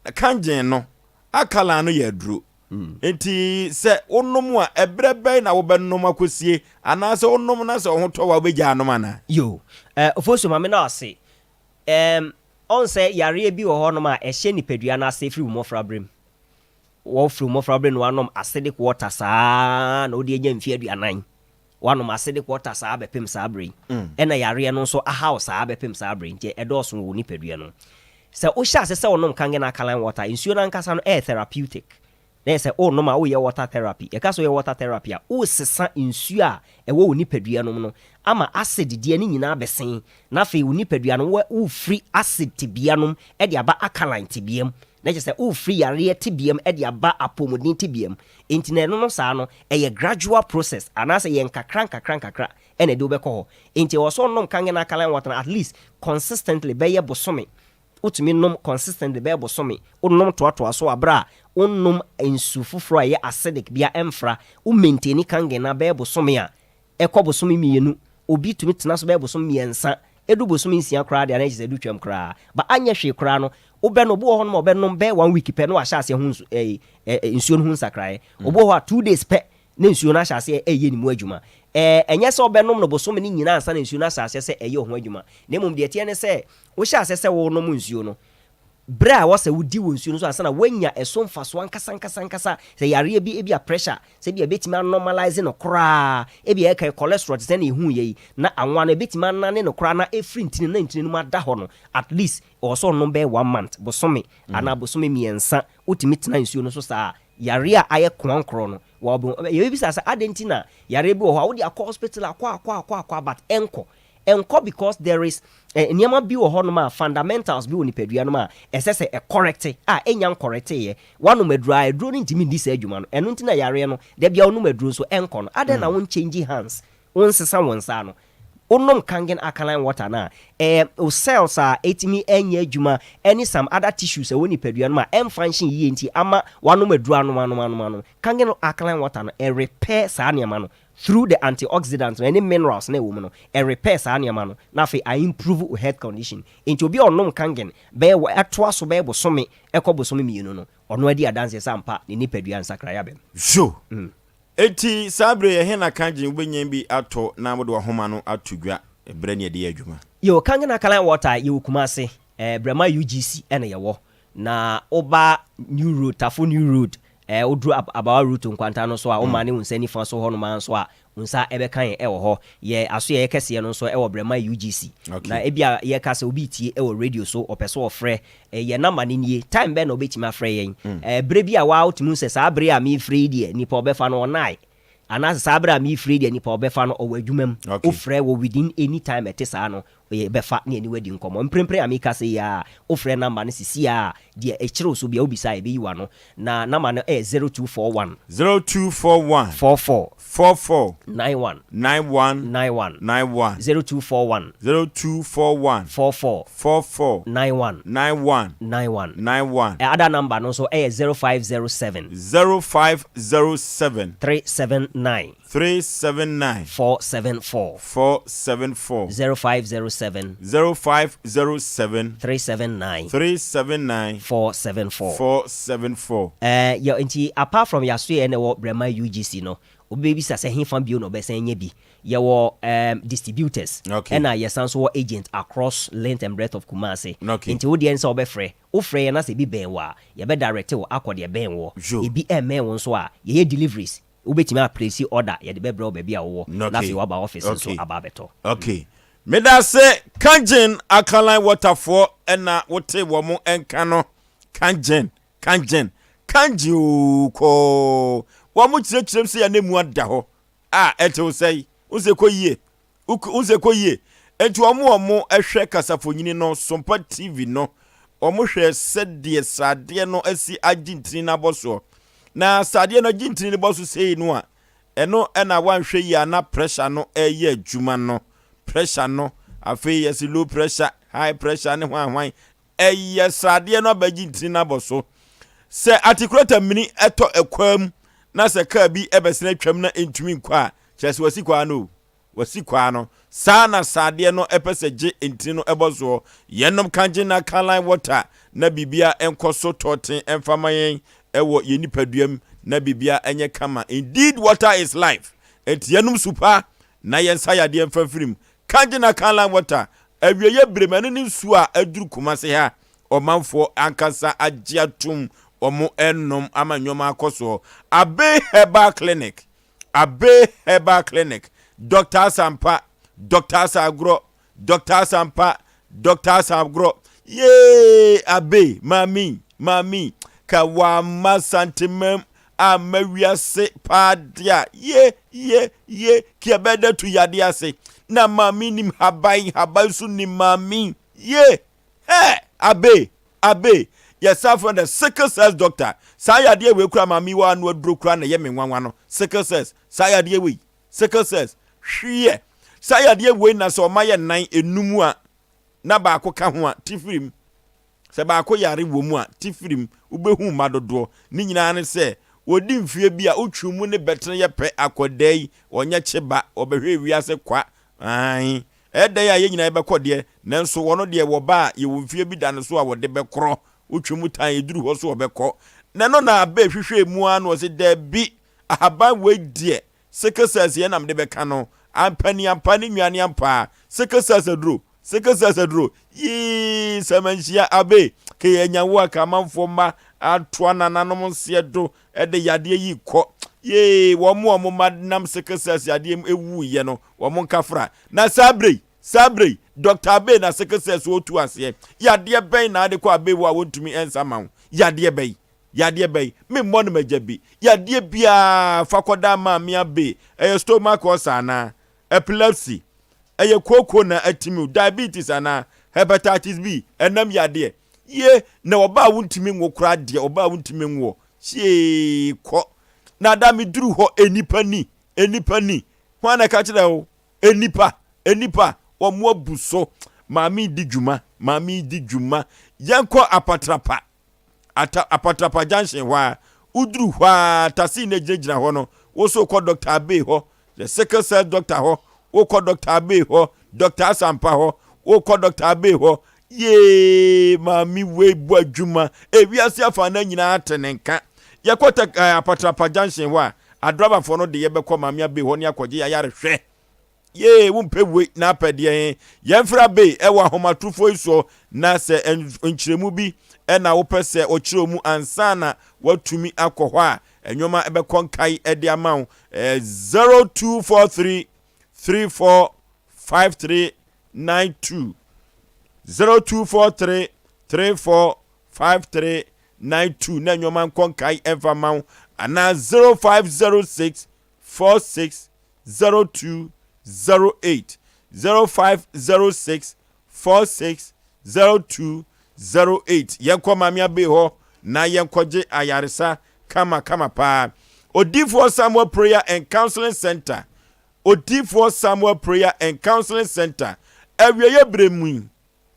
kangyen no, alkaline no yɛ aduro. Enti sɛ wonom a, ɛberɛ bɛn na wobɛnom akɔsie? Anaasɛ wonom na sɛ wo ho tɔ wo a, wobɛgyae anom anaa? Yo, eh, Ofosu ma me na ɔse, ehm, ɔn sɛ yareɛ bi wɔ hɔ nom a ɛhyɛ nipadua no ase firi wo mmɔfra berɛ mu. Wɔ firi wo mmɔfra berɛ mu na woanom acidic water saa na wode anya mfeɛ 40. Woanom acidic water saa bɛpem saa berɛ yi, ɛna yareɛ no nso aha wo saa bɛpem saa berɛ yi, nti ɛdɔɔso wɔ wo nipadua no mu. Sɛ wohyɛ ase sɛ wonom Kangen alkaline water a, nsuo no ankasa no ɛyɛ therapeutic. Na ɛyɛ sɛ worenom a woreyɛ water therapy. Yɛka sɛ woyɛ water therapy a, woresesa nsuo a ɛwɔ wo nipadua no mu no ama acid deɛ no nyinaa abɛsen, na afei wo nipadua no worefiri acid tebea no mu de aba alkaline tebea mu. Na kyerɛ sɛ worefiri yareɛ tebea mu de aba apɔmuden tebea mu. Enti na ɛno no saa no, ɛyɛ gradual process anaasɛ ɛyɛ nkakra nkakra nkakra na ɛde wo bɛkɔ hɔ. Enti ɛwɔ sɛ wonom Kangen alkaline water no at least consistently bɛyɛ bosome. Wotumi nom consistently bɛyɛ bosome, wonom toatoa so wɔ berɛ a wonnom nsu foforɔ a ɛyɛ acidic biara ɛmfra. Wo maintaini Kangen no ara bɛyɛ bosome a, ɛkɔ bosome mmienu, obi tumi tena so bɛyɛ bosome mmiɛnsa, ɛdu bosome nsia koraa deɛ na kyerɛ sɛ ɛdu twam koraa. But anyɛ hwee koraa no, wobɛ no, obi wɔ hɔnom a ɔbɛnom bɛyɛ one week pɛ na wahyɛ aseɛ ho nsu ɛɛ ɛ nsuo no ho nsakraeɛ. Obi wɔ hɔ a 2 days pɛ na nsuo no ahyɛ aseɛ ɛreyɛ ne mu adwuma. Ɛɛ ɛnyɛ sɛ wobɛnom no bosome no nyinaa ansa na nsuo no ahyɛ aseɛ sɛ ɛyɛ wo ho adwuma. Na mmom deɛ ɛteɛ ne sɛ, wohyɛ aseɛ sɛ worenom nsuo no, berɛ a ɛwɔ sɛ wodi wɔ nsuo no so ansa na woanya ɛso mfasoɔ ankasa ankasa ankasa, sɛ yareɛ bi ebia pressure, sɛ ebia ɛbɛtumi anormalize no koraa, ebia ɛka cholesterol te sɛ nea ɛhu yɛ yi, na anwa no ɛbɛtumi anane no koraa na ɛfiri ntini na ntini no mu ada hɔ no, at least ɛwɔ sɛ ɔnom bɛyɛ one month, bosome anaa bosome mmiɛnsa, wotumi tena nsuo no so saa a, yareɛ a ayɛ koankorɔ no, wɔbɛ yɛbɛbisa sɛ adɛn nti na yareɛ bi wɔ hɔ a wode akɔ hospital akɔ akɔ akɔ akɔ but ɛnkɔ ɛnkɔ because there is nneɛma bi wɔ hɔnom a fundamentals bi wɔ nipadua no mu a ɛsɛ sɛ ɛcorrect a ɛnya ncorrecteeɛ. Woanom aduro a aduro no ntumi ndi saa adwuma no, ɛno nti na yareɛ no da biara wonom aduro nso ɛnkɔ no. Adɛn na wo nchange hands, wonsesa wo nsa ano? Wonom Kangen alkaline water no a, ɛɛ wo cells a ɛtumi nyɛ adwuma ɛne some other tissues a ɛwɔ nipadua no mu a ɛnfunction yie nti ama woanom aduro anom anom anom anom. Kangen alkaline water no ɛrepair saa nneɛma no through the antioxidants no ɛne minerals na ɛwɔ mu no, ɛrepair saa nneɛma no na afei a improve wo health condition. Nti obi a ɔnom Kangen bɛyɛ ɛtoa so bɛyɛ bosome ɛkɔ bosome mmienu no, ɔno adi adanseɛ sɛ ampa ne nipadua nsakraeɛ aba mu. Yo! Enti saa bere yi, ɛhe na Kangen wobɛnya bi atɔ na wode w'ahoma no ato dwa berɛ ne ɛde yɛ adwuma? Yɛwɔ Kangen alkaline water a yɛwɔ Kumase, eh, Brɛma UGC ɛna yɛwɔ. Na woba New Road, Tafo New Road, Ɛɛ woduru Abawa Route nkwanta no so a, womane wo nsa nifa so hɔnom ara nso a, wo nsa bɛka yɛn wɔ hɔ. Yɛn asoɛeɛ kɛseɛ no nso wɔ Brɛman UGC. Na ebia yɛka sɛ obi retie wɔ radio so, ɔpɛ sɛ ɔfrɛ, yɛn number no nie. Time bɛn na ɔbɛtumi afrɛ yɛn? Berɛ bi a woa wotumi hu sɛ saa berɛ a merefrɛ yi deɛ, nipa a ɔbɛfa no ɔnnae. Anaasɛ saa berɛ a merefrɛ yi deɛ, nipa a ɔbɛfa no ɔwɔ adwuma mu. Wofrɛ wɔ within any time ɛte saa no, Yɛbɛfa ne yɛne wo adi nkɔmmɔ. Mprempren a mereka sei yi ara, wofrɛ namba no seesei ara a, deɛ ɛkyerɛ wo so biara wobisa a, yɛbɛyi w'ano. Na namba no yɛ 0241. 0241. 44. 44. 91. 91. 91. 91. 0241. 0241. 44. 44. 91. 91. 91. 91. Other number no nso yɛ 0507. 0507. 379. 379. 474. 474. 0507. 0507. 379. 379. 474. 474. Ɛɛ yɛ nti apart from yasoɛ na ɛwɔ Brɛma UGC no, obi bɛbisa sɛ hefa bio na ɔbɛsan anya bi. Yɛwɔ ɛɛm distributors Okay. ɛna yɛsan nso wɔ agent across length and breadth of Kumasi. Okay. Nti wo deɛ ne sɛ wobɛfrɛ. Wofrɛ yɛn na sɛ ebi bɛn wo a, yɛbɛ direct wo akɔ deɛ ɛbɛn woɔ. Yo. Ebi ɛmmɛn wo nso a, yɛyɛ deliveries. Wobɛtumi a place order yɛde bɛbrɛ wo baabi a wowɔ na afei woaba office nso aba abɛtɔ. Ok medase Kangen alkaline water foɔ na wote wɔn nka no Kangen Kangen Kangen oo kɔɔ wɔn kyerɛkyerɛm sɛ yɛn mu ada hɔ a ɛte wo sɛe wo sɛ kɔ yie Wohu sɛ ɛkɔ yie. Enti wɔn a wɔhwɛ kasafonyini no, Sompa TV no, wɔhwɛ sɛdeɛ sradeɛ no asi agye ntini no abɔ soɔ. Na sradeɛ no agye ntini no bɔ so sei no a, ɛno na woanhwɛ yie a na pressure no reyɛ adwuma no. Pressure no, afei yɛse low pressure, high pressure ne hwan hwan. Ɛyɛ sradeɛ no abɛgye ntini no abɔ so. Sɛ atikulata mini tɔ ɛkwaa mu na sɛ kaa bi bɛsene atwam na ɛntumi nkɔ a, kyerɛ sɛ wasi kwaa no o. Wasi kwaa no. Saa na saadeɛ no pɛ sɛ gye ntini no bɔ soɔ. Yɛnnom kangye na alkaline water na biribiara nkɔ so tɔɔten mfa ma yɛn wɔ yɛn nipadua mu na biribiara nyɛ kama. Indeed water is life. Enti yɛnnom su pa na yɛnsa yadeɛ mfa mfiri mu. Kangye na alkaline water, awieɛ berɛ mu ɛno ne nsuo a aduru Kumasi ha ɔmanfoɔ ankasa agye atom wɔn renom ama nneɛma akɔ soɔ. Abbey Herbal Clinic Abbey Herbal Clinic, Doctor Asampa, Doctor Asagorɔ, Doctor Asampa, Doctor Asagorɔ, yee Abbey, maame, maame, ka wamma Santemam amma wiase paa de a, ye, ye, ye, kia bɛda tu yade ase, na maame nim haban, haban so nim maame, ye, hɛ, Abbey, Abe, yɛsan frɛ no the sickle cells doctor. Saa yadeɛ wei koraa maame yi wɔ ano aduro koraa na ɛyɛ me nwanwa no. Sickle cells, saa yadeɛ wei, sickle cells, hweɛ. Saa yadeɛ wei na sɛ ɔma yɛ nan enum a, na baako ka ho a, ti firi mu. Sɛ baako yare wɔ mu a, ti firi mu. Wobɛhu mma dodoɔ. Ne nyinaa ne sɛ, wɔdi mfeɛ bi a, wotwi mu ne bɛtene yɛ pɛ akwadaa yi, ɔnyɛ kyeba, ɔbɛhwɛ wiase kwa. Aane. Ɛyɛ dɛn a yɛn nyinaa yɛbɛkɔ deɛ, nanso wɔn deɛ wɔba a, yɛwɔ mfeɛ bi da no so a wɔde bɛkorɔ. Wotwa mu tan, ɛduru hɔ so wɔbɛkɔ. Na ɛno na Abe hwehwɛɛ mu ara na ɔse, Dabi, ahaban wei deɛ, sickle cells yɛn na mede bɛka no. Ampa ni ampa, ne nwa ne ampa ara. Sickle cells aduro, sickle cells aduro. Yii, sɛ manhyia Abe, ke yɛanya wo a ka amanfoɔ mma atoa nananom nseɛ do de yadeɛ yi kɔ. Yee, wɔn a wɔn mma nam sickle cells yadeɛ mu wuiɛ no, wɔn nkafra. Na saa berɛ yi, saa berɛ yi, Dɔkta Abbey na sickle cells ɔretu aseɛ. Yadeɛ bɛn na ade kɔ Abbey hɔ a wɔntumi nsa ma wo? Yadeɛ bɛn? Yadeɛ bɛn? Memmɔ no m'agya bi. Yadeɛ biara fa kɔda Maame Abbey. Ɛyɛ stomach ulcer anaa? Epilepsy? Ɛyɛ kooko na atimi wo? Diabetes anaa? Hepatitis B? Ɛnam yadeɛ? Ye, na ɔbaa a wontumi nwo koraa deɛ, ɔbaa a wontumi nwoɔ. Hyee, kɔ. Na da meduru hɔ, nnipa ni, nnipa ni. Hwan na ɛka kyerɛ wo? Nnipa, nnipa, wɔn abu so. Maame di dwuma, maame di dwuma. Yɛnkɔ apatrapa, ata, apatrapa junction hɔ a. Woduru hɔ a, tasii na gyinagyina hɔ no, wo so kɔ Dr. Abbey hɔ, the sickle cell doctor hɔ, wokɔ Dr. Abbey hɔ, Dr. Asampa hɔ, wokɔ Dr. Abbey hɔ. Yee, maame wei bɔ adwuma. Ewiase afa na nyinaa te ne nka. Yɛkɔ tɛ, eh, apatrapa junction hɔ a, Adrabafoɔ no de yɛ bɛkɔ Maame Abey hɔ ne akɔgye y'ayarehwɛ. Yee, wo mpɛ wei na apɛ deɛ he? Yɛmfrɛ Abey wɔ ahomatorofoɔ yi soɔ na sɛ nkyerɛmu bi na wopɛ sɛ ɔkyerɛ mu ansa na Woatumi akɔ hɔ a, nneɛma bɛkɔ nkae de ama wo. 0243 34 5392 0243 34 5392 na nneɛma nkɔ nkae ɛmfa ma wo anaa 0506 46 0208 0506 46 0208 Yɛnkɔ Maame Abey hɔ na yɛnkɔgye ayaresa kama kama paa. Odiyifoɔ Samuel Prayer and Counseling Center Odiyifoɔ Samuel Prayer and Counseling Center Awieeɛ berɛ mu yi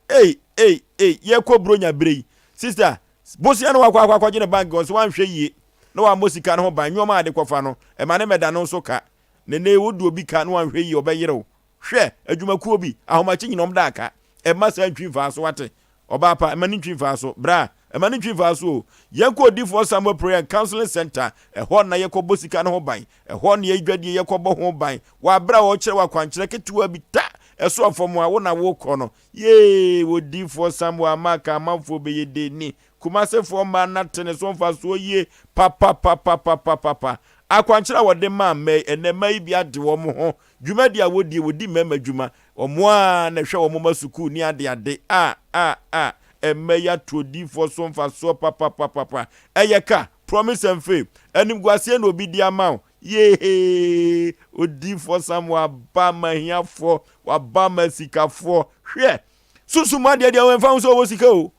Ei ei ei yɛkɔ bronya berɛ yi Sister, bosea no wakɔ akɔ akɔgye ne bank hɔ sɛ wanhwɛ yie na wammɔ sika no ho ban nneɛma a de kɔfa no ɛma ne mmɛda no nso ka Nene wode obi ka na wanhwɛ yie ɔbɛyere wo Hwɛ, adwumakuo bi, ahomakye nyina ɔm da aka Ɛmma saa ntwi mfaa so wate Ɔbaa pa, mma no ntwi mfaa so Bra, mma no ntwi mfaa so o Yɛnkɔ Odiyifoɔ Samuel Prayer and Counseling Center Ɛhɔ na yɛkɔbɔ sika no ho ban Ɛhɔ na yɛn dwadie yɛkɔbɔ ho ban Wɔ aberɛ a wɔrekyerɛ wo akwankyerɛ ketewa bi ta ɛso afam a wo na wokɔ no Yee, Odiyifoɔ Samuel ama aka amanfoɔ bɛyɛ den ni Kumasefoɔ mmaa no ate ne so mfasoɔ yie papapapapapapa Akwankyerɛ a wɔde maa mmaa yi, ɛnnɛ mmaa yi bi ade wɔn ho Dwumadi a wodie, wodi mmarima dwuma, wɔn ara na ɛhwɛ wɔn mma sukuu ne adeade. A a a mma yi ato odiyifoɔ so mfasoɔ papapapapa. Ɛyɛ ka, promise and fail. Animguaseɛ na obi de ama wo. Yeehee! Odiyifoɔ Samuel aba ama ahiafoɔ, waba ama asikafoɔ. Hwɛ! Sunsum mu adeɛ deɛ ɛmfa ho sɛ ɔwɔ sika o.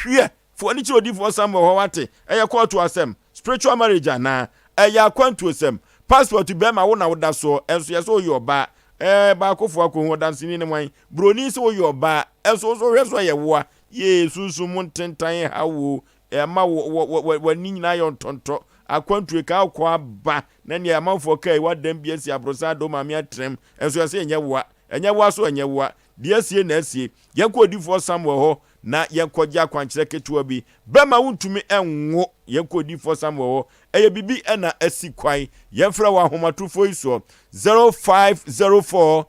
Hwiɛ! Fa w'ani kyerɛ odiyifoɔ Samuel hɔ wate? Ɛyɛ kɔɔto asɛm? Spiritual marriage anaa? Ɛyɛ akwantuosɛm? Passport bɛɛma wo na woda soɔ ɛnso yɛsɛ woyɛ ɔbaa Ɛɛ baakofoɔ akɔhu ɔdanseni ne hwan? Broni sɛ woyɛ ɔbaa ɛnso wo nso wohwɛ so ɛyɛ woa Yee sunsum mu ntentan ha wo Ɛma wo wɔ wɔ w'ani nyinaa yɛ ɔntɔntɔ Akwantuo kaa wokɔ aba na nea amanfoɔ kaa yi woadan bi asi aborosan ada wo maame atrem ɛnso yɛsɛ ɛnyɛ woa Ɛnyɛ woa so ɛnyɛ woa Deɛ asie na asie. Yɛnkɔ odiyifoɔ Samuel hɔ na yɛnkɔgye akwankyerɛ ketewa bi. Bɛma wontumi nwo. Yɛnkɔ odiyifoɔ Samuel hɔ. Ɛyɛ biribi na asi kwan. Yɛmfrɛ wɔ ahomatorofoɔ yi soɔ. 0504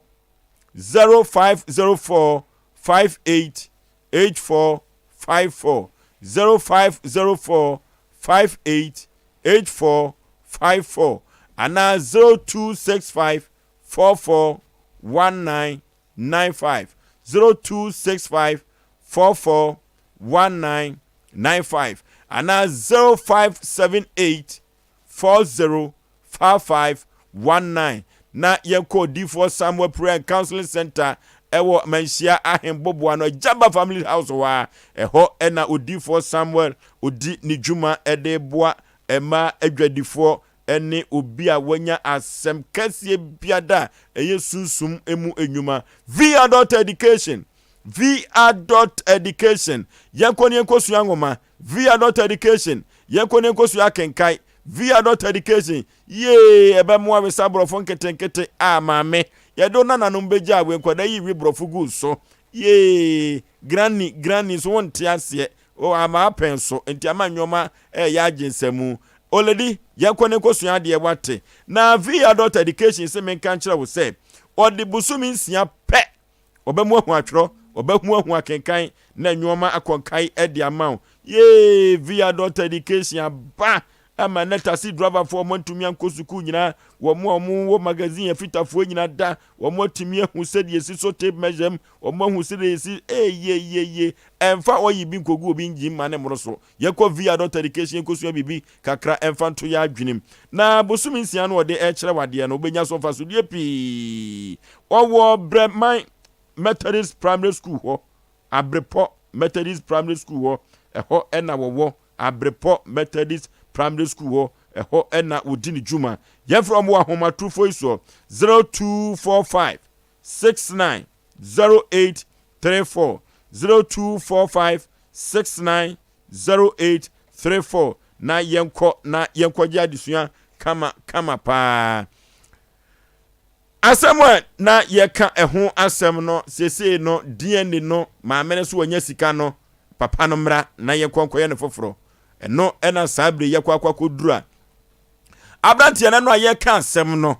0504 58 84 54 0504 58 84 54 anaa 0265 44 19 95 0265 44 1995 anaa 0578 40 55 19 na yɛnkɔ Odiyifoɔ Samuel Prayer and Counseling Center ɛwɔ Manhyia Ahenboboa no Agyaba Family House hɔ a ɛhɔ ɛna Odiyifoɔ Samuel odi ne dwuma ɛde boa mmaa adwadifoɔ ne obi a wanya asɛm kɛseɛ biada a ɛyɛ sunsum mu nnwuma. V Adult Education V Adult Education Yɛnkɔ ne yɛnkɔsua nwoma. V Adult Education Yɛnkɔ ne yɛnkɔsua akenkan. V Adult Education Yee, ɛbɛmoa wesa borɔfo nketenkete a maame yɛde wo nananom bɛgya a wei nkwadaa yi we borɔfo gu so. Yee, granny, granny nso wonte aseɛ. O ama apɛn so nti ama nnoɔma ɛɛyɛ agye nsamu. Oledi, yɛnkɔ ne nkɔsua adeɛ wate. Na V Adult Education se menka nkyerɛ wo sɛ, ɔde bosome nsia pɛ ɔbɛmu ahu atwerɛ, ɔbɛhu ahu akenkan na nnoɔma akɔ nkae de ama wo. Yee, V Adult Education aba ama nnɛ taxi driverfoɔ a wɔantumi ankɔ sukuu nyinaa, wɔn a wɔwɔ magazine afitafoɔ nyinaa da, wɔn atumi ahu sɛdeɛ ɛsi so tape measure mu, wɔn ahu sɛdeɛ ɛsi eyeyeye. Ɛmfa oil bi nkɔgu obi engine mma no mmoro so. Yɛnkɔ VR dot education yɛnkɔsua biribi kakra ɛmfa nto yɛn adwenem. Na bosome nsia no ɔde ɛrekyerɛ wo adeɛ no, wobɛnya so mfasodeɛ pii. Ɔwɔ Brɛman Methodist Primary School hɔ, Abrepɔ Methodist Primary School hɔ, ɛhɔ na wɔwɔ. Abrepɔ Methodist Primary School hɔ, ɛhɔ na wɔdi ne dwuma. Yɛmfrɛ wɔn wɔ ahomatorofo yi soɔ, 0245 69 0834, 0245 69 0834 na yɛnkɔ na yɛnkɔgye adesua kama kama paa. Asɛm a na yɛka ɛho asɛm no seesei no DNA no maame no so wanya sika no papa no mmra na yɛnkɔ nkɔyɛ no foforɔ. Ɛno ɛna saa bere yɛkɔ akɔ akɔduru a aberanteɛ no ano a yɛka asɛm no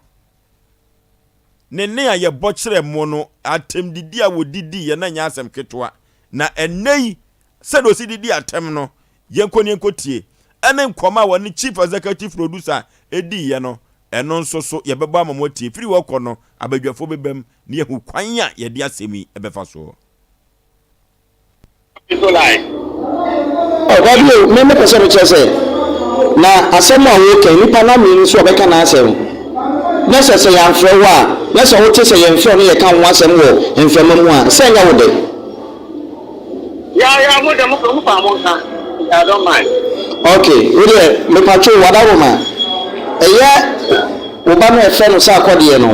ne nne a yɛbɔ kyerɛ mo no atɛmdidi a wɔdidi yɛ na nyɛ asɛm ketewa. Na ɛnnɛ yi sɛdeɛ ɔsi didi atɛm no yɛnkɔ ne yɛnkɔ tie. ne nkɔmmɔ a wɔne Chief Executive Producer diiɛ no, ɛno nso so yɛbɛbɔ ama moatie. Firi hɔ kɔ no, abadwafoɔ bɛbam na yɛahu kwan a yɛde asɛm yi bɛfa soɔ. Oh, dabi o, me mepɛ sɛ mekyerɛ sɛ, na asɛm a woreka yi, nipa no amee nso ɔbɛka n'asɛm. Na sɛ sɛ yɛamfrɛ wo a, na sɛ wote sɛ yɛmfrɛ wo na yɛka wo ho asɛm wɔ mframa mu a, sɛ ɛnyɛ wo dɛ? Yeah, yeah, mo de mo mo fa mo nka. I don't mind. Okay, wo deɛ mepatwo wadawoma. Ɛyɛ wo ba no ɛfrɛ no sɛ akɔdeɛ no.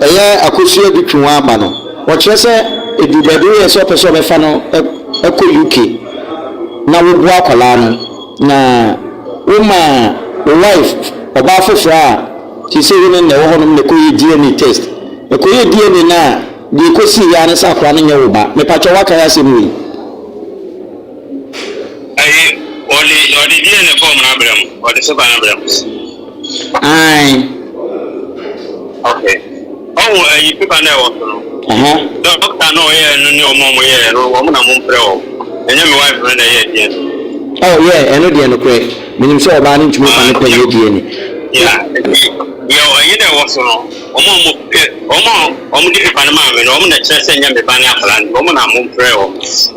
Ɛyɛ akosua bi twe wɔn aba no, wɔkyerɛ sɛ ɛduru baabi woyɛ sɛ ɔpɛ sɛ ɔbɛfa no kɔ UK na woboa akwadaa no na woma wo wife ɔbaa foforɔ a seesei wo ne no na ɛwɔ hɔnom na ɛkɔyɛ DNA test. Ɛkɔyɛ DNA no a, deɛ ɛkɔsiiɛ ara ne sɛ akwadaa no nyɛ wo ba. Mepakyɛw woakae asɛm wei? Ayi, ɔde ɔde DNA form no abrɛ mo, ɔde paper no abrɛ mo. Ae. Okay. Ɔwɔ ayi paper no a ɛwɔ so no. Ɛhɛ. Doctor no a ɔyɛɛ no ne wɔn a wɔyɛɛ no, wɔn na momfrɛ wɔn. Ɛnyɛ me wife no na ɛyɛɛ DNA. Oh yeah, ɛno deɛ nokorɛ. Menim sɛ ɔbaa no ntumi mfa ne pɛ nyɛ DNA. Yeah, nti deɛ ɛyi na ɛwɔ so no, wɔn a wɔpɛ, wɔn a wɔde paper no maa me no, wɔn na ɛkyerɛ sɛ ɛnyɛ me ba ne akwadaa no, wɔn na momfrɛ wɔn.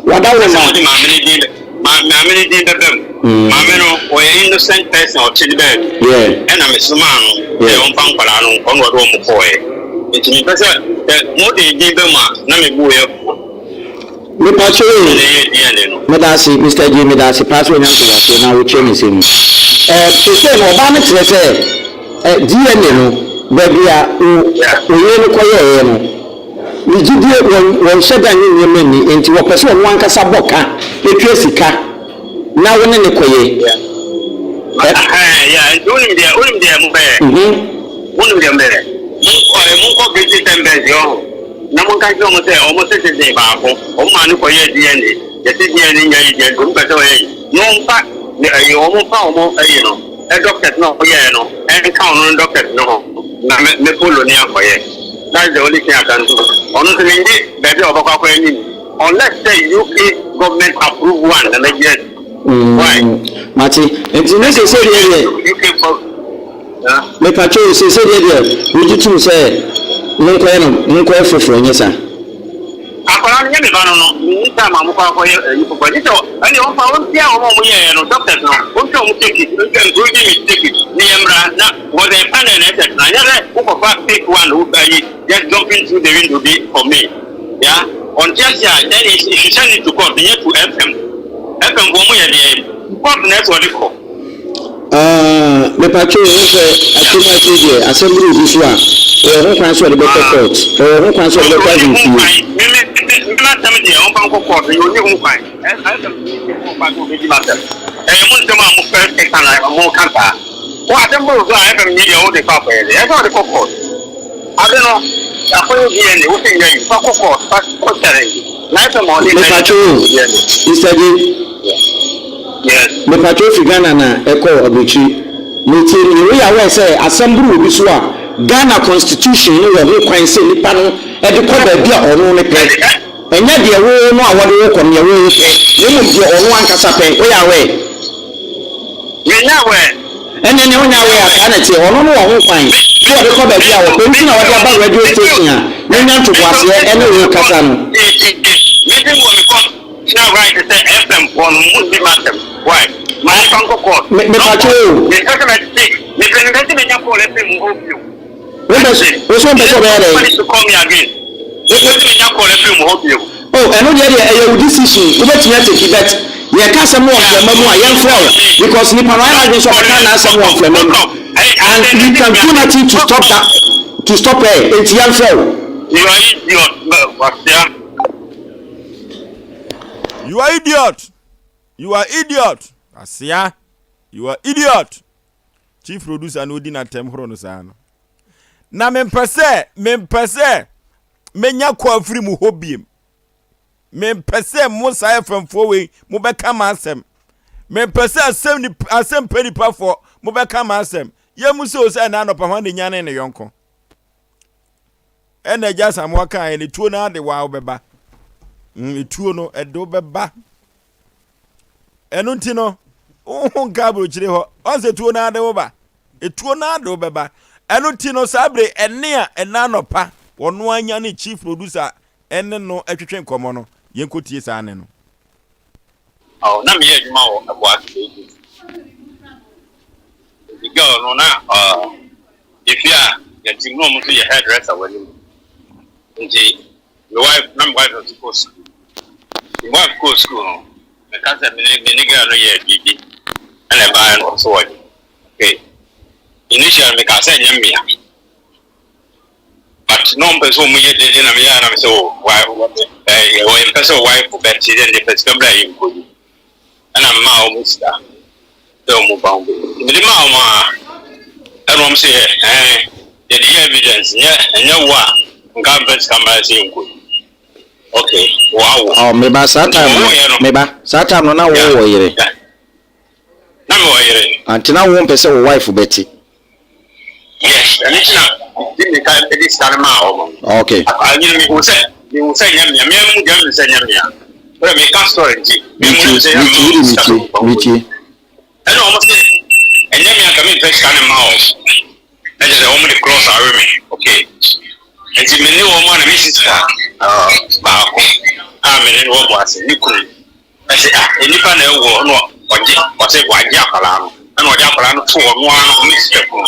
Wada wo Sɛ ma. mode maame no din ma maame no din bɛba mu. Maame no ɔyɛ innocent person a ɔte ne baabi. Ɛna me somaa no sɛ ɔmfa nkwadaa no nkɔ na ɔde wɔn kɔɔɛ. Nti mepɛ sɛ sɛ mode ne din ba mu a na me bo afu. Mepakyɛw Ɛna o, ɛyɛ DNA no. medase Mister Gyei medase paa sɛ wanya ntoboaseɛ na wokyerɛ me nsɛm mu. Eh, sesei no ɔbaa no kyerɛ sɛ eh, DNA no baabi a wo wo yere no kɔyɛɛɛ no, Ne gyidie, wɔn, wɔnhyɛ da nnye nneɛma nni, enti wɔpɛ sɛ ɔno ankasa bɔ ka, tua sika, na wo ne no kɔyɛ. Ɛ. Ɛhɛn, yeah, nti wonim deɛ, wonim deɛ mobɛyɛ? Mhm. Wonim deɛ mobɛyɛ? Monkɔ, ɛ, monkɔ British Embassy hɔ, na monka nkyerɛ wɔn sɛ wɔn citizen baako, wɔn maa no kɔyɛɛ DNA, yɛse DNA nyɛ yi deɛ, nti wɔn pɛ sɛ wɔyɛ yi, na wɔmfa, ne, ɛyi, wɔmfa wɔn ɛyi no, ɛ, doctors no a wɔyɛɛ no, ɛnka ɔno ne doctors no ho, na me, me follow ne akɔyɛ. That's the only thing I can do. Ɔno nso mennye baabi a ɔbɛkɔ akɔyɛ no nni unless sɛ UK government approve one na mɛgye adi. Why? Mm, mate. Nti ne sese deɛ deɛ. UK government. Mepatwo sese deɛ deɛ wogye tum sɛ monkɔyɛ no monkɔyɛ foforɔ nyɛ sa. Akwadaa no nyɛ me ba no no menni time a mokɔ akɔyɛ ayi foforɔ gye sɛ ɛne ɔmfa ɔntua wɔn a wɔyɛɛ no doctors no ɔntua wɔn ticket ɔntua including me ticket ne yɛ mmra na because ɛyɛ panel na ɛsɛ tena nyɛ sɛ wokɔfa fake one wo ayi just jumping through the window bi for me ya ɔnte ase a then he should send it to court nyɛ to FM FM foɔ mo yɛ deɛ court na ɛsɛ ɔde kɔ. Ah, mepatwo wo sɛ akyem ase deɛ asɛm bi obi so a ɔwɔ ho kwan sɛ ɔde bɛkɔ court, ɔwɔ ho kwan sɛ ɔde bɛkɔ ahemfie. Me me me m'asɛm deɛ ɔmfa nkɔ court yɛ ɔni ho kwan ɛsɛ ho kwan sɛ ɔbɛdi m'asɛm ɛyɛ mo nsɛm a mo fɛ keka na mo ka saa wo asɛm bɛ obi a ɛfɛm ni deɛ wode kɔ akɔyɛ deɛ ɛsɛ ɔde kɔ court ade no akɔyɛ DNA wo sɛ nyɛ yi fa kɔ court fa kɔ challenge na ɛfɛm ɔde Mepatwo o, Mister Gye. Yes. Mepatwo fi Ghana na ɛkɔ aburokyiri. Metie no yie. Woyɛ aware sɛ asɛm boro obi so a, Ghana constitution no wɔ ho kwan sɛ nipa no de kɔ baabi a ɔno ne pɛ. Ɛnyɛ deɛ wo no a wɔde wo kɔ no deɛ wo wo pɛ, na mmom deɛ ɔno ankasa pɛ. Woyɛ aware? Menyɛ aware. Ɛnneɛ nea wonyɛ aware a, saa na ɛteɛ. Ɔno no wɔ ho kwan sɛ ɔde kɔ baabi a ɔpɛ nti na wɔde aba radio station a manya ntoboaseɛ ne wo rekasa no. Mese wɔ me kɔ. Tina right sɛ FM foɔ no mo nni m'asɛm why ma yɛnfa nkɔ court. Me me pakyɛ o. Me mpɛ sɛ mɛ te me pɛ mpɛ sɛ mɛ nya call FM mu hɔ bio. Wo mpɛ sɛ wo so mpɛ sɛ ɔbɛyɛ dɛn. Somebody to call me again. Me mpɛ sɛ mɛ nya call FM mu hɔ bio. Oh ɛno deɛ deɛ ɛyɛ wo decision wobɛtumi ateki but yɛka asɛm wɔ mframa mu a yɛmfrɛ wo because nipa no ayɛ n'adwene sɛ ɔbɛka n'asɛm wɔ mframa mu and you can do nothing to stop that to stop her enti yɛmfrɛ wo. You are idiot kwasia. You are idiot. You are idiot. Asia. You are idiot. Chief producer no odi n'atɛm horo no saa no. Na mempɛ sɛ mempɛ sɛ menya kɔ afiri mu hɔ biem. Mempɛ sɛ mo saa ɛfɛmfoɔ wei mobɛka m'asɛm. Mempɛ sɛ asɛm nipa asɛm pɛ nipafoɔ mobɛka m'asɛm. Yɛn mu sɛ o sɛ ɛna anɔpa hwan na nyane ne yɔnko. Ɛna Agya Asamoah kaeɛ no, tuo no ara de waa wobɛba. Mm, tuo no, ɛde wobɛba. Ɛno nti no, wo ho nka aburokyire hɔ. Ɔn sɛ tuo no ara de wo ba. Etuo no ara de wo bɛba. Ɛno nti no, saa bere ɛne a ɛna anɔpa wɔno anya ne chief producer ɛne no ɛtwetwe nkɔmmɔ no, yɛnkɔtie saa nne no. Oh, na meyɛ adwuma wɔ Ɛboase baabi. Nti girl no na uh, yɛfie a yɛte mu na ɔmo nso yɛ hairdresser wɔ anim. Nti me wife na me wife nso kɔ sukuu. Me wife kɔɔ sukuu no, meka sɛ me ne me ne girl no yɛɛ biribi ɛna ɛbaeɛ no ɔso wɔgye. Okay. Initially meka sɛ ɛnyɛ mmea. But na ɔmpɛ sɛ ɔmo yɛ dede na meyɛ a na mesɛ o wa ɛɛ ɔmpɛ sɛ wife bɛte dɛ ne pɛ sika bra yɛ nkɔ yi. Ɛna mmaa ɔmo sika sɛ ɔmo ba ɔmo bɛ. Mede maa ɔmo a ɛna ɔmo sɛ ɛɛ yɛde yɛ evidence nyɛ ɛnyɛ wo a nka mpɛ sika mmra sɛ yɛnkɔ yi. Okay, wawo. Oh, meba saa Nti time no, wɔwoeɛ no, meba saa time no na wo yeah, wɔ yere. yeah. Na mewɔ yere. Ante na wo mpɛ sɛ wo wife bɛte. Yes, ɛno nti na mede mirika de sika no maa wɔn no. Okay. Akwadaa no mehu sɛ mehu sɛ nyɛ mmea, mmea mu deɛ mehu sɛ nyɛ mmea. Bɛrɛ meka story nti, me mu Metie, sɛ yɛ metie, mma wode wɔn sika metie, no wɔn metie. Ɛna wɔn sɛ ɛnyɛ mmea nka mempɛ sika no mma wɔn. Na kyerɛ sɛ wɔn de cross awe me. Okay. Nti me ne wɔn a na me sista baako a me ne no wɔ bɔ ase ne kunu. Ɛsɛ ah nnipa na ɛwɔ na ɔgye ɔsɛ wagye akwadaa no ɛna ɔde akwadaa no to ɔno ara no ne sista kunu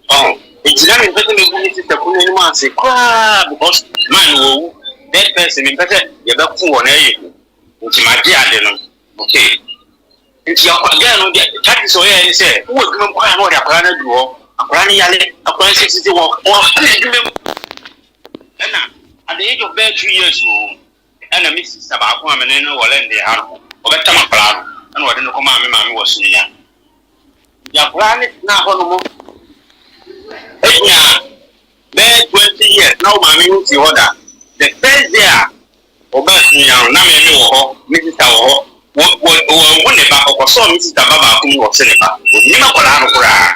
ɔho nti na mempɛ sɛ megu ne sista kunu anim ase koraa because man no wɔwu dead person mempɛ sɛ yɛbɛko wɔ na ɛyɛ hu nti magye ade no okay nti akwa girl no deɛ tactics ɔyɛɛ ne sɛ wowɔ adwuma mu koraa na ɔde akwadaa no adu hɔ akwadaa no yale akwadaa no sisi wɔ wɔ adwuma mu ɛna at the age of bɛyɛ 2 years o. Ɛna me sista baako a me ne no wɔ London ha no, ɔbɛtam akwadaa no, ɛna ɔde no kɔmaa me maame wɔ Sunya. Nti akwadaa no tenaa hɔ nom nyaa bɛyɛ 20 years na wo maame no nsi hɔ da. The first day a ɔbaa Sunya no, na me me wɔ hɔ, me sista wɔ hɔ. Wɔ wɔ wɔanhu ne ba, ɔkɔsɔɔ me sista ba baako mu na ɔse ne ba. Ɔnnim akwadaa no koraa.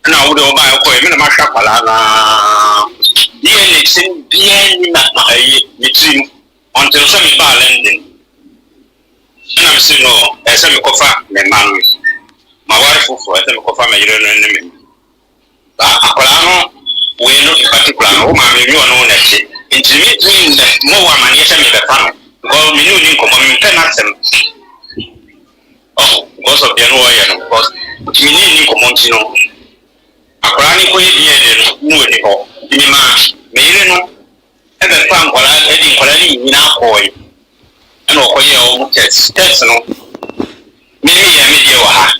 Ɛna wo deɛ ɔbaeɛ ɔkɔeɛ me na mahwɛ akwadaa no ara DNA sɛm biara nni ma ma ɛyi me tiri mu until sɛ mebaa London ɛna me se no ɛsɛ sɛ mekɔfa me mma no maware foforɔ ɛsɛ sɛ mekɔfa me yere no ne me ba akwadaa no wei no in particular no wo maame mi ɔno wo na ɛte nti mentumi mmɛ mmɔ wo amaneɛ sɛ mebɛfa no because me ne wo ni nkɔmmɔ mempɛ n'asɛm. Ɔho because of deɛ no ɔyɛ no because ntumi ne nni nkɔmmɔ nti no akwadaa no kɔyɛ DNA no na ɔnni hɔ nti me maa me yere no ɛbɛfa nkwadaa ɛde nkwadaa no nyinaa kɔɔe ɛna ɔkɔyɛɛ wɔn test test no me me yɛ me deɛ wɔ ha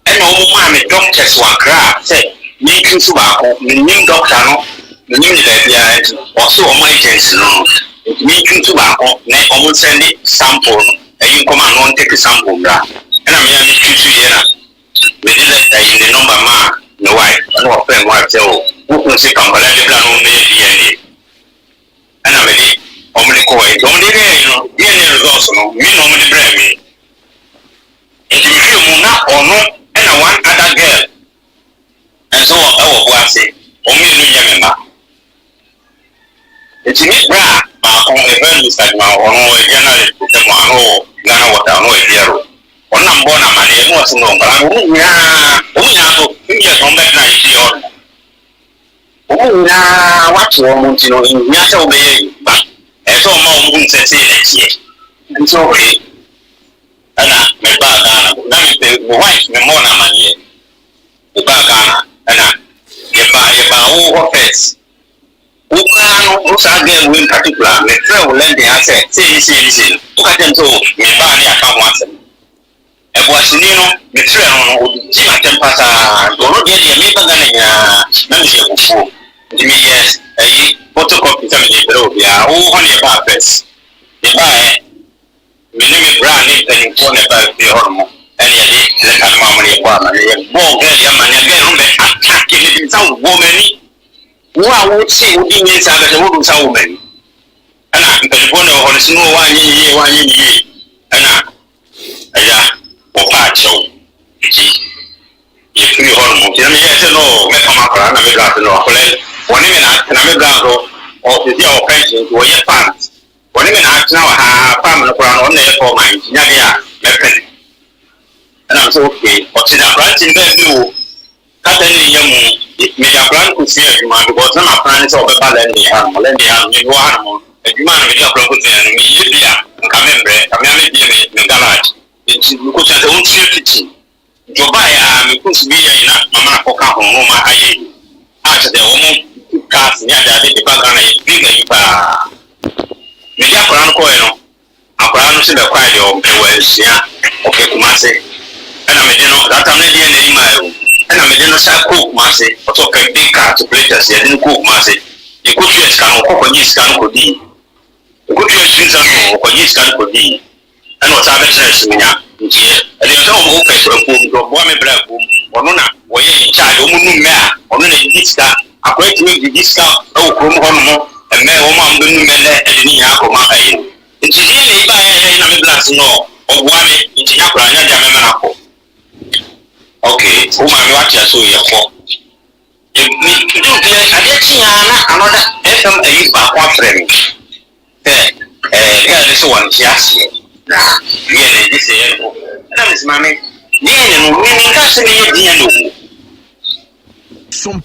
ɛna wɔn maa me doctors wɔ Accra sɛ me choose baako menim doctor no menim ne baabiara nti ɔse wɔn agency no no nti me choose baako na wɔn nsɛnde sample no Ayi nkɔma no ɔntake sample mmra ɛna me a me choose yɛ na mede letter yi ne number maa me wife ɛna ɔfrɛ me wife sɛ oh wo kunu se fa nkwadaa bi bra na wɔn bɛyɛ DNA ɛna mede wɔn de kɔɔ nti wɔn de yɛɛ no DNA results no me na wɔn de brɛɛ me nti mehwɛ mu na ɔno ɛna one other girl nso wɔ ɛwɔ bo ase wɔn mmienu nyɛ me mma. Nti me bra baako yɛfrɛ no Mister Agyemang ɔno ɔyɛ journalist te sɛ mo a ɔno ɔwɔ Ghana water ɔno ɔyɛ PRO ɔno na mebɔɔ no amaneɛ na ɔse no nkwadaa no wɔn nyinaa wɔn nyinaa nso 2 years na wɔn bɛtena yɛ fie hɔ nom wɔn nyinaa wate wɔn nti no nhia sɛ wobɛyɛ yi ba ɛyɛ sɛ ɔma wɔn hunu sɛ sei na ɛteɛ nti okay ɛna mebaa Ghana na mepɛ me wife memmɔɔ no amaneɛ mebaa Ghana ɛna yɛbaa yɛbaa wo hɔ first Wo koraa no, wo saa girl wei in particular, me frɛ wo London ha sɛ sei ne sei ne sei no, wo ka kyerɛ me sɛ oh, me baa ne yɛaka ho asɛm. Ɛboaseni no, me frɛ no no, ɔdidi m'atɛm pasaa, nti ɔno deɛ deɛ me ba Ghana nyinaa, na me hyɛ abufuo, nti me yɛ ayi, photocopy sɛ me de brɛ obiara, wo hɔ ne yɛbaa first, yɛbaeɛ, me ne me bra ne mpanimfoɔ na ɛbaa fie hɔ nom, ɛne yɛde lɛta no maa mo ne yɛbɔɔ amaneɛ, yɛbɔɔ girl yi amaneɛ, girl no bɛ attack me de nsa wɔ m'ani. Wo a wo se wo di nyinsɛn abɛsɛ wo nsa wo mani. Ɛna mpanyinfoɔ na ɛwɔ hɔ no se no wanyɛ ne yie wanyɛ ne yie ɛna agya wɔpa akyɛw nti yɛfiri hɔ nom nti na meyɛɛ sɛ no mɛpam akwadaa na me bra so no akwadaa yi wɔne me na atena me bra so ɔsisi a ɔpɛnkyɛn nti wɔyɛ farms wɔne me na atena wɔ ha farm no koraa no. Ɔno na ɛyɛ foreman nti nyɛ adeɛ a mɛpene. Ɛna me sɛ okay, ɔte na aberanteɛ no baabi o, kasa ne nya mu, mede akwadaa no kɔsua adwuma because na m'aplan ne sɛ ɔbɛba London hanom, London hanom, me mewɔ hanom, adwuma a na mede akwadaa no kɔsua no, meyɛ bi a nka membrɛ, nka me ara mɛbie me me garage, nti mekɔsua sɛ ɔnsua fitting. Nti ɔbaeɛ a me course bi yɛe na mama no akɔka ho na ɔma ayɛ yi a kyerɛ sɛ wɔn cars ne adeade de ba Ghana yɛ big ayi paa. Mede akwadaa no kɔeɛ no akwadaa no se bɛkwae deɛ ɔmpɛ wansua ɔpɛ Kumase ɛna mede no that time na DNA mmaeɛ o ɛna mede no san kɔɔ Kumase ɔsɛ ɔpɛ big car to play test yɛde no kɔɔ Kumase yɛkɔtua sika no ɔkɔ kɔgyee sika no kɔdii ɔkɔtua sika no ɔkɔgyee sika no kɔdii ɛna ɔsan bɛkyerɛ Siminya nti ɛdeɛ sɛ ɔmo pɛ afuom nti ɔboa me bra afuom ɔno na wɔyɛ in charge ɔmo nu mmɛ a ɔno na didi sika akɔyɛ tumi didi sika ɛwɔ kurom hɔ nom mmɛ wɔn a ɔmo bɛnu mmɛ nɛ ɛde ne nyinaa akɔma ɛyi no nti deɛ na eba ɛyɛ na me bra ase no ɔboa me nti nya koraa nya deɛ mɛma no akɔ ok wo maame wate ase o yɛkɔ me du adeɛ kye a na another FM ayi baako afrɛ me Sɛ ɛɛ girl no sɛ wɔnte aseɛ na DNA gye sɛ yɛ no foforɔ ɛna mese maame DNA no me menkaa sɛ meyɛ DNA o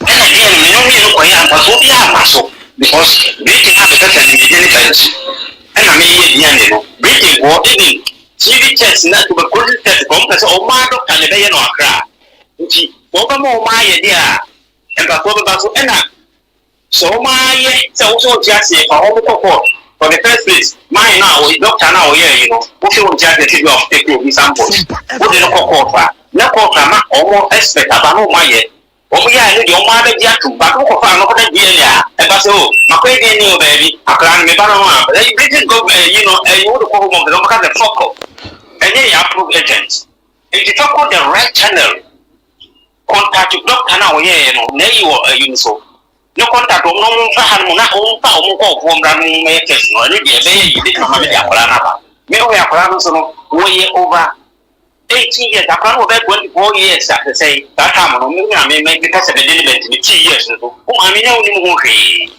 ɛna DNA me no mmienu kɔyɛ a mfasoɔ biara mma so because Britain a mepɛ sɛ no megye ne ba nti ɛna meyɛ DNA no Britain foɔ even TB test na tuberculosis test kɔ wɔn pɛ sɛ wɔn ara doctor na ɛbɛyɛ no Accra nti wɔbɛma wɔn ayɛ deɛ a mfasoɔ bɛba so ɛna Sɛ wɔn ara yɛ sɛ wo sɛ wonte aseɛ fa wɔn kɔ court for the first place man no a ɔyɛ doctor no a ɔyɛɛ yi no wo sɛ wonte aseɛ sɛ bi a ɔtake obi samples wode no kɔ court a na court ama wɔn expert aba na wɔn ayɛ wɔn yɛ a ɛno deɛ wɔn ara bɛgye atom but wokɔ fa no kɔda DNA a ɛba sɛ oh makɔyɛ DNA wɔ baabi akwadaa no me ba no ho a ɛyi British government ɛyi no ɛyi wode kɔ home office wɔn bɛka sɛ fuck off ɛnyɛ yɛ approved agent nti fa kɔ the right channel. Contact doctor no a ɔyɛeɛ no na ayi wɔ ayi no so ne contact wɔn na wɔn mfa ha no mu na wɔn mfa wɔn nkɔɔfoɔ mmra no mu mmɛyɛ test no ɛno deɛ ɛbɛyɛ yie bɛtumi ama mede akwadaa no aba me ɔyɛ akwadaa no nso no wɔyɛ over 18 years akwadaa no wɔ bɛyɛ 24 years a sɛsɛe saa time no me na me me mepɛ sɛ mede ne bɛnti me tii years no so wo maame na wonim ho hwee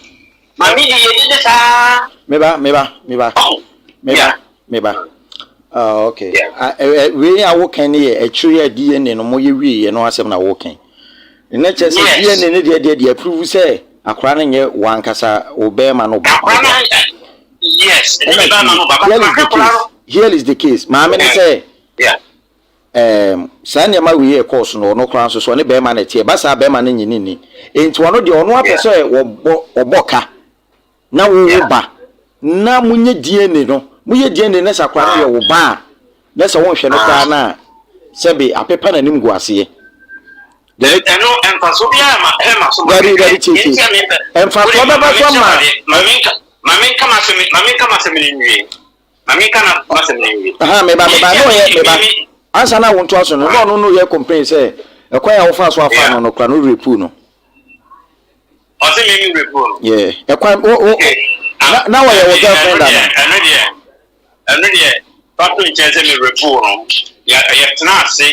maame di yɛ dede saa. Meba meba meba meba meba ah okay ah eh, eh, wei a wokan no yɛ akyire a DNA no moyɛ wieɛ no asɛm na wokan ne kyerɛ sɛ DNA no deɛ deɛ deɛ approve sɛ akora no nyɛ wankasa wo bɛrima no ba. Akora no yes ɛnyɛ me bɛrima no ba here is the case here is the case maame ne sɛ um, saa nneɛma wei yɛ kɔɔ so no ɔno koraa nso so ɔne bɛrima no ɛteɛ ba saa bɛrima no nye ne ni nti ɔno deɛ ɔno apɛ sɛ wɔbɔ ɔbɔ ka na wo wo ba na monyɛ DNA no moyɛ DNA na sɛ akwadaa no yɛ wo ba a na sɛ wonhwɛ no koraa no a sɛbe apepa n'anim gu aseɛ. Ɛno mfasoɔ biara ma ɛma so ma Dabi dabi tie tie mfasoɔ bɛba so ama. Ma menka m'asɛm ma menka m'asɛm no nwie ma menka m'asɛm no nwie. Aha meba meba na ɔyɛ meba ansa na wontoa so no na ɔno no yɛ complain sɛ ɛkwan a wofa so afa no no kora no rape no. Ɔse me me rape no. Yeah, ɛkwan wo wo na na wɔyɛ wo girlfriend ana? Ɛno deɛ ɛno deɛ fa to nkyɛn sɛ me rape no yɛ yɛ tena ase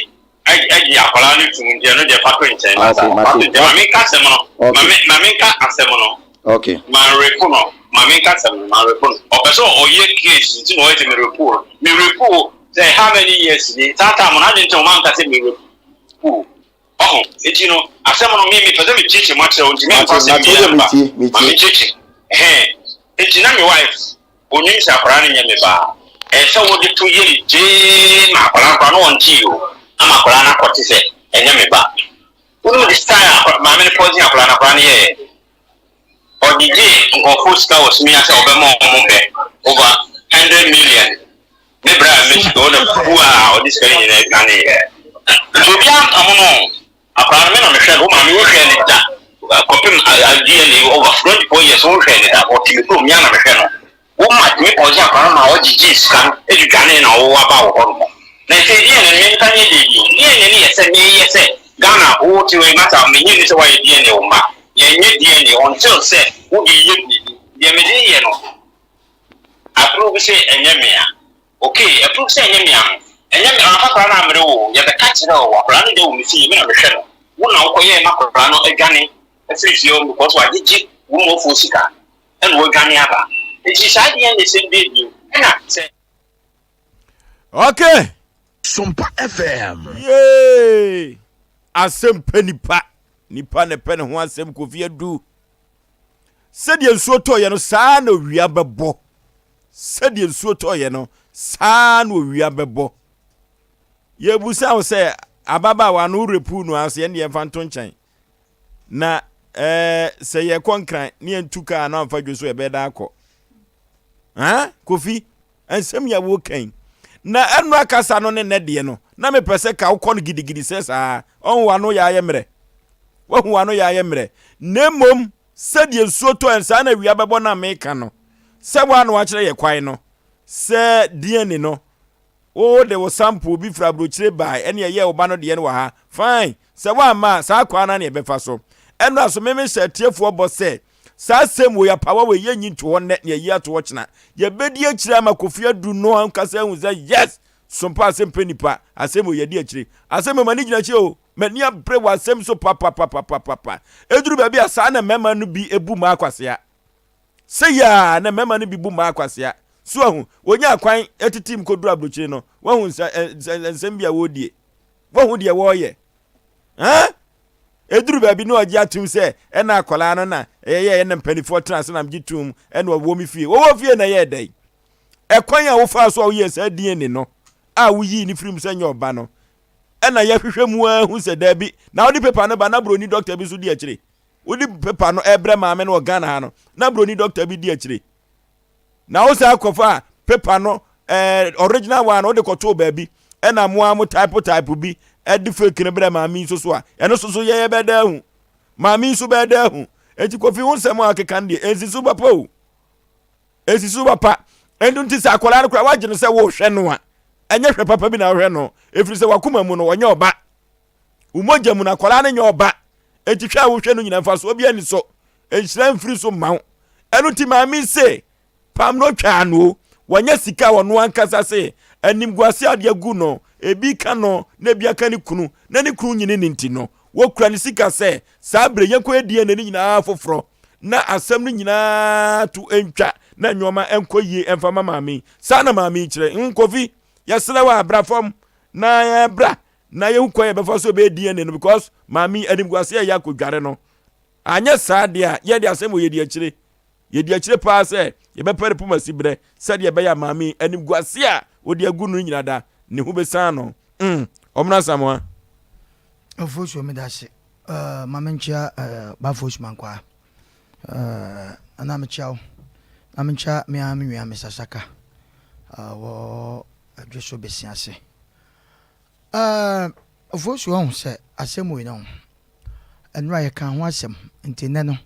agye akwadaa no tum nti ɛno deɛ fa to nkyɛn ah, okay, fa to nkyɛn ma me nka asɛm no ma me ma me nka asɛm no. Okay. Ma rape no ma me nka asɛm no ma rape no ɔpɛ sɛ ɔyɛ case nti na ɔyɛ sɛ me rape no me rape sɛ how many years ni saa time no adi nti ɔma nka sɛ me rape. Ɔho, enti no, asɛm no, me, mepɛ sɛ mekyerɛkyerɛ mu akyerɛ wo, nti memfa asɛm biara mba. Ma menkyerɛkyerɛ mu. Ɛhɛn. Enti na me wife, onnim sɛ akwadaa no nyɛ me ba. Ɛyɛ sɛ wode to yam gyee ma akwadaa no koraa na ɔntee o, ama akwadaa no akɔte sɛ ɛnyɛ me ba. Wonim the style a akwadaa, maame no poison akwadaa no, akwadaa no yɛeɛ? Ɔgyegyee nkurɔfoɔ sika wɔ Sumia sɛ ɔbɛma wɔn bɛ over 100 million. Ne berɛ a me sika ɔna bu a ɔde sika no nyinaa dwaneeɛ. Nti obiara mpamo no. Akwadaa no me na mehwɛ no, wo maame wohwɛɛ no da kɔpem DNA over 24 years wohwɛɛ no da, ɔte me kurom me ara na mehwɛ no. Wo ma tumi pɔgye akwadaa no ma ɔgyegyee sika no de dwanee na ɔwo aba wo hɔ nom. Na sɛ DNA no memfa nyɛ deɛ bio. DNA no yɛ sɛ meyɛ sɛ Ghana wo te wei masa menye nni sɛ woayɛ DNA wo mma. Yɛnyɛ DNA until sɛ wode yɛ biribi. Deɛ mede yɛ no approve sɛ ɛnyɛ mea. Okay approve sɛ ɛnyɛ mea no ɛnyɛ me mamfa akwadaa no ammrɛ wo o. Yɛbɛka kyerɛ wo akwadaa no deɛ wɔ me fie me na mehwɛ no. Wo na wokɔyɛɛ ma akwadaa no adwane afiri fie hɔ because wagyegye wo mɔfoɔ sika. ɛna wadwane aba. Nti saa deɛ ne sɛm bie bio. Ɛna sɛ. Okay. Sompa FM. Yay! Asɛm pɛ nipa. Nipa na ɛpɛ ne ho asɛm Kofi Adu. Sɛdeɛ nsuo tɔeɛ no saa na owia bɛbɔ. Sɛdeɛ nsuo tɔeɛ no saa na owia bɛbɔ. Yɛbusa wo sɛ ababaawa no worepu no ase ɛne yɛmfa nto nkyɛn. Na ɛɛ sɛ yɛkɔ nkran ne yɛntu kaa no amfa dwo so ɛbɛyɛ dan akɔ. Ha Kofi nsɛm yi a woka yi na ɛno akasa no ne nnɛ deɛ no na mepɛ sɛ ka wokɔ no gidigidi sɛ saa ɔho wano yɛ ayɛ mmerɛ wahu wano yɛ ayɛ mmerɛ na mmom sɛdeɛ nsuo tɔ ɛn saa na awia bɛbɔ no a meka no sɛ woa na wakyerɛ yɛ kwan no sɛ DNA no Wo de wo sample bi firi abrokyire bae ɛne ɛyɛɛ wo ba no deɛ no wɔ ha. Fine! Sɛ woamma a, saa kwan no ara na yɛbɛfa so. Ɛnora so me mehyɛ atiefoɔ bɔ sɛ, saa asɛm wei, apawa wei, yɛnyi nto hɔ nnɛ na yɛayi ato hɔ kyena. Yɛbɛdi akyire ama Kofi Adu no ankasa ahu sɛ yes! Sompa asɛm pɛ nipa, asɛm wei yɛdi akyire. Asɛm wei m'ani gyina akyire o! M'ani abere wɔ asɛm so papapapapapa. Ɛduru baabi a saa na mmarima no bi bu mmaa kwasea. Sei ara na mmarima no bi bu mmaa kwasea. So wahu? Wɔnyaa kwan tete mu kɔduru aburokyire no. Wahu nsɛm bi a wɔredie. Wahu deɛ wɔreyɛ. Huh? Ɛduru baabi na ɔgye atom sɛ ɛna akwadaa no na ɛyɛ ɛna mpanimfoɔ tena ase na megye tom ɛna ɔwɔ me fie. Wɔwɔ fie na ɛyɛ dɛn? Ɛkwan a wofaa so a woyɛɛ saa DNA no a woyii ne firi mu sɛ nyɛ ɔba no ɛna yɛhwehwɛ mu ara hu sɛ daabi na wode pepa no ba na buroni dɔkta bi nso di akyire. Wode pepa no ɛbrɛ maame no wɔ Ghana ha no, na buroni dɔkta bi di akyire. Na wo san kɔfa pepa no ɛɛ original one no wode kɔtoo baabi ɛna mo ara mo type type bi ɛde fake no brɛ maame yi nso so a ɛno nso so yɛyɛ bɛda ahu. Maame yi nso bɛda ahu. Eti Kofi wo nsɛm a ɔkeka no deɛ ɛnsi so papa o. Ɛnsi so papa. Ɛno nti sɛ akwadaa no koraa wagye no sɛ wohwɛ no a ɛnyɛ hwɛ papa bi na wohwɛ no ɛfiri sɛ wakoma mu no ɔnyɛ ɔba. Wo mogya mu no, akwadaa no nyɛ ɔba. Enti hwɛ a wohwɛ no nyina mfasoɔ bi ani so. Nhyira mfiri so mma wo. Ɛno nti maame se, pam no twaa no o. Wanya sika a ɔno ankasa se animguase a ɔde agu no, ebi ka no na ebi aka ne kunu, na ne kunu nyini no nti no, wɔkura ne sika sɛ saa bere yɛnkɔyɛ DNA no nyinaa foforɔ na asɛm no nyinaa to ntwa na nneɛma nkɔ yie mfa ma maame yi. Saa na maame yi kyerɛ. Mm, Kofi, yɛsrɛ wo a, bra fam na bra na yɛhu kwan yɛbɛfa so bɛyɛ DNA no because maame yi animguase a ɛyɛ akɔdware no anyɛ saa deɛ a yɛde asɛm wɔ yɛdi akyire yɛdi akyire paa sɛ yɛbɛpɛ ne poma si berɛ sɛdeɛ ɛbɛyɛ a maame yi animguase a wɔde agu no nyina da ne ho bɛsan no mm ɔmena Asamoah. Ofosuo meda ase uh, ma menkyea uh, Bafo Usman Kwaa uh, ana mekyea wo na menkyea me ara me nua Mr. Saka uh, wɔ adwo so bɛsi ase Ɛɛ, Ofosu ahu sɛ asɛm wei no, nnora yɛkaa ho asɛm, nti nnɛ no,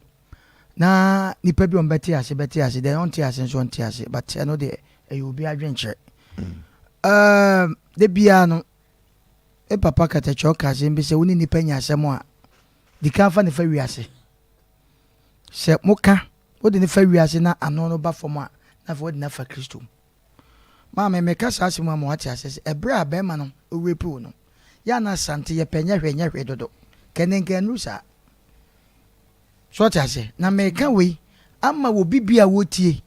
na nipa bi a ɔmbɛte ase bɛte ase, deɛ ɔnte ase nso ɔnte ase, but ɛno deɛ ɛyɛ obi adwenkyerɛ. Ɛɛ, da biara no, me papa Katakyɛ ɔka asɛm bi sɛ wo ne nipa nya asɛm a, di kan fa ne fa wiase. Sɛ moka, wode ne fa wiase na ano no ba fam a, na afei wode no afa Kristo mu. Maame, meka saa asɛm yi ama woate aseɛ sɛ ɛberɛ a barima no rape wo no, yɛ a na Asante yɛpɛ nyɛ hwee nyɛ hwee dodo. Kɛnde nka ɛnnuru saa. So woate aseɛ? Na meka wei ama obi bi a ɔretie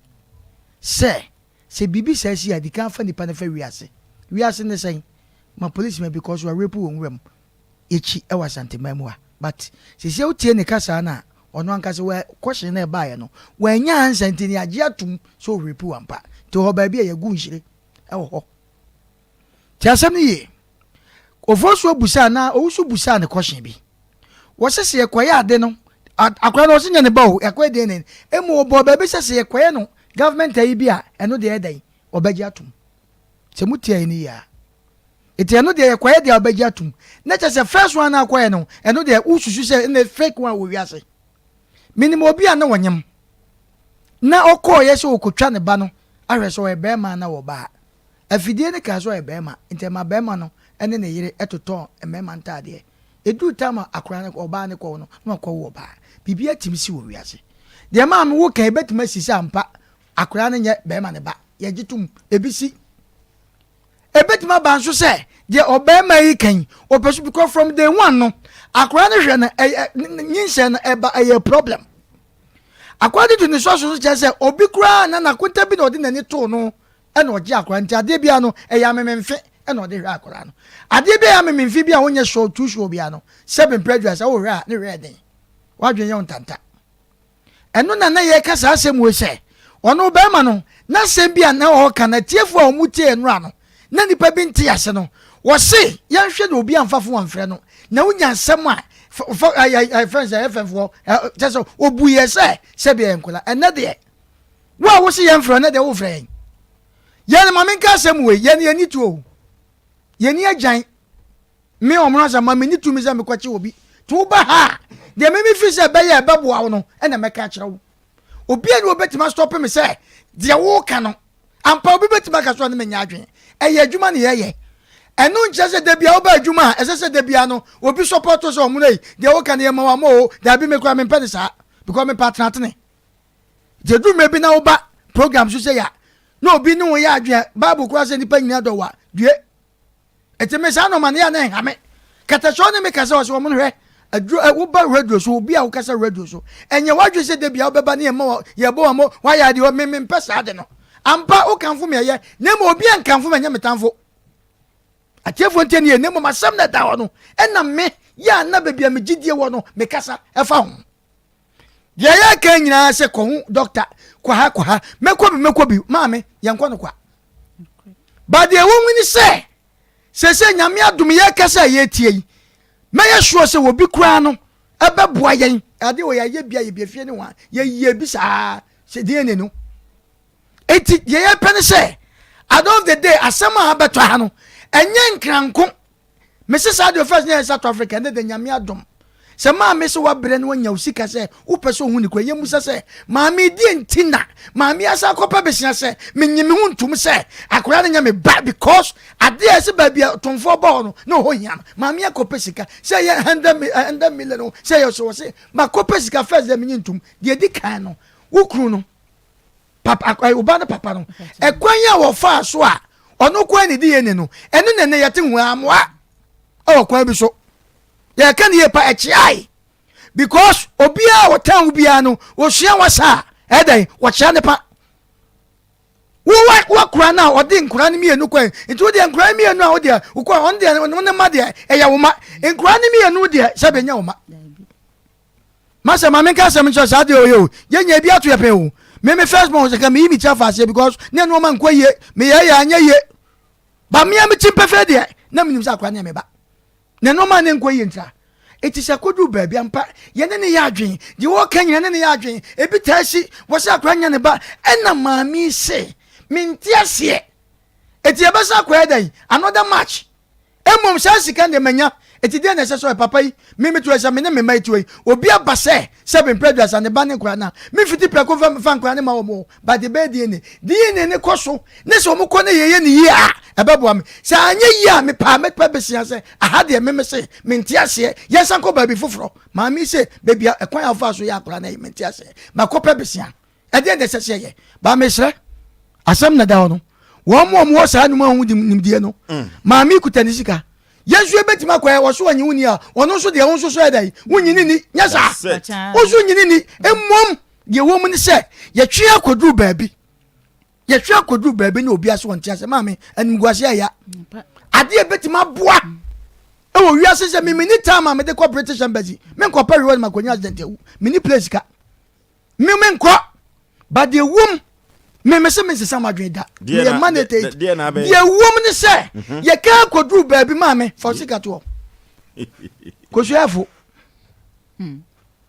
sɛ, sɛ biribi saa si a, di kan fa nipa no fa wiase. Wiase ne sɛn? Ma police ma because wa rape wo wɔ nwura mu. Yɛkyi wɔ Asanteman mu ha. But seesei wotie ne kasaa no a, ɔno ankasa wɔ question no a ɛbaeɛ no, wannya answer nti no yɛagye atom sɛ ɔrape wo ampa. Nti hɔ baabi a yɛagu nhyire wɔ hɔ. Tie asɛm no yie. Ofosuo busaa na Owusu busaa no question bi. Wɔse sɛ yɛkɔyɛ ade no, akwadaa no ɔse nyɛ ne ba o, yɛakɔyɛ DNA no. Mmom ɔbɔɔ baabi sɛ sɛ yɛkɔyɛ no government ayi bi a, ɛno deɛ ɛyɛ dɛn? Wɔbɛgye atom. Sɛ motie ayi no yie a. Nti ɛno deɛ yɛkɔyɛ deɛ wobɛgye atum. Na kyerɛ sɛ first one no a akɔyɛ no, ɛno deɛ wosusu sɛ ɛna fake one wɔ wiase. Menim obi a na ɔnyem. Na ɔkɔɔyɛ sɛ ɔkɔtwa ne ba no ahwɛ sɛ ɔyɛ bɛrima anaa ɔbaa. Afidie no kaa sɛ ɔyɛ bɛrima, nti ɛma bɛrima no ne ne yere totɔɔ mmarima ntaadeɛ. Ɛduru time a akwadaa no, ɔbaa no kɔwo no, na wakɔwo ɔbaa. Biribiara tumi si wɔ wiase. Deɛ maame woka yi bɛtumi asi sɛ ampa akwadaa no nyɛ bɛrima no ba. Yɛgye tom, ebi si. Ebetumi aba nso sɛ deɛ ɔbarima yi ka yi ɔpɛ so because from day one no akwadaa no hwɛ no ɛyɛ nyinsɛn no ɛba ɛyɛ problem. According to ne source no kyerɛ sɛ obi koraa na n'akonta bi na ɔde n'ani too no. Ɛna ɔgye akwadaa nti adeɛ biara no ɛyɛ amememfe ɛna ɔde hwɛ akwadaa no. Adeɛ bi a ɛyɛ amememfe bi a wonyɛ sure too sure biara no sɛbe mprɛ aduasa wohwɛ a ne hwɛ yɛ den. W'adwene yɛ wo ntanta. Ɛno na na yɛreka saa asɛm wei sɛ ɔno barima no n'asɛm bi a na ɔreka no atiefoɔ a wɔn tie nnora no na nipa bi nte ase no wɔse yɛnhwɛ na obi amfa fo amfrɛ no na wonya asɛm a fa ɛfɛn sɛ ɛfɛnfoɔ kyɛ sɛ obu yɛ sɛ sɛbi ɛyɛ nkɔla ɛnɛ deɛ wo a wose yɛmfrɛ ɛnɛ deɛ wofrɛ yɛn yɛn ma menka asɛm wei yɛn yɛn ni tuo yɛn ni agyan Me ɔmono asɛm ma menni tumi sɛ mekɔkye obi. Nti woba ha a, deɛ me mefiri sɛ ɛbɛyɛ a ɛbɛboa wo no ɛna mɛka akyerɛ wo. Obi a ne wɔbɛtumi astɔpe me sɛ deɛ woka no, ampa obi bɛtumi aka so a ne menya adwene. Ɛyɛ adwuma ne yɛyɛ. Ɛno nkyerɛ sɛ da bia woba adwuma a ɛsɛ sɛ da bia no obi sɔpɔto sɛ ɔmono yi deɛ woka no yɛma wama o. Daabi me koraa mempɛ ne saa because mepɛ atenatene. Nti ɛduru mmerɛ bi na woba program so sɛ ya na obi ne wo yɛ adwene Bible koraa sɛ nnipa nyinaa dɔ wo a due. Eti me saa nɔɔma no yɛ a na ɛnha me. Kɛtɛsɔɔ ne me kasa ɔsɛ wɔn hwɛ aduro ɛ woba radio so obi a wokasa radio so ɛnyɛ wadwe sɛ dabi a wobɛba ne yɛma wɔ yɛbɔ wɔn mo wayɛ adeɛ me me mpɛ saa de no ampa wokamfo me ɛyɛ na mmom obi a nkamfo me ɛnyɛ me tamfo atiefoɔ ntie ne yɛ na mmom asɛm na ɛda hɔ no ɛna me yɛ a na baabi a me gyidie wɔ no mekasa ɛfa ho Deɛ yɛka nyinaa sɛ kɔ ho dɔkta kɔ ha kɔ ha mɛkɔ bi mɛkɔ bi maame yɛnkɔ no kwa ba deɛ ɛwɔ mu ni sɛ sɛsɛ nyame adom yɛka sɛ yɛtie yi mɛyɛ soɔ sɛ obi koraa no ɛbɛboa yɛn adeɛ wɔ yɛayɛ bia yɛbia fie ne ho a yɛyɛ bi saa sɛ DNA no enti deɛ yɛpɛ ne sɛ at the end of the day asɛm a abɛtɔ ha no ɛnyɛ nkranko Mese saa deɛ first na yɛ South Africa ɛnɛ de nyame adom sɛ maame sɛ wabrɛ na wanya wo sika sɛ wopɛ sɛ ohu ne kura yɛmmusa sɛ maame deɛ nti na maame asa akɔpɛ besia sɛ menye me ho ntom sɛ akwadaa no nyɛ me ba because adeɛ a ɛsɛ baabi a ɔtomfoɔ bɔ hɔ no na ɔhɔ hia no maame akɔpɛ sika sɛ ɛyɛ 100 million o sɛ ɛyɛ sɛ wɔ se makɔpɛ sika first deɛ menye ntom deɛ di kan no wo kunu no papa eh, ɔba no papa no ɛkwan a wɔfaa so a ɔno kwan ne di yɛ ne no ɛne ne ne yɛte ho amoa ɛwɔ kwan bi so yɛka ne yie pa ɛkyeae because obiara a wɔtan wo biara no wɔsua wasa a ɛdɛn wɔkyea ne pa wowakora no a ɔde nkora no mmienu kwan nti wodeɛ nkora no mmienu a wodeɛ wokɔ ɔno deɛ ɔno ne ma deɛ ɛyɛ wo ma nkora no mmienu deɛ sɛ bɛnya wo ma Masa ma menka asɛm nkyerɛ saa deɛ ɔyɛ o yɛnya ebi ato yɛ pɛn o me me first born sɛ ka meyi me ti afa aseɛ because ne nneɛma nkɔ yie meyɛ yɛ anyɛ yie ba mea me ti mpɛfɛ deɛ na menim sɛ akora ne me ba na nneɛma ne nkɔ yie ntira eti sɛ kodu baabi ampa yɛne ne yɛ adwen deɛ wɔka nyina ne ne yɛ adwen ebi taa si wɔ sɛ akora nyɛ ne ba ɛna maame se mente aseɛ eti yɛbɛsa akɔyɛ dɛn another match Mmom saa sika no deɛ manya, enti deɛn na ɛsɛ sɛ ɔyɛ? Papa yi, me meto yi sɛ me ne me mma yi te hɔ yi, obi aba sɛ, sɛ me mprɛ aduasa, ne ba ne nkwadaa no a, memfiti prɛko mfa mfa nkwadaa no mma wɔn o, but deɛ ɛbɛyɛ DNA, DNA no kɔ so, ne sɛ wɔn kɔ ne yɛyɛ no yie a, ɛbɛboa me. Sɛ anyɛ yie a, mepɛ a mɛpɛ besia sɛ, aha deɛ me mese, mente aseɛ, yɛnsan kɔ baabi foforɔ. Maame yi se, baabi a, ɛkwan a wofaa so yɛ akwadaa no yi, mente aseɛ, makɔpɛ besia. Ɛdeɛn na ɛsɛ sɛ yɛyɛ? Ba mesrɛ, asɛm na ɛda hɔ no. Wɔn mu a wɔwɔ saa nnwuma ho nimdeɛ no, mm. maame kuta ne sika. Yɛn nso yɛbɛtumi akɔyɛ wɔ so ɔnye wo ni a, ɔno nso deɛ wo nso so ɛda yi, wonyini ni, nyɛ saa. Wo nso nyini ni. Mmom, deɛ wɔ mu ne sɛ, yɛtwe akɔduru baabi. Yɛtwe akɔduru baabi na obi ase wɔn te ase. Maame, animguase ɛya. Adeɛ bɛtumi aboa ɛwɔ wiase sɛ memeni time a mede kɔ British Embassy, menkɔpɛ reward makɔnya accident awu. Meni place ka. Me me nkɔ but deɛ wom me me se me nsesa m'adwene da meyɛ mandate deɛ wom ne sɛ mhm. yɛka akɔduru baabi maa me fa sika toɔ kɔsuafo hmm.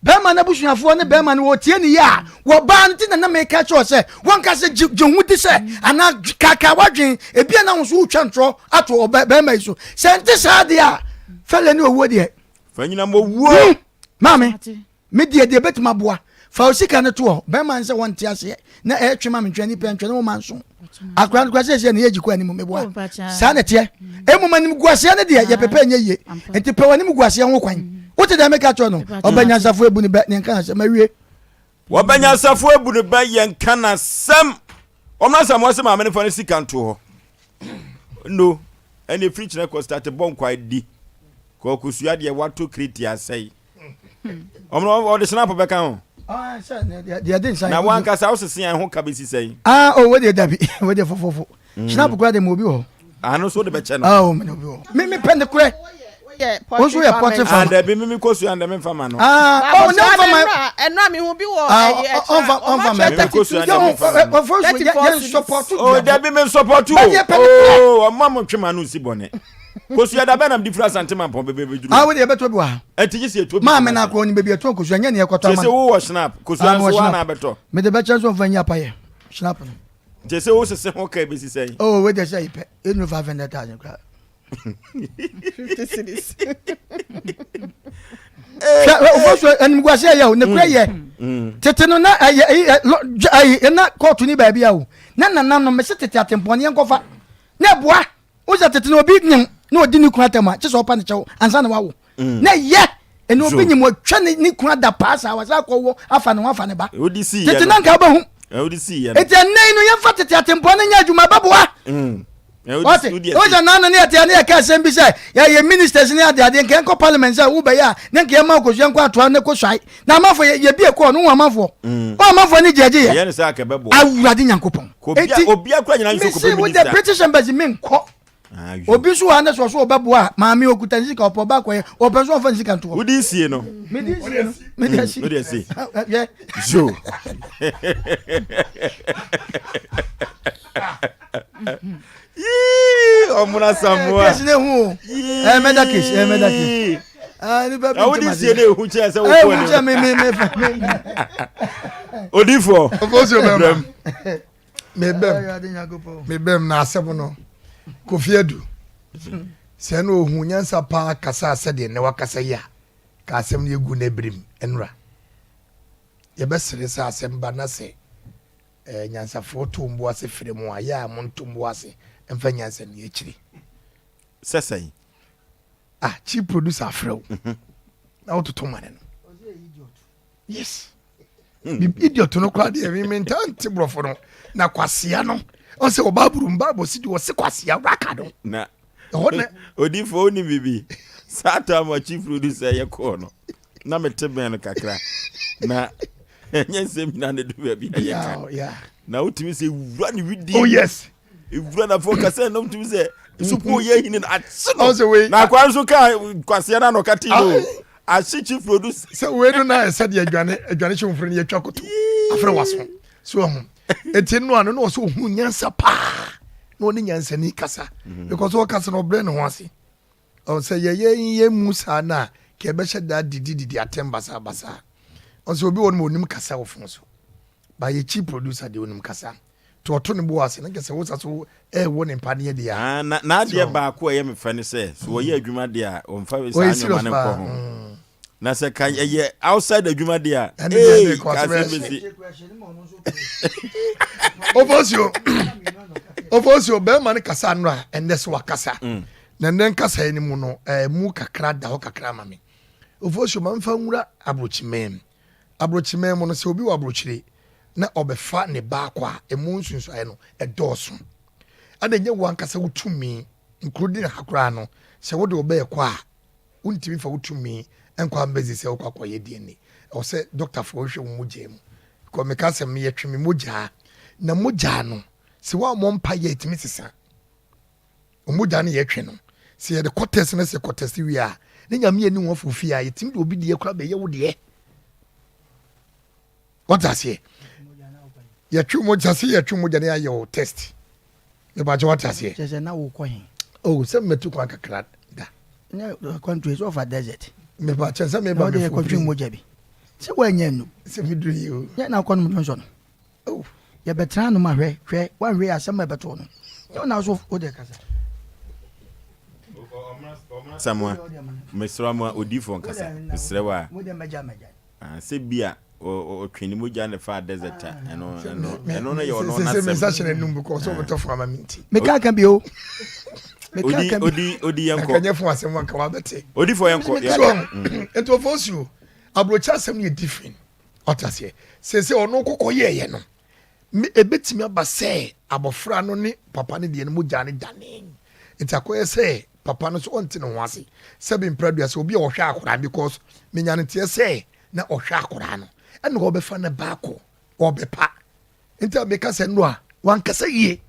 bɛrima no abusuafoɔ ne bɛrima no wɔtie ne yie a wɔbaa no ti na na meka kyerɛ sɛ wɔnka sɛ gye ho di sɛ hmm. anaa kaka wadwen ebi a na wo so wotwa ntorɔ ato bɛrima yi so sɛ nte saa deɛ a fɛlɛ ne owuo deɛ fa nyina mɔwuo hmm. maame Me deɛ deɛ bɛtumi aboa fa wo sika no to hɔ bɛrima no sɛ wɔnte aseɛ na ɛtwe ma mentwɛn nipa ntwɛn ne wo ma nso akora no kora sɛ ɛsɛ ne yɛgyi kɔ anim meboa oh, saa na ɛteɛ mmom anim guaseɛ no deɛ yɛpɛpɛ nyɛ yie nti pɛ w'anim guaseɛ ho kwan wote deɛ meka kyerɛ no ɔbɛ nyansafo ebu ne bɛ ne nka nasɛm awie wɔbɛ nyansafo ebu ne bɛ yɛn nka nasɛm wɔn asɛm wɔn sɛ maame no fa ne sika nto hɔ no ɛna efiri kyerɛ kɔ start bɔ nkwa di kɔ kosua deɛ wato kiriti asɛe ɔmo ɔde snap bɛka ho. Ah, sɛ deɛ de nsa Na wankasa wosese yɛn ho ka bɛsi sɛn? Ah, oh, wo deɛ dabi, wo deɛ fofofo. Mm. Schnapp kura de ma obi wɔ hɔ. Ano so de bɛkyɛ no. Ah, oh, mene obi wɔ hɔ. Me me pɛ ne korɛ. Wo nso yɛ pɔte fama. Ah, dabi me me kɔ sua ndɛ me nfa ma no. Ah, oh, ne nfa ma. Ɛno a me hu bi wɔ ɛyi ɛkyɛ. Ɔnfa ɔnfa ma. Me kɔ sua ndɛ me nfa ma no. Ɔfɔ so yɛ yɛn support. Oh, dabi me support o. Oh, ɔmo a mo ntwe ma no nsi bɔne. Kosua da bɛn na mede firi Asante Mampɔn bɛbɛ bɛduru? Ah, wo deɛ yɛbɛtɔ bi wɔ ha. Ɛnti gye sɛ yɛtɔ bi. Maame no akɔ ɔnim baabi yɛtɔn kosua nyɛ nea yɛkɔtɔ ama no. Sese wowɔ schnapp, kosua ah, nso woa na abɛtɔ. Mede bɛkyɛ nso mfa nyi apayɛ schnapp no. Nti sɛ wo sese ho ka ebesi sɛn? Oh, wei deɛ sɛ yi pɛ, ɛnuru 500,000 koraa. 50 cedis. Hwɛ, ofo so animguase ɛyɛ o, ne kura yɛ. Mm. Tete no na ɛyɛ ɛyɛ ɛyɛ na kɔɔto ni baabi a o. Na nananom mese tete atempɔn ne yɛnkɔfa. Na ɛboa. Wo sɛ tete no obi nyem na ɔdi ne kunu atɛm a kye sɛ ɔpa ne kyɛw ansa na wawo mm. na ɛyɛ ɛna obi nyem ɔtwa ne kunu ada paa saa wasa akɔwɔ afa ne ho afa ne ba tete na nka wobɛhu ɛti ɛnnɛ yi no yɛmfa tete atempɔn no nyɛ adwuma bɛboa mm. wɔte wosɛ naano ne yɛte ne yɛka asɛm bi sɛ yɛyɛ ministers ne adeadeɛ nka yɛnkɔ parliament sɛ wobɛyɛ a ne nka yɛma wokɔsua nkɔ atoa ne kɔ suae na amanfoɔ yɛbie kɔɔ no wo amanfoɔ mm. wo amanfoɔ ne gyɛgye yɛ awurade nyankopɔn Enti mese wo the British embassy menkɔ. Obi nso wɔ ha ne sɛ ɔso ɔbɛboa a maame okuta ne sika ɔpɛ ɔba akɔyɛ ɔpɛ nso ɔmfa ne sika ntoɔ. Wodi nsie no. Medi nsie no. Medi mm, asi. Wodi asi. Hwɛ. So. Yii ɔmuna samoa. Kesi ne hu o. Ɛɛ mɛda kesi ɛɛ mɛda kesi. Ah, nipa bi ntoma se. Na ehu kyerɛ sɛ wokɔ anim. Ehu kyerɛ me me me fɛ me. Odifo. Ofosuo bɛma. Mebɛm. Mebɛm na asɛm no. Kofi Adu. Sɛ na ohu nyansa paa kasa sɛdeɛ nnɛ wakasa yi a, ka asɛm no yɛgu no abirim nnora. Yɛbɛsere sɛ asɛm ba na sɛ eh, nyansafoɔ to mbo ase frɛ mu a, yɛ a monto mbo ase mfa nyansa nni akyiri. Sɛ sɛn? Ah, chief producer afrɛ wo mhm. na wototo ma ne no. Yes. Hmm. Idiot no koraa deɛ me mentaa nte borɔfo no na kwasea no ɔsɛ wɔ bible mu bible si de ɔse kwasea raka no. Na ɛhɔ na odifoɔ wonim biribi saa time a chief producer yɛ kɔɔ no na mete bɛn no kakra na ɛnyɛ nsɛm nyinaa na ɛdu baabi a yɛka na wotumi sɛ wura ne widie oh yes ewura na fo kasa na wotumi sɛ supu yɛ hini no akye no na akwa nso ka kwaseɛ no anɔka ti no ahye chief producer sɛ wei no na ɛsɛ deɛ adwane adwane hyɛ mfiri no yɛtwa koto afrɛ waso so ahu eti no ano na ɔsɛ ohunu nyansa paa na ɔne nyansani kasa mhm. because ɔkasa na ɔbrɛ ne ho ase Ɔn sɛ yɛyɛ yɛn mu saa no a, nka yɛbɛhyɛ da didi didi atɛm basaa basaa. Ɔn sɛ obi wɔ hɔ nom a onim kasa wɔ fon so. But yɛ chief producer deɛ onim kasa. Nti ɔto ne bo ase na nka sɛ wo sa so ɛɛwɔ ne mpaneɛ deɛ a. Ah, na n'adeɛ baako a ɛyɛ me fɛ ne sɛ, sɛ wɔyɛ adwuma deɛ a, wɔmfa saa nneɛma no nkɔ ho. Na sɛ ka ɛyɛ outside adwuma deɛ a, ee, ka asɛm bɛsi. Ofosuo, Ofosuo, bɛrima no kasa nnora, ɛnnɛ so wakasa. Mm. Na nnɛ nkasaeɛ no mu no, ɛmu kakra da hɔ kakra ma me. Ofosuo, ma mfa nwura aburokyiman mu. Aburokyiman mu no, sɛ obi wɔ aburokyire na ɔbɛfa ne ba akɔ a, ɛmu nsunsuaeɛ no, ɛdɔɔso. Ɛna ɛnyɛ wo ankasa wo tumi, including ha koraa no, sɛ wode wo ba rekɔ a, wontumi mfa wo tumi nkɔ ambɛdzi sɛ wokɔ akɔyɛ DNA. Ɛwɔ sɛ dɔktafoɔ hwehwɛ wo mogyaa mu. Because meka sɛ meyɛtwe me mogyaa, na mogyaa no, sɛ woammɔ mpaeɛ a, ɛtumi sesa. Mogya no yɛtwe no, sɛ yɛde kɔ test na sɛ yɛkɔ test wie a, ne Nyame ani ho afo fie a, yɛtumi de obi deɛ koraa bɛyɛ wo deɛ. Wate aseɛ? Yɛtwe mogya sɛ yɛtwe mogya na yɛayɛ wo test. Mepakyɛ wate aseɛ? Kyerɛ sɛ na wokɔ he? Oh, sɛ mmɛtu kwan kakra da. Nyɛ kwantu sɛ ɔfa desert. Mepakyɛ sɛ meba mefo kɔtwe mogya bi. Sɛ woanyɛ nu. Sɛ meduru yi o. Nyɛ na akɔnom dwonsɔ no. Oh, yɛbɛtena anom a hwɛ, hwɛ, woanhwɛ yi asɛm a ɛbɛto wo no. Nyɛ wo na so wo deɛ kasa. Samoa, mesrɛ mo a odiifoɔ nkasa, mesrɛ wo a. Ah, sɛ bi a ɔtwe ne mogya ne faa desert a, ɛno ɛno ɛno no yɛ ɔno n'asɛm. Sɛ nsa hyɛ n'anum because ɔbɛtɔ ah. fo ama mi nti. Meka ka bi o. Meka ka bi. Odi odi yɛn kɔ. Nkanyɛ fo asɛm wanka wabɛte. Odi fo yɛn kɔ. So nti ɔfɔ osuo aburokyi asɛm yɛ different. Ɔte aseɛ? Seesei ɔno kɔkɔ yɛɛyɛ no, me ɛbɛtumi aba sɛ abɔfra no ne papa no deɛ no mogya no dane. Nti akɔyɛ sɛ papa no nso ɔnte ne ho ase. Sɛbe mprɛdua sɛ obi a ɔhwɛ akwadaa no because menya no nteɛ sɛ na ɔhwɛ akwadaa no. Ɛna ɔbɛfa ne ba akɔ, ɔbɛpa. Nti a meka sɛ no a, wankasa yie.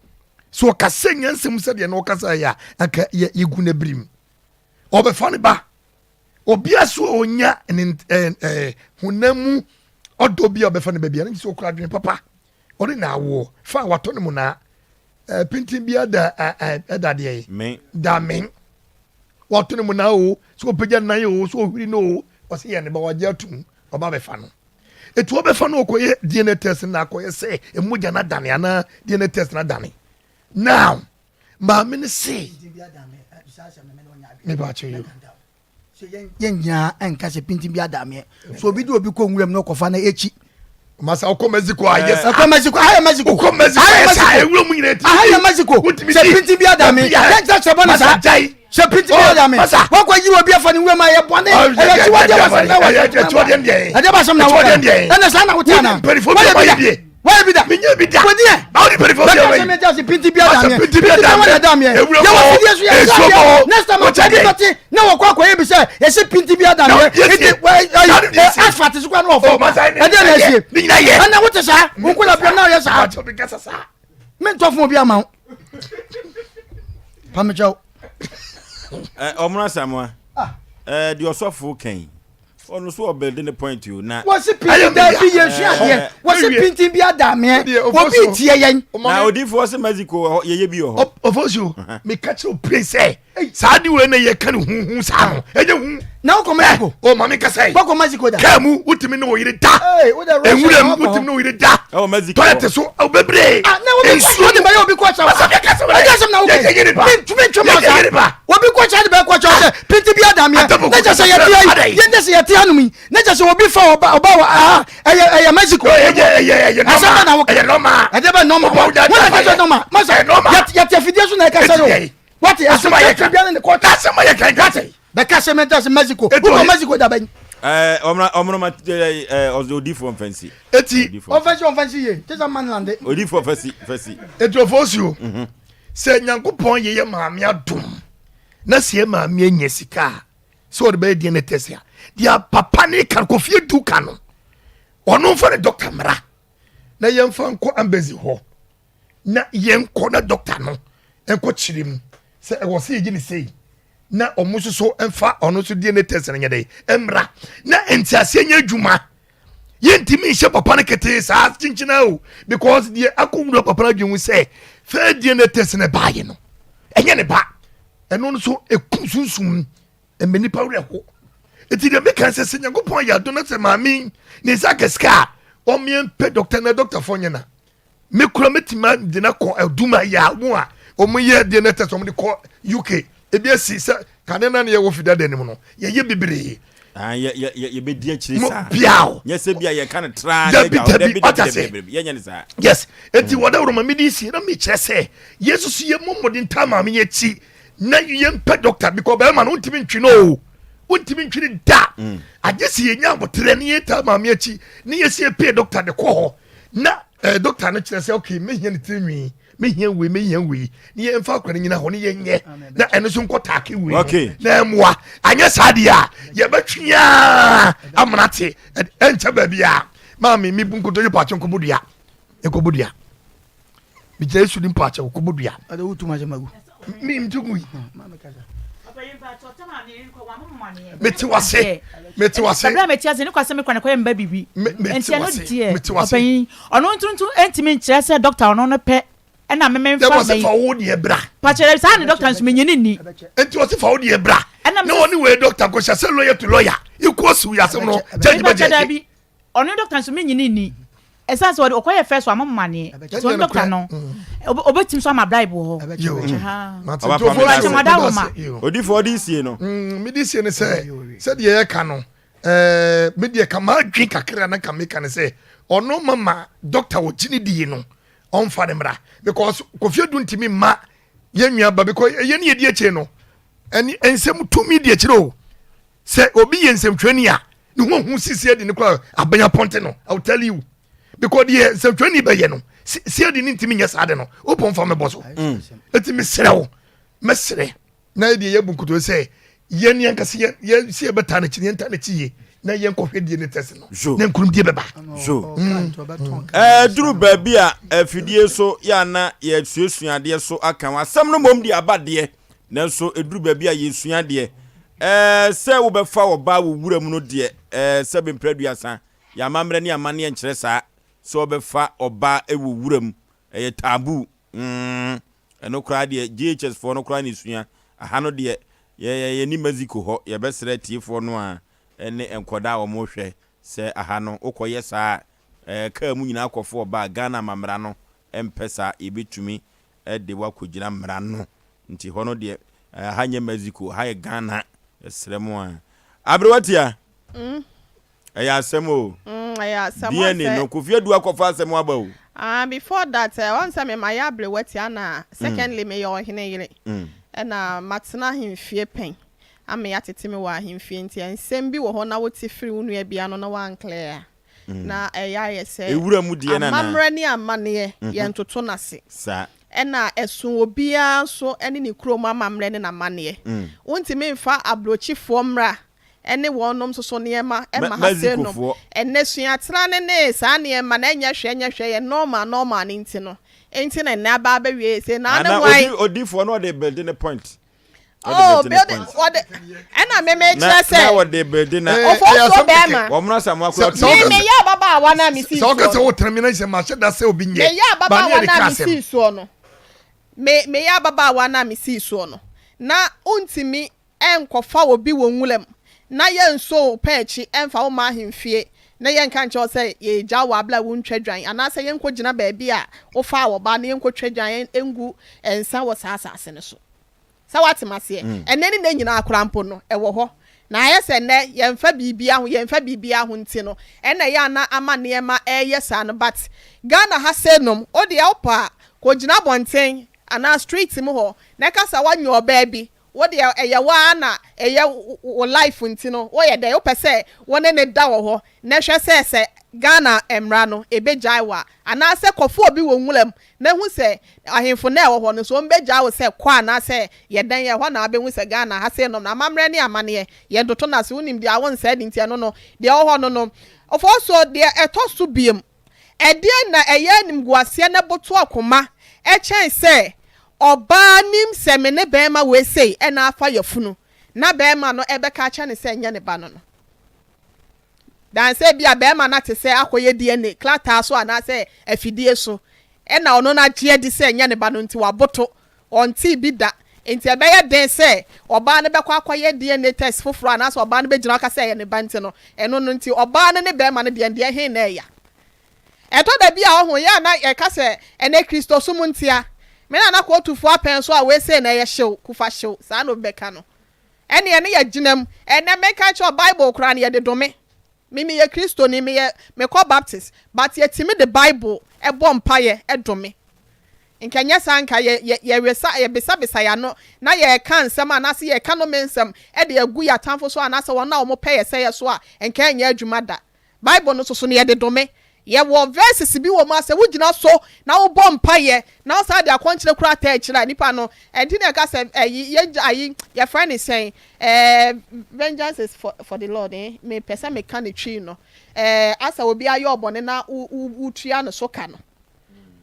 So ɔkasa nyansam sɛdeɛ na ɔkasa yɛ a, anka yɛgu no birim. Ɔbɛfa ne ba. Obia so a ɔnya ne honam mu ɔdɔ bi a ɔbɛfa ne ba bi a, ne sɛ ɔkura adwene papa. Ɔne na awoɔ. Fa watɔ ne mu naa. Pintin bi da ɛda deɛ yi. Da men. Watɔ ne mu naa o, sɛ ɔpagya nan o, sɛ ɔhwiri no o, ɔsɛ yɛ ne ba wagye atum, ɔba bɛfa no. Etu ɔbɛfa no ɔkɔyɛ DNA test na akɔyɛ sɛ mogya no adane anaa DNA test no adane. Now, maame no se, meba akyɛ yi. Yɛn nyinaa nka sɛ pintin bi adameɛ. So obi de obi kɔ nwuram na ɔkɔfa na ekyi. Masa ɔkɔ Mexico a yɛ saa. Ɔkɔ Mexico aha yɛ Mexico. Ɔkɔ Mexico yɛ saa ewura mu nyinaa ti. Aha yɛ Mexico. Sɛ pintin bi adame. Yɛn kyerɛ sɛ bɔ ne saa. Sɛ pintin bi adame. Wakɔ yi obi afa ne nwuram a yɛ bɔne. Ɛyɛ akyiwadeɛ wɔ asɛm na wɔ. Ɛyɛ akyiwadeɛ deɛ. Ɛdeɛ ba asɛm na wɔ. Ɛna saa na wote ana. Wɔyɛ bi da. Wɔyɛ bi da. Menyɛ bi da. Wodi yɛ. Na wodi mpanyinfoɔ bi ɔbɛyi. Bɛka sɛ mɛgya se pinti bi ada meɛ. Pinti bi ada meɛ. Pinti bi ada meɛ. Ewura Yɛ wɔ fidie so yɛ sɛ adeɛ. Next time akɔ bi bɛte na wɔkɔ akɔyɛ bi sɛ yɛsi pinti bi ada meɛ. Nti ɛyi asphalt so kora na wɔfɔ. Ɛdeɛ na ɛsie. Ɛna wote saa. Nkola bi na ɔyɛ saa. Mentɔ fún obi ama wo. Pamekyɛw. Ɔmono Asamoah. Deɛ ɔsɔfo kɛn. Ɔno so ɔbɛde ne point o na. Wɔsi pintin daabi yɛn sua adeɛ. Wɔsi pintin bi adameɛ. Obi tie yɛn. Na odiifoɔ sɛ Mexico wɔ hɔ yɛyɛ bi wɔ hɔ. Ɔfɔsio meka kyerɛ o pire sɛ saa de wei na yɛka ne huhu saa no ɛnyɛ hu. Na wokɔ Mexico. O maame kasa yi. Wokɔ Mexico da. Kaa mu wotumi ne wo yere da. Nwura mu wotumi ne wo yere da. Ɛwɔ Mexico. Toilet so awo bebree. Nsuo mu. Wode bɛyɛ obi kɔ kyɛw. Masa kasa wɛrɛ. Ɛyɛ asɛm na wokɛ. Yɛ yɛ nipa. Mentumi ntwe ma saa. Yɛ yɛ nipa. Obi kɔ kyɛw de bɛyɛ kɔ kyɛw sɛ pinti bi adameɛ. Ne kyɛ sɛ yɛte ayi. Yɛ ne sɛ yɛte hanom yi. Ne kyɛ sɛ obi fa ɔba ɔba wɔ aha ɛyɛ ɛyɛ Mexico. Ɛyɛ ɛyɛ ɛyɛ nɔma. Asɛm bɛ na wokɛ. Ɛyɛ nɔma. Ɛdeɛ bɛ nɔma. Wɔn na kɛsɛ nɔma. Masa yɛte afidie so na ɛkasa no. Wate asɛm ayɛ kan. Asɛm ayɛ kan kate. Bɛka sɛ mɛnta sɛ Mexico. Wokɔ Mexico da bɛn? Ɛɛ ɔmra ɔmra ma ɛɛ ɔsɛ odiifoɔ nfɛnsi. Eti ɔnfɛnsi ɔnfɛnsi yie te sɛ man lande. Odiifoɔ fɛsi fɛsi. Eti ɔfɔsuo sɛ Nyankopɔn yɛ yɛ maame adom na sɛ yɛ maame anya sika a sɛ ɔde bɛyɛ DNA test a deɛ papa ne ka Kofi Adu ka no ɔno nfa ne dɔkta mmara na yɛmfa nkɔ embassy hɔ. na yɛnkɔ na dɔkta no nkɔ kyerɛ mu sɛ ɛwɔ sɛ yɛgye ne sei na ɔmo nso so mfa ɔno nso DNA test no nyɛ dɛ mmra na nteaseɛ nyɛ adwuma yɛntumi nhyɛ papa no ketee saa kyenkyena o because deɛ akɔwura papa no adwene mu sɛ fɛ DNA test no baayɛ no ɛnyɛ ne ba ɛno nso ɛku sunsum ɛmɛ nipa werɛ ho nti deɛ meka sɛ sɛ nyankopɔn yɛ adom na sɛ maame ne nsa akɛsika a ɔmeɛ mpɛ dɔkta na dɔktafoɔ nyɛ na Me kura mɛtumi de no akɔ adum a yɛ mu a wɔn yɛ deɛ na test wɔn de kɔ UK ebi esi sɛ kane na ne yɛ wɔ fida dan mu no yɛyɛ bebree. Ah, yɛ yɛ yɛ yɛbɛdi akyire saa. Biaw. Nyɛ sɛ bi a yɛka no tra. Dabi dabi ɔta se. Yɛnyɛ ne saa. Yes eti wɔde wɔn ma mi di si na mi kyerɛ sɛ yesu so yɛ mo mmɔden taa maame yɛ akyi na yɛn pɛ dɔkta because bɛrima no ntumi ntwi no o wontumi ntwi no da mm. agye si yɛnya aboterɛ ne yɛtaa maame akyi ne yɛsi yɛpie dɔkta de kɔ hɔ na eh, dɔkta no kyerɛ sɛ okay mehia ne tiri nwi mehia wei mehia wei ne yɛmfa akora no nyina hɔ ne yɛnyɛ na ɛno nso nkɔ taake wei okay. na ɛmmoa anyɛ saa deɛ a yɛbɛtwe a amena te ɛnkyɛ baabi a maame mebu nkoto yɛ paakye nkɔbɔ dua nkɔbɔ dua megyina yesu di mpakyɛ nkɔbɔ dua mentugu yi mete wase mete wase bɛbrɛ mete ase ne kwasɛ me kora ne kɔyɛ mba biribi nti ɛno deɛ ɔpanyin ɔno ntonto ntumi nkyerɛ sɛ dɔkta ɔno no pɛ ɛna meme nfa mɛ yi fa wo deɛ bra pakyerɛ saa ne dɔkta nso menye ne nni nti ɔse fa wo deɛ bra na ɔne wei dɔkta kɔhyɛ sɛ lawyer to lawyer equals wei asɛm no judge bɛgyɛ Ɔno dɔkta nso menye no nni. Ɛsiane sɛ ɔde ɔkɔyɛ fɛ so ama mo amaneɛ. Nti ɔno dɔkta no ɔbɛtumi so ama bribe wɔ hɔ. Odifo ɔde sie no. Mede sie no sɛ sɛdeɛ yɛka no medeɛ ka madwen kakra na ka meka no sɛ ɔno mama dɔkta ɔgye ne die no ɔmfa ne mmra because Kofi Adu ntumi mma yɛn nua ba because yɛn ne yɛdi akyire no ɛne nsɛm tumi di akyire o. Sɛ obi yɛ nsɛmtwerɛni a ne ho hu sisi adi no koraa abɛn apɔnte no I will tell you because deɛ nsɛmtwerɛni bɛyɛ no si adi ne ntumi nyɛ saa de no wopɔ mfa mɛbɔ so mm. eti mesrɛ wo mɛsrɛ na yɛ deɛ yɛbu nkoto sɛ yɛn yɛn kasa yɛ yɛ si yɛbɛta n'akyi yɛn ta n'akyi yie na yɛnkɔhwɛ DNA test no na nkunimdie bɛba. So ɛduru baabi a afidie so yɛ ana yɛsuasua adeɛ so aka ho asɛm no mmom de aba deɛ, nanso ɛduru baabi a yɛsua adeɛ ɛɛ sɛ wobɛfa ɔbaa wɔ wura mu no deɛ ɛɛ sɛ bemprɛ aduasa yɛ amammerɛ ne amanneɛ nkyerɛ saa sɛ wɔbɛfa ɔbaa wɔ wura mu ɛyɛ taboo mm ɛno koraa deɛ JHS foɔ no koraa na ɛsua aha no deɛ yɛ yɛ yɛni Mexico hɔ yɛbɛsrɛ atiefoɔ no a ne nkɔdaa a wɔn hwɛ sɛ aha no wokɔ yɛ saa a ɛɛ kaa mu nyinaa kɔfo ɔbaa Ghana amamera no mpɛ saa yɛbɛtumi de wo akɔgyina mmara no nti hɔ no deɛ aha nyɛ Mexico ha yɛ Ghana yɛsrɛ mo a Aberewa tia ɛyɛ asɛm o Mm, ɛyɛ asɛm DNA no Kofi Adu akɔfa asɛm aba o. Ah, before that, eh, wɔn sɛ me ma yɛ aberewa tia na secondly me yɛ ɔhene yere. Ɛna matena ahemfie pɛn. Ama yɛatete me wɔ ahemfie nti nsɛm bi wɔ hɔ na wote firi wo nua bi ano na woanclear a, na ɛyɛ ayɛ sɛ Ewura mu deɛ no anaa? amammerɛ ne amanneɛ yɛntoto no ase. Saa. Ɛna ɛso obiara nso ne ne kurom amammerɛ ne n'amanneɛ. Wontumi mfa aburokyifoɔ mmra ne wɔnom nso so nneɛma ma ha sei nom. Mexicofoɔ. Ɛnnɛ suatra no ne saa nneɛma no ɛnyɛ hwɛ ɛnyɛ hwɛ yɛ normal normal no nti no nti na ɛnnɛ aba abɛwie sei na ne Ana hwan odi odifoɔ no ɔde build ne point. Oh, build wɔde ɛna me me kyerɛ sɛ na wɔde build na ɔfɔsuo bɛrima wɔn na samu akora tu me me yɛ ababaawa na me si sɛ ɔka sɛ soɔ wotena mi na sɛ mahyɛ da sɛ obi me nyɛ yɛ ba ne ababaawa yɛde na ka me asɛm si soɔ no me me yɛ ababaawa na me si soɔ no na wontumi nkɔfa obi wɔ nwura mu na yɛnso wo pɛ akyi mfa wo mma ahemfie na yɛnka nkyerɛ wo sɛ yɛregya wo wɔ abere a wontwa dwan anaasɛ yɛnkɔgyina baabi a wofaa wɔ ba na yɛnkɔtwa dwan ngu nsa wɔ saa asase no so. Sɛ woate m'aseɛ? Ɛnnɛ ne nnɛ nyinaa koraa mpo no, ɛwɔ hɔ. Na ayɛ sɛ nnɛ yɛmfa biribiara ho, yɛmfa biribiara ho nti no, ɛna ɛyɛ a na ama nneɛma reyɛ saa no. But Ghana ha sei nom, wo deɛ wopɛ a, kɔgyina abɔnten anaa street mu hɔ na ka sɛ woanyɛ ɔbaa bi, Wo deɛ ɛyɛ wo ara na ɛyɛ wo life nti no woyɛ dɛn wopɛ sɛ wo ne no da wɔ hɔ na hwɛ sɛ sɛ Ghana mmara no ɛbɛgyae wo a anaa sɛ kɔfa obi wɔ nwura mu na hu sɛ ahemfo no a ɛwɔ hɔ no nso wɔbɛgyae wo sɛ kɔ anaa sɛ yɛ dɛn ɛhɔ na wobɛhu sɛ Ghana ha sei nom no amammerɛ ne amaneɛ yɛntoto no ase wonim deɛ wonsɛe de nti ɛno no deɛ ɛwɔ hɔ no no ɔfɔɔsoɔ deɛ ɛtɔ so biom Ɛdeɛn na ɛyɛ animguaseɛ na ɛboto akoma kyɛn sɛ ɔbaa nim sɛ me ne barima wei sei na afa yafunu na barima no bɛka akyerɛ no sɛ ɛnyɛ ne ba no no dan sɛ ebia barima no ate sɛ akɔyɛ DNA krataa so anaasɛ afidie so ɛna ɔno no agye adi sɛ ɛnyɛ ne ba no nti waboto ɔntee bi da nti ɛbɛyɛ den sɛ ɔbaa no bɛkɔ akɔyɛ DNA test foforɔ anaasɛ ɔbaa no bɛgyina aka sɛ ɛyɛ ne ba nti no ɛno no nti ɔbaa no ne barima no deɛ deɛ he na ɛya. Ɛtɔ da bi a ɔho yɛ a na yɛka sɛ ɛnɛ Kristosom ntia. Me nana kootufoɔ apɛn so a wei sei na ɛyɛ hyew, kufa hyew, saa na obi bɛka no. Ɛneɛ ne yɛgyina mu. Ɛnɛ meka kyerɛ wo Bible koraa no yɛde dome. Me meyɛ Kristoni, meyɛ mekɔ Baptist, but yɛtumi de Bible bɔ mpaeɛ dome. Nka ɛnyɛ saa nka yɛ yɛ yɛresa yɛbesabesa yɛn ano na yɛreka nsɛm anaasɛ yɛreka nnome nsɛm de agu yɛn atamfo so anaasɛ wɔn a wɔpɛ yɛn sɛeɛ so a, nka ɛnyɛ adwuma da. Bible no nso so no, yɛde dome. Yɛwɔ verses bi wɔ mu a sɛ wogyina so na wobɔ mpaeɛ na wosan de akɔnkyerɛ kura taa akyire a, nipa no, ɛnti na yɛka sɛ ɛyi, yɛgya ayi, yɛfrɛ no sɛn, ɛɛ, vengeance is for, for the Lord, eh, mepɛ sɛ meka ne twi no, ɛɛ, asɛ obi ayɛ ɔbɔne na wo, wo, wotua no so ka no.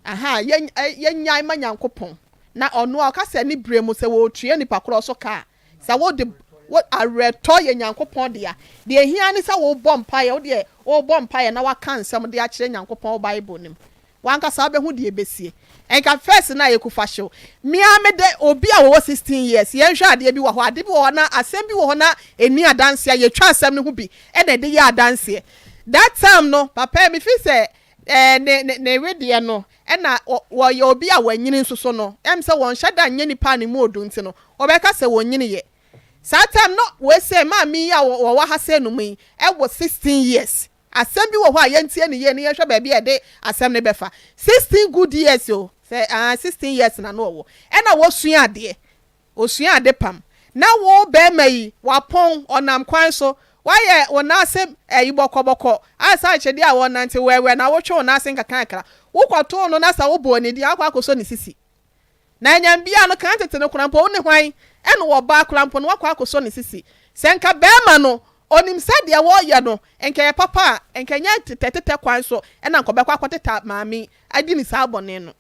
Aha, yɛ, yɛnyae ma Nyankopɔn. Na ɔno a ɔka sɛ ne berɛ mu sɛ wɔretua nipa korɔ so ka a, Sɛ wode wo awerɛtɔ yɛ Nyankopɔn dea, deɛ ɛhia ne sɛ wobɔ mpaeɛ, wo deɛ wobɔ mpaeɛ na waka nsɛm de akyerɛ Nyankopɔn wɔ Bible no mu. W'ankasa wobɛhu deɛ ɛbɛsie. Nka first no a yɛkufa hyew. Me ara me de, obi a wɔwɔ 16 years, yɛnhwɛ adeɛ bi wɔ hɔ, ade bi wɔ hɔ na asɛm bi wɔ hɔ na ɛnni adanseɛ a, yɛtwa asɛm no ho bi na ɛde yɛ adanseɛ. That time no, papa yi, me feel sɛ eh, ne, ne, ne wedeɛ no, ɛna wɔyɛ obi a wanyini nso so no, ɛm sɛ wɔnhyɛ da nyɛ nipa a ne mu ɔdu nti no, wɔbɛka sɛ wɔnyini yɛ. Saa time no wei sɛ maame yi a wɔwɔ ha sɛ no mu yi ɛwɔ 16 years. Asɛm bi wɔ hɔ a yɛntie no yie na yɛnhwɛ baabi a yɛde asɛm no bɛfa. 16 good years o, sɛ ah 16 years na na ɔwɔ. Ɛna wɔsua adeɛ. Ɔsua ade pam. Na wo barima yi, wapɔn, ɔnam kwan so, woayɛ wo nan ase ayi bɔkɔbɔkɔ, ayɛ sɛ akyɛdeɛ a wɔnante wɛwɛ na wotwe wo nan ase nkakrankakra. Wokɔtoo no na sɛ wobɔɔ ne din a, woakɔ akɔsɔ ne sisi. Na anyambia no, kan tete no koraa mpo, wo ne hwan na ɔbaa koraa mpo no, woakɔ akɔsɔ ne sisi. Sɛ nka barima no, Onim sɛ deɛ wɔreyɛ no, nka ɛyɛ papa a, nka ɛnyɛ tetɛtetɛ kwan so na nka ɔbɛkɔ akɔteta maame yi adi ne saa bɔne no.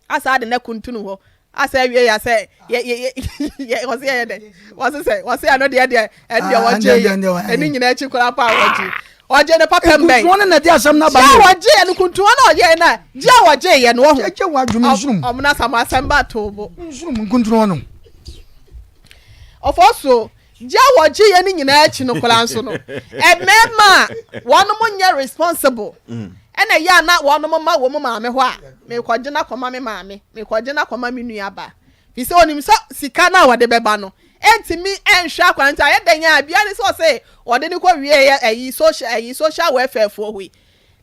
Asa ade na kuntunu hɔ. Asa awie ya sɛ yɛ yɛ yɛ wɔsi yɛ dɛ wɔsi sɛ wɔsi ɛno deɛ deɛ ɛdeɛ Ah, wɔgye ɛndeɛ, yɛ ɛndeɛ, ɛndeɛ. ɛne nyinaa akyi koraa pa a wɔgye ɔgye ne papa mbɛn. Nkuntuo no na ɛde asɛm no aba Gye a no. wɔgye yɛ no kuntuo na ɔyɛ na gye a wɔgye yɛ no wɔho. Gye wɔ adwuma nsurum. Ɔmo na sam asɛm ba to bo. Nsurum nkuntuo no. Ɔfɔ so gye a wɔgye yɛ no nyinaa akyi no koraa nso no mmarima a wɔnom nyɛ responsible ɛna ɛyɛ a na wɔnom ma wɔn maame hɔ a mekɔgye no akɔma me maame mekɔgye no akɔma me nua ba fi sɛ onim sɛ sika no a wɔde bɛba no ɛntumi ɛnhwɛ akwadaa nti ayɛ dɛn a bia ne sɛ ɔsɛ wɔde no kɔ wie yɛ ɛyi social ɛyi social welfare foɔ hɔ yi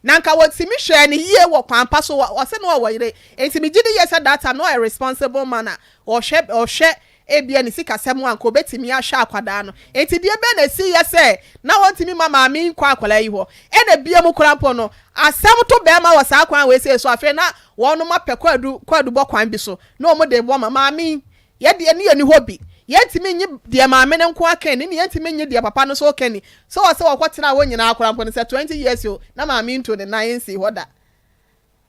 na nka wɔtumi hwɛɛ no yie wɔ kwan pa so ɔsɛ no ɔwɔ yere nti megye di yie sɛ that time no ɔyɛ responsible man a ɔhwɛ ɔhwɛ Ebia ne sikasɛm a anka obetumi ahwɛ akwadaa no. Enti deɛ bɛn na esiiɛ sɛ na wɔntumi mma maame yi nkɔ akwadaa yi hɔ? Ɛna biom koraa mpo no, asɛm to barima wɔ saa kwan wei sei so afei na wɔnom apɛ kwaadu kwaadubɔ kwan bi so na wɔn de rebɔ ma maame yi. Yɛ deɛ ne yɛnni hɔ bi. Yɛntumi nnye deɛ maame no nko ara ka ni ne yɛntumi nnye deɛ papa no nso reka ni. Sɛ wɔ sɛ wɔkɔtenaa hɔ nyinaa koraa mpo no sɛ 20 years o, na maame yi ntuu ne nan nsii hɔ da.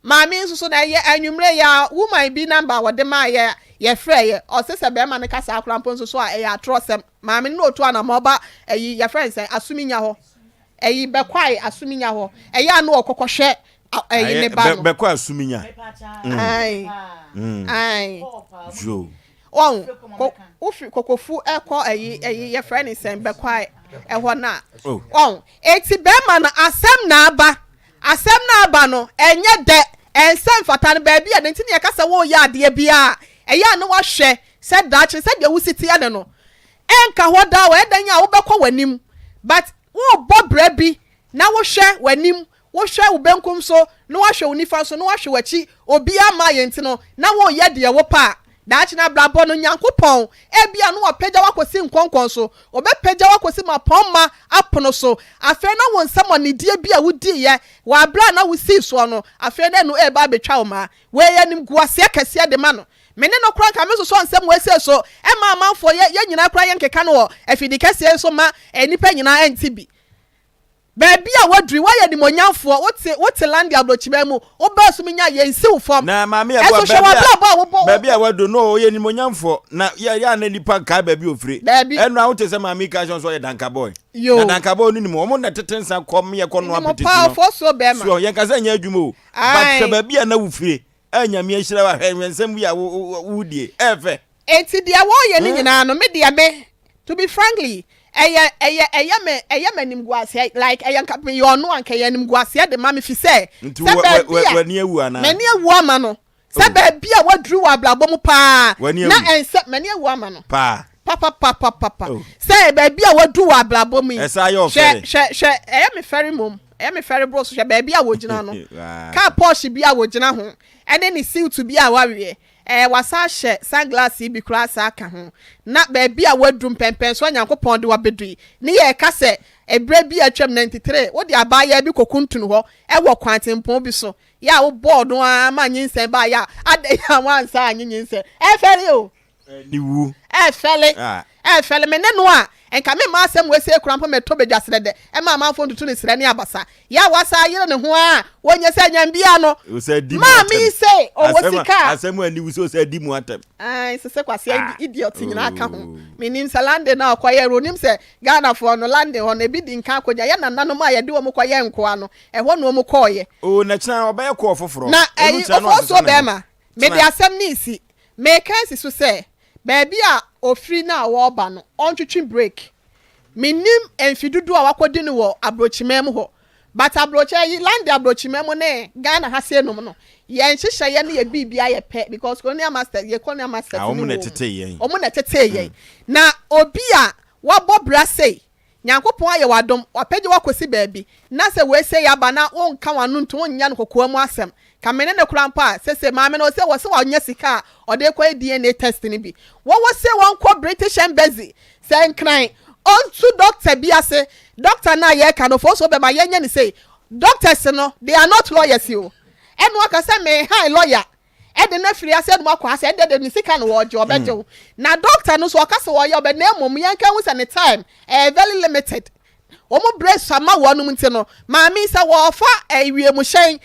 Maame yi nso so na ɛyɛ anwumerɛ yi ara woman bi number a wɔde maa yɛ a yɛfrɛɛ yɛ ɔse sɛ bɛrima no ka saa koraa mpo nso so a ɛyɛ atorɔsɛm maame no na ɔtu anamɔ ba ɛyi yɛfrɛ no sɛn Asuminya hɔ ɛyi Bɛkwae Asuminya hɔ ɛyɛ a na ɔkɔ kɔhwɛ ɛyi ne ba no. Bɛkɔ Asuminya. Ae ae. Wɔn ko wofiri kokofu ɛkɔ ɛyi ɛyi yɛfrɛ ne sɛn Bɛkwae ɛhɔ na wɔn eti bɛrima no asɛm na aba. Asɛm no aba no, ɛnyɛ dɛ, ɛnsɛ mfata no, baabi a, ɛno nti na yɛka sɛ woreyɛ adeɛ biara a, ɛyɛ a na woahwɛ sɛ daakye sɛdeɛ wosi teɛ no no, ɛnka hɔ daa o, ɛyɛ dɛn a wobɛkɔ w'anim, but worebɔ bra bi na wohwɛ w'anim, wohwɛ wo benkum so, na woahwɛ wo nifa so, na woahwɛ w'akyi, obiara mmaa yɛn nti no, na woreyɛ deɛ wopɛ a, Daakye no abrabɔ no, Nyankopɔn, ebia na wapagya wo akɔsi nkɔnkɔn so, ɔbɛpagya wo akɔsi mmapɔmma apono so. Afei na wo nsɛmmɔnedie bi a wodiiɛ wɔ aberɛ a na wosii soɔ no, afei na ɛno reba abɛtwa wo mmaa. Wei yɛ animguaseɛ kɛseɛ de ma no. Me ne no koraa nka mensosɔ nsɛm wei sei so mma amanfoɔ, yɛ, yɛn nyinaa koraa yɛnkeka no wɔ afidikɛseɛ yi so mma nnipa nyinaa nte bi. Baabi a woaduru yi, woayɛ animuonyamfoɔ, wote, wote London aburokyiman mu, wobaa so menya, yɛnsi wo fam. Na maame Abua, Ɛnso hwɛ baabi a, w'abrabɔ a wobɔ, wo. baabi a waduru no, ɔyɛ animuonyamfoɔ, na yɛ, yɛ a na nnipa nkae baabi a ofire. Daabi. Ɛno a wote sɛ maame yi ka kyerɛ wo sɛ ɔyɛ danka boy. Yoo. Na danka boy no nim, wɔn na tete nsa kɔm yɛ kɔ noa Menim petesi paa, no. ɔfoɔ soɔ bɛrima. So, yɛnka sɛ ɛnyɛ adwuma o, but Ae. hwɛ baabi a na wofire, a Nyame ahyira wo a, hwɛ, hwɛ nsɛm bi a wo, wo, wodie, ɛyɛ fɛ. Enti deɛ wɔreyɛ no nyinaa no, me deɛ me, to be frankly, ɛyɛ, ɛyɛ, ɛyɛ me, ɛyɛ me animguaseɛ, like ɛyɛ nka meyɛ ɔno a nka ɛyɛ animguaseɛ de ma me fi sɛ, Nti sɛ wɔ, wɔ, baabi wɔ, a, w'ani awu anaa? m'ani awu ama no, sɛ Oh. baabi a waduru wɔ abrabɔ mu paa, W'ani na awu? ɛnsɛ, m'ani awu ama no. Paa. Papapapapapa. Oh. Sɛ baabi a waduru wɔ abrabɔ mu yi, Ɛsan yɛ hwɛ, ɔfɛre. hwɛ, hwɛ, ɛyɛ me fɛre mmom, ɛyɛ me fɛre boro so, hwɛ baabi a wɔgyina no, Waa. kaa Porsche bi a wɔgyina ho, ɛne ne suit bi a waweɛ, Ɛɛ, wasan ahyɛ sunglass yi bi koraa asan aka ho. Na baabi a woaduru, mpɛnpɛnsoɔ a Nyankopɔn de wo abɛdu yi, ne yɛreka sɛ ɛberɛ bi a atwam, 93, wode abaayaa bi kɔkuntunu hɔ wɔ kwantempɔn bi so, yɛ a wobɔɔ no ara ma nyinsɛn baeɛ a, adɛn a woansan annye nyinsɛn? Ɛfɛre o! Aniwu. Ɛfɛle. Ah. Ɛfɛle. Me ne no a, nka memma asɛm wei sei koraa mpo mɛtɔ badwa serɛ dɛ, ɛma amanfoɔ ntutu no serɛ ne abasa. Yɛ a wasan ayere ne ho a wɔnyɛ sɛ nyambia no. Osɛ di mu Maame yi atɛm. se ɔwɔ Asɛm sika a. asɛm a aniwu sɛ osɛ di mu atɛm. Ae sese kwasea Ah. idiot nyinaa ka ho. Oh. Menim sɛ London a ɔkɔyɛ no onim sɛ Ghanafoɔ no London hɔ no ebi di nkan akɔgya yɛ nananom a yɛde wɔn kɔyɛ nkoa no ɛhɔ na wɔn kɔɔyɛ. Oh na kyena ɔbɛyɛ kɔɔ foforɔ. Na Ɛno ɛyi kyena no Ofosuo asesa ne ho. bɛɛma mede Kyena. asɛm no resi meka asi so sɛ baabi a ofiri no a ɔreba no ɔntwetwe break. Mennim mfe dodoɔ a wakɔdi no wɔ abrokyiman mu hɔ but abrokyi ayi London abrokyiman mu ne Ghana ha sei nom no yɛn nhyehyɛeɛ ne yɛ biribiara yɛ pɛ because colonial masters yɛ colonial masters Ah, ne wɔn na wɔ mu ɛtetee yɛn. wɔn na ɛtetee yɛn na obi a wabɔ bra sei Nyankopɔn ayɛ wo adom wapagya wo akɔsi baabi na sɛ wei sei aba na wonka w'ano ntom wonnya no kokoa mu asɛm Ka me ne no koraa mpo a, sese maame no ɔse wɔse wanya sika a ɔde rekɔyɛ DNA test no bi. Wɔwɔ se wɔnkɔ British Embassy sɛ Nkran ɔntu doctor bi ase. Doctor no a yɛreka no fo so bɛma yɛnyɛ no sei. Doctors no, they are not lawyers o. Ɛna waka sɛ me hire lawyer. de no afiri ase de no akɔ ase ɛnde de ne sika na wɔregye ɔbɛgye wo. Na doctor no nso ɔka sɛ ɔyɛ ɔbɛ na mmom yɛnka nhu sɛ ne time ɛyɛ very limited. Wɔn brɛ sua ma wɔnom nti no maame yi sɛ wɔrefa wiemhyɛn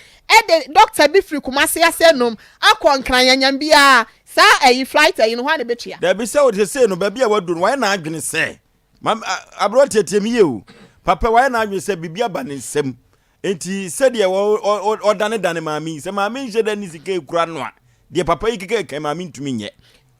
de doctor bi firi Kumasi ase nom akɔ Nkran yanyam biara saa ɛyi flight ɛyi no hwan na ɛbɛtua? Dabi sɛ o sesei no baabi a waduru no wayɛ n'adwene sɛ ma aberewa tietie me yie o papa wayɛ n'adwene sɛ biribi aba ne nsam nti sɛdeɛ ɔdanedane maame yi sɛ maame nhyɛ da ne sika ekura no a deɛ papa yi keka keka maame ntumi nyɛ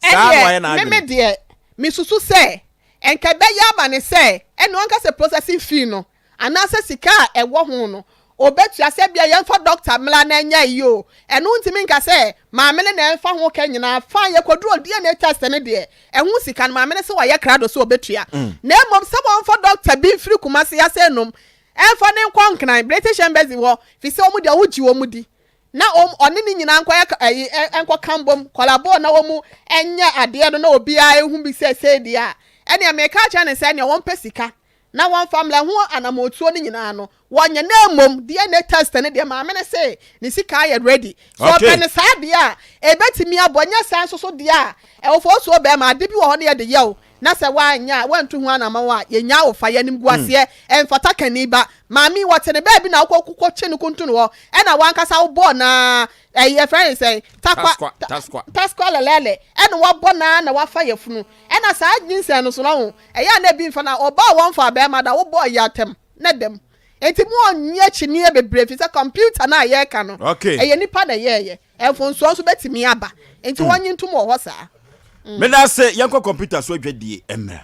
saa na wayɛ Ɛnneɛ meme n'adwene. deɛ mesusu sɛ Nka ɛbɛyɛ ama no sɛ ɛne ɔnka sɛ processing fee no anaasɛ sika a ɛwɔ ho no ɔbɛtua, sɛ ebia yɛmfa doctor mmra na ɛnyɛ ayi o, ɛno wontumi nka sɛ maame no na ɛmfa ho ka nyinaa, fine yɛkɔduru DNA test no deɛ ɛho sika no maame no sɛ wayɛ krado sɛ ɔbɛtua, na mmom sɛ wɔmfa doctor bi mfiri Kumasi ase nom ɛmfa no nkɔ Nkran British Embassy hɔ, firi sɛ wɔn deɛ wogye wɔn di. Na wɔn ɔne ne nyinaa nkɔyɛ ɛyi nkɔka mbom kɔlaboo na wɔn nyɛ adeɛ no na obiara ehu bi sɛ sei deɛ a ɛneɛ meka akyerɛ no sɛ ɛneɛ wɔn pɛ sika na wɔn fa mmra ho anamɔtuo no nyinaa no wɔnyɛ na mmom DNA test no deɛ maame no se ne sika ayɛ ready sɛ ɔpɛ no saa deɛ a ɛbɛtumi abɔ nyɛ saa nso so deɛ a ɛwɔfɔɔsuo bɛɛma ade bi wɔ hɔ no yɛde yɛ o Na sɛ woanyɛ a, woantu ho anamɔn a, yɛnyaa wo fa, yɛ animguaseɛ, ɛmfata kani ba. Maame yi, wɔte no baabi na wokɔ kɔkye no kuntunu hɔ, ɛna w'ankasa wobɔɔ no ara, ɛyi, yɛfrɛ no sɛn, takwa, Taskwa. taskwa lɛlɛlɛ, ɛna wabɔ no ara na wafa yafunu. Ɛna saa nyinsɛn no so no, ɔho, ɛyɛ a na ebi mfa no a, ɔbaa a wɔmfaa bɛrima da, wobɔɔ yɛ atɛm, na ɛda mu. Enti mo ɔnnye akyinnyeɛ bebree, ɛfiri sɛ computer no a yɛreka no, ɛyɛ nipa na ɛyɛɛyɛ. Mfomsoɔ nso bɛtumi aba, enti wɔnnye ntom wɔ hɔ saa. Meda ase, yɛnkɔ kɔmputa so adwadie mmra.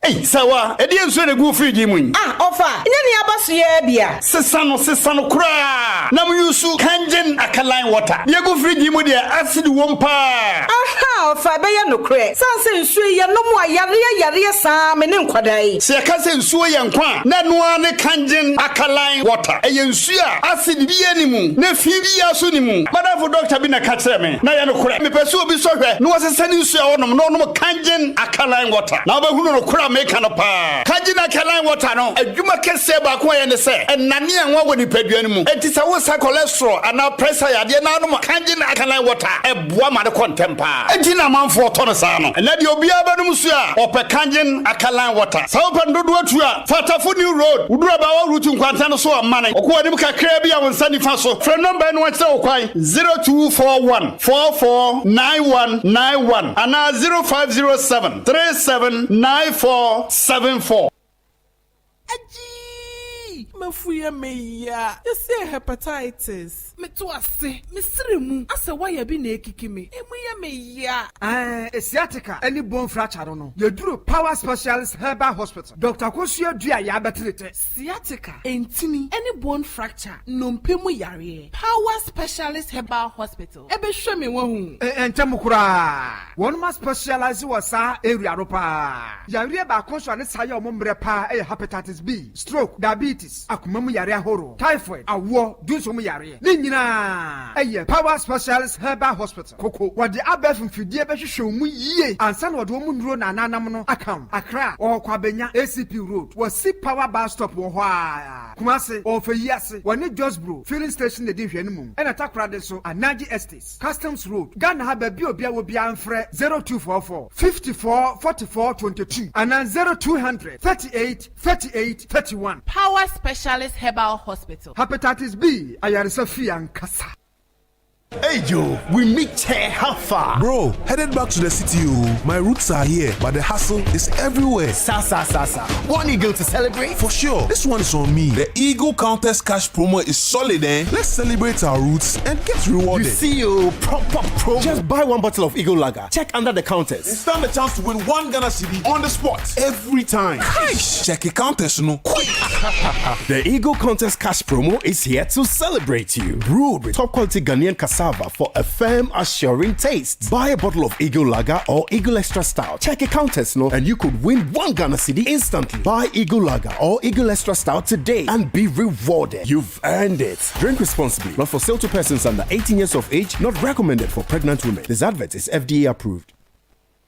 Ei, Sawa, ɛdeɛn nsuo na ɛgu wo fridge yi mu yi? Ah, ɔfa, nyɛ nea aba so yi ara bi a? Sesa no, sesa no koraa na mo use Kangen alkaline water. Deɛ ɛgu fridge yi mu deɛ, acid wom paa. Ahaa, ɔfa, ɛbɛyɛ nokorɛ. Sane sɛ nsuo yi, yɛnom a, yareɛ yareɛ saa me ne nkwadaa yi. Sɛ yɛka sɛ nsuo yɛ nkwa a, na ɛno ara ne Kangen alkaline water. Ɛyɛ nsuo a acid biara nni mu, na fi biara nso nni mu. M'adamfo dɔkta bi na ɛka kyerɛɛ me, na ɛyɛ nokorɛ. Mepɛ sɛ obi sɔ hwɛ na ɔsesa ne nsuo a ɔnom na ɔnom Kangen alkaline water, na wobɛhunu nokorɛ a meka no paa. Kangen alkaline water no, adwuma kɛseɛ baako a ɛyɛ ne sɛ, ɛnane anwa wɔ nipadua no mu. Enti sɛ woresa cholesterol anaa pressure yadeɛ na wonom Kangen alkaline water a, ɛboa ma no kɔ ntɛm paa. Enti na amanfoɔ tɔ no saa no. Ɛnnɛ deɛ obiara bɛnom nsuo a, ɔpɛ Kangen alkaline water. Sɛ wopɛ no dodoɔ tu a, fa Tafo New Road, woduru Abaawa Route nkwanta no so a, mane. Wokɔ w'anim kakraa bi a wo nsa nifa so. Frɛ nɔmba yi na wɔnkyerɛ wo kwan, 0241 44 9191 anaa 0507 37 94 74. Agyii! M'afu yɛ me ya. Yɛse hepatitis. Meto ase, me srɛ mu asɛ wire bi na ekiki me, emu yɛ me ya. Ɛɛ sciatica ne bone fracture no no, yɛduru Power Specialist Herbal Hospital, Doctor Akosua Duah yɛabɛtere tɛ. Sciatica, ntini, ne bone fracture, nnompe mu yareɛ, Power Specialist Herbal Hospital bɛhwɛ me wahu. Ɛntɛm koraa, wɔnom a specialise wɔ saa area no paa. Yareɛ baako nso a ne saa yɛ wɔn mmerɛ paa yɛ Hepatitis B, stroke, diabetes, akoma mu yareɛ ahoroɔ, typhoid, awoɔ, dunso mu yareɛ. Ne nyinaa yɛ Power Specialist Herbal Hospital, Koko. Wɔde abɛɛfo mfidie bɛhwehwɛ wo mu yie ansa na wɔde wɔn nnuro na ananam no aka wo. Accra, wɔwɔ Kwabenya, ACP Road, wɔsi Power Bus Stop wɔ hɔ ara. Kumasi, wɔwɔ Feyiase, wɔne Josbro Filling Station na ɛdi nhwɛanimu, ɛna Takoradi nso, Anaji Estates. Customs Road, Ghana ha baabi a obiara wɔ biara mfrɛ 0244 54 44 22 anaa 0200 38 38 31. Power Specialist Herbal Hospital. Hepatitis B ayaresa fie ankasa. Hey Joe, we meet chair how far? Bro, headed back to the city oh. My roots are here, but the hustle is everywhere. Sa sa sa sa. One eagle to celebrate? For sure. This one is on me. The Eagle Countess Cash promo is solid, eh? Let's celebrate our roots and get rewarded. You see you proper promo. Just buy one bottle of Eagle Lager. Check under the counters. And stand a chance to win one Ghana cedi on the spot every time. Check the counters, no quick. the Eagle Contest Cash promo is here to celebrate you. Brewed with top quality Ghanaian cassava for a firm, assuring taste. Buy a bottle of Eagle Lager or Eagle Extra Stout. Check a counters, no, and you could win one Ghana cedi instantly. Buy Eagle Lager or Eagle Extra Stout today and be rewarded. You've earned it. Drink responsibly. Not for sale to persons under 18 years of age. Not recommended for pregnant women. This advert is FDA approved.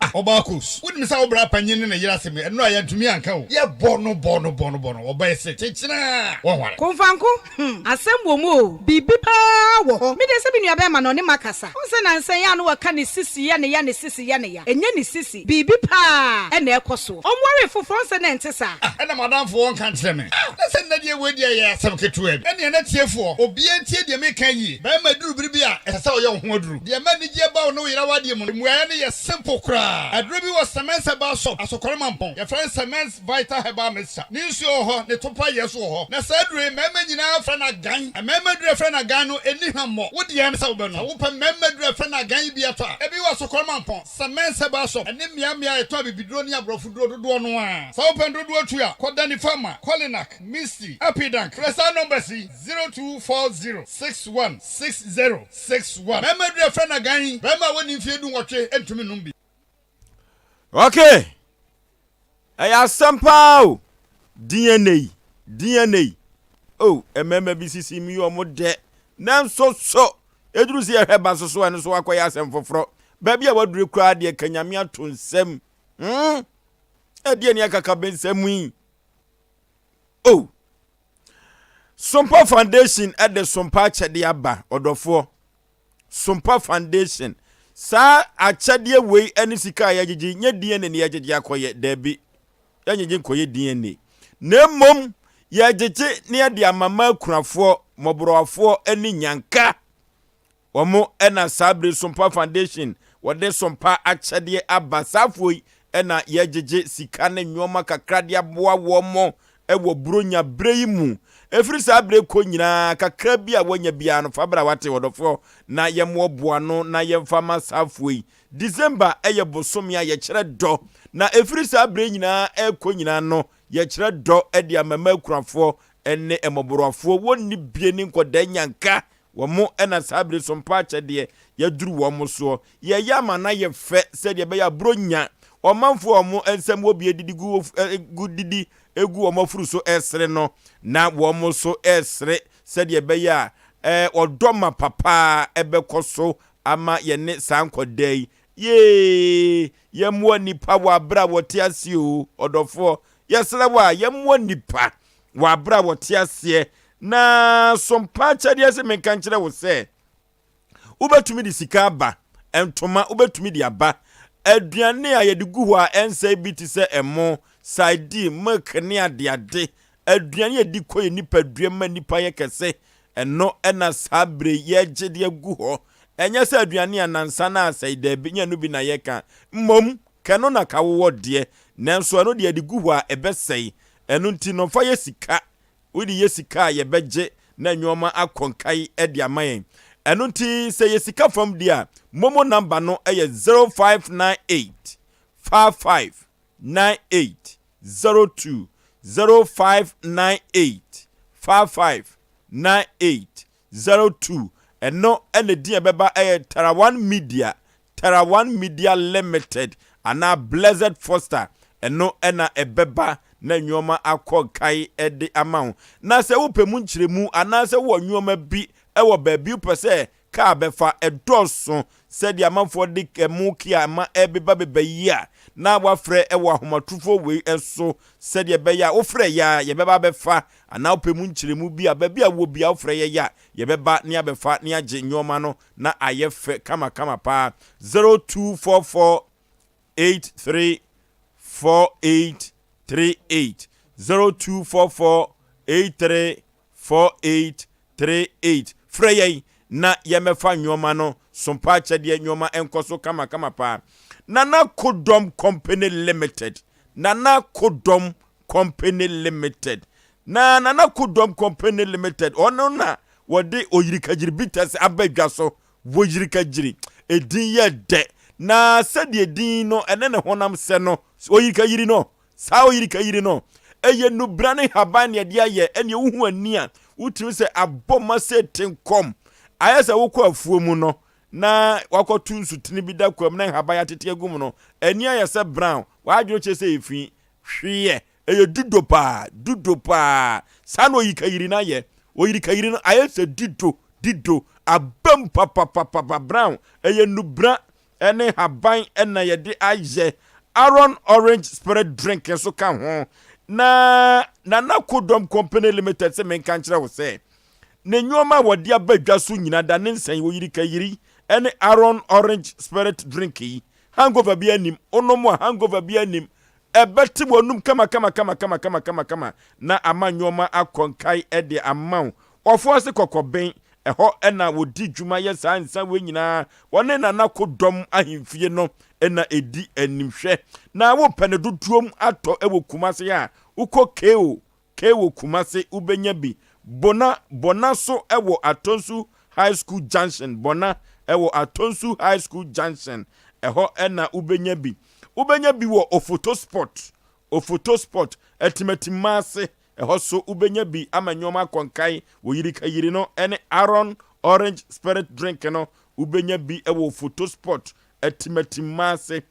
Ah Ɔbaa Kos, wonim sɛ wo bra panyin ne ne yere asɛm yi, ɛno a yɛantumi anka o. Yɛbɔ no bɔ no bɔ no bɔ no, ɔbaa yi se kyekyena a, wɔnware. Komfanko, hmm, asɛm wɔ mu o, biribi paa wɔ hɔ. Me deɛ sɛ me nua bɛɛma no ɔne makasa. Wohu sɛ nansa yi a na wɔka ne sisi yɛ ne ya, ne sisi yɛ ne ya. Ɛnyɛ ne sisi, biribi paa na ɛrekɔ soɔ. Ɔnwaree foforɔ, wohu sɛ na ɛnte saa. Ah, ɛna m'adamfo wɔnka nkyerɛ me. Ah, na sɛ nnɛ deɛ wei deɛ ɛyɛ asɛm ketewa bi. Ɛnneɛ na tiefoɔ, obiara ntie deɛ mereka yie. Barima duru bere bi a, ɛsɛ sɛ ɔyɛ wo ho aduru. Deɛ ɛma anigyeɛ ba wo ne wo yere awadeɛ mu no, mmuaeɛ no yɛ simple koraa. Aduro bi wɔ Semens Herbal Shop, Asokore Mampong. Yɛfrɛ no Semens Vital Herbal Mixture. Ne nsuo wɔ hɔ, ne topa yɛ nso wɔ hɔ. Na saa aduro yi, mmarima nyinaa frɛ no agan. Mmarima aduro a yɛfrɛ no agan no, ɛnni hwammɔ. Wo deɛ ne sɛ wobɛnom. Sɛ wopɛ mmarima aduro a yɛfrɛ no agan yi bi atɔ a, ebi wɔ Asokore Mampong, Semens Herbal Shop, ne mmeammea a yɛtɔn abibiduro ne aborɔfoduro dodoɔ no ara. Sɛ wopɛ no dodoɔ tu a, kɔ Danifama, Kolinak, Misty, Apidank. Frɛ saa numbers yi, 0240 61 60 61. Mmarima aduru a yɛfrɛ no agan yi, barima a wadi mfeɛ dunwɔtwe ntumi nnom bi. Okay. Ɛyɛ asɛm paa o. DNA, DNA. Oh, mmarima bi sisi mu yi wɔn dɛ. Nanso so, eduru sɛ yɛhwɛ ba so so ɛno so akɔyɛ asɛm foforɔ. Baabi a waduru koraa deɛ ka Nyame ato nsam. Hmm? Ɛdeɛ ne akakabensɛm yi. Oh. Sompa Foundation de Sompa akyɛdeɛ aba, ɔdɔfoɔ. Sompa Foundation. Saa akyɛdeɛ wei ne sika a yɛgyegye, nyɛ DNA ne yɛgyegye akɔyɛ, daabi. Yɛnyegye nkɔyɛ DNA. Na mmom, yɛgyegye ne yɛde ama ma akunafoɔ, mmɔborɔwafoɔ ne nyanka. Wɔn na saa bere Sompa Foundation wɔde Sompa akyɛdeɛ aba. Saa afoɔ yi na yɛgyegye sika ne nnoɔma kakra de aboa wɔn wɔ Buronya berɛ yi mu. Ɛfiri saa berɛ kɔ nyinaa, kakra bi a woanya biara no, fa bra wate ɔdɔfoɔ na yɛmmoaboa ano na yɛmfa ma saa afoɔ yi. December yɛ bosome a yɛkyerɛ dɔ, na ɛfiri saa berɛ nyinaa rekɔ nyinaa no, yɛkyerɛ dɔ de ama mmakunafoɔ ne mmɔborɔwafoɔ, wɔnni bie ne nkɔdaa nyanka Wɔn na saa bere so mpa akyɛdeɛ yɛaduru wɔn soɔ. Yɛreyɛ ama no ayɛ fɛ sɛdeɛ ɛbɛyɛ a Buronya ɔmanfoɔ a wɔn nsam wɔ bi adidi gu gu didi gu wɔn afuru so resere no, na wɔn nso resere sɛdeɛ ɛbɛyɛ a ɛɛ ɔdɔ ma papa bɛkɔ so ama yɛne saa nkwadaa yi. Yee! Yɛmmoa nnipa wɔ aberɛ a wɔte aseɛ o, ɔdɔfoɔ. Yɛsrɛ wo a, yɛmmoa nnipa wɔ aberɛ a wɔte aseɛ Na sompa akyɛdeɛ se menka nkyerɛ wo sɛ, wobɛtumi de sika aba, ntoma wobɛtumi de aba, aduane a yɛde gu hɔ a ɛnsɛe bi te sɛ ɛmo, sardine, milk ne adeade, aduane a yɛdi kɔ yɛn nipadua ma nipa yɛ kɛse, ɛno na saa bere yi yɛregye de agu hɔ. Ɛnyɛ sɛ aduane a nansa na asɛe, daabi, nyɛ ɛno bi na yɛka. Mmom, kɛno na ka wowɔ deɛ, nanso ɛno deɛ yɛde gu hɔ a ɛbɛsɛe. Ɛno nti no, fa yɛ sika Wode yɛ sika a yɛbɛgye na nnoɔma akɔ nkae de ama yɛn. Ɛno nti sɛ yɛ sika fam deɛ a, momo number no yɛ 0598 55 98 02, 0598 55 98 02 ɛno na din a ɛbɛba yɛ Tarawan Media, Tarawan Media Limited anaa Blessed Foster, ɛno na ɛbɛba na nnoɔma akɔ nkae de ama wo. Na sɛ wopɛ mu nkyerɛmu anaasɛ wowɔ nnoɔma bi wɔ baabi wopɛ sɛ kaa bɛfa, ɛdɔɔso sɛdeɛ amanfoɔ de ɛmo kia ma ɛbeba beba yi a, na wafrɛ wɔ ahomatorofoɔ wei so sɛdeɛ ɛbɛyɛ a wofrɛ yɛ a yɛbɛba abɛfa anaa wopɛ mu nkyerɛmu bi a, baabi a wowɔ biara wofrɛ yɛn a, yɛbɛba ne abɛfa ne agye nnoɔma no na ayɛ fɛ kamakama paa. 0244 83 4838 0244 83 4838 Frɛ yɛn na yɛmmɛfa nnoɔma no so mpa akyɛdeɛ nnoɔma nkɔ so kamakama paa. Nana Kodɔm Company Limited Nana Kodɔm Company Limited. Na Nana Kodɔm Company Limited, ɔno na wɔde Oyirikagyiri Bitters aba dwa so. Woyirikagyiri, edin yɛ dɛ. Na sɛdeɛ din no ɛne ne honam sɛ no, oyirikayiri no, saa oyirikayiri no, ɛyɛ nnubra ne nhaban na yɛde ayɛ, ɛnneɛ wohu ani a, wotumi sɛ abɔ ma sɛ tenkɔm. Ayɛ sɛ wokɔ afuo mu no, na wakɔto nsutene bi da kwam na nhaban atete agu mu no, ani ayɛ sɛ brown, w'adwene kyerɛ sɛ ɛyɛ fi. Hweɛ, ɛyɛ dudo paa, dudo paa. Saa na oyikayiri no ayɛ. Oyirikayiri no ayɛ sɛ dido, dido, abam papapapapa, brown. Ɛyɛ nnubra. ne haban na yɛde ayɛ. Aaron Orange Spirit Drink nso ka ho. Na Nana Kodɔm Company Limited sɛ menka nkyerɛ wo sɛ, ne nneɛma a wɔde aba dwa so nyina da ne nsɛn oyirikayiri ne Aaron Orange Spirit Drink yi. Hangover biara nnim, wonom a hangover biara nnim. Ɛbɛte w'anum kama kama kama kama kama kama kama na ama nneɛma akɔ nkae de ama wo. Wɔfo ase kɔkɔben, ɛhɔ na wɔdi dwuma yɛ saa nsa wei nyinaa. Wɔne Nana Kodɔm ahemfie no na ɛdi animhwɛ. Na wopɛ no dodoɔm atɔ wɔ Kumase a, wokɔ KO K wɔ Kumase wobɛnya bi. Bona, Bona so wɔ Atonsu High School Junction, Bona wɔ Atonsu High School Junction, ɛhɔ na wobɛnya bi. Wobɛnya bi wɔ Ofoto Spot, Ofoto Spot, Atimatimma ase, ɛhɔ so wobɛnya bi ama nneɛma akɔ nkae wɔ Yirikayiri no ne Aaron Orange Spirit Drink no, wobɛnya bi wɔ Ofoto Spot, Atimatimma ase.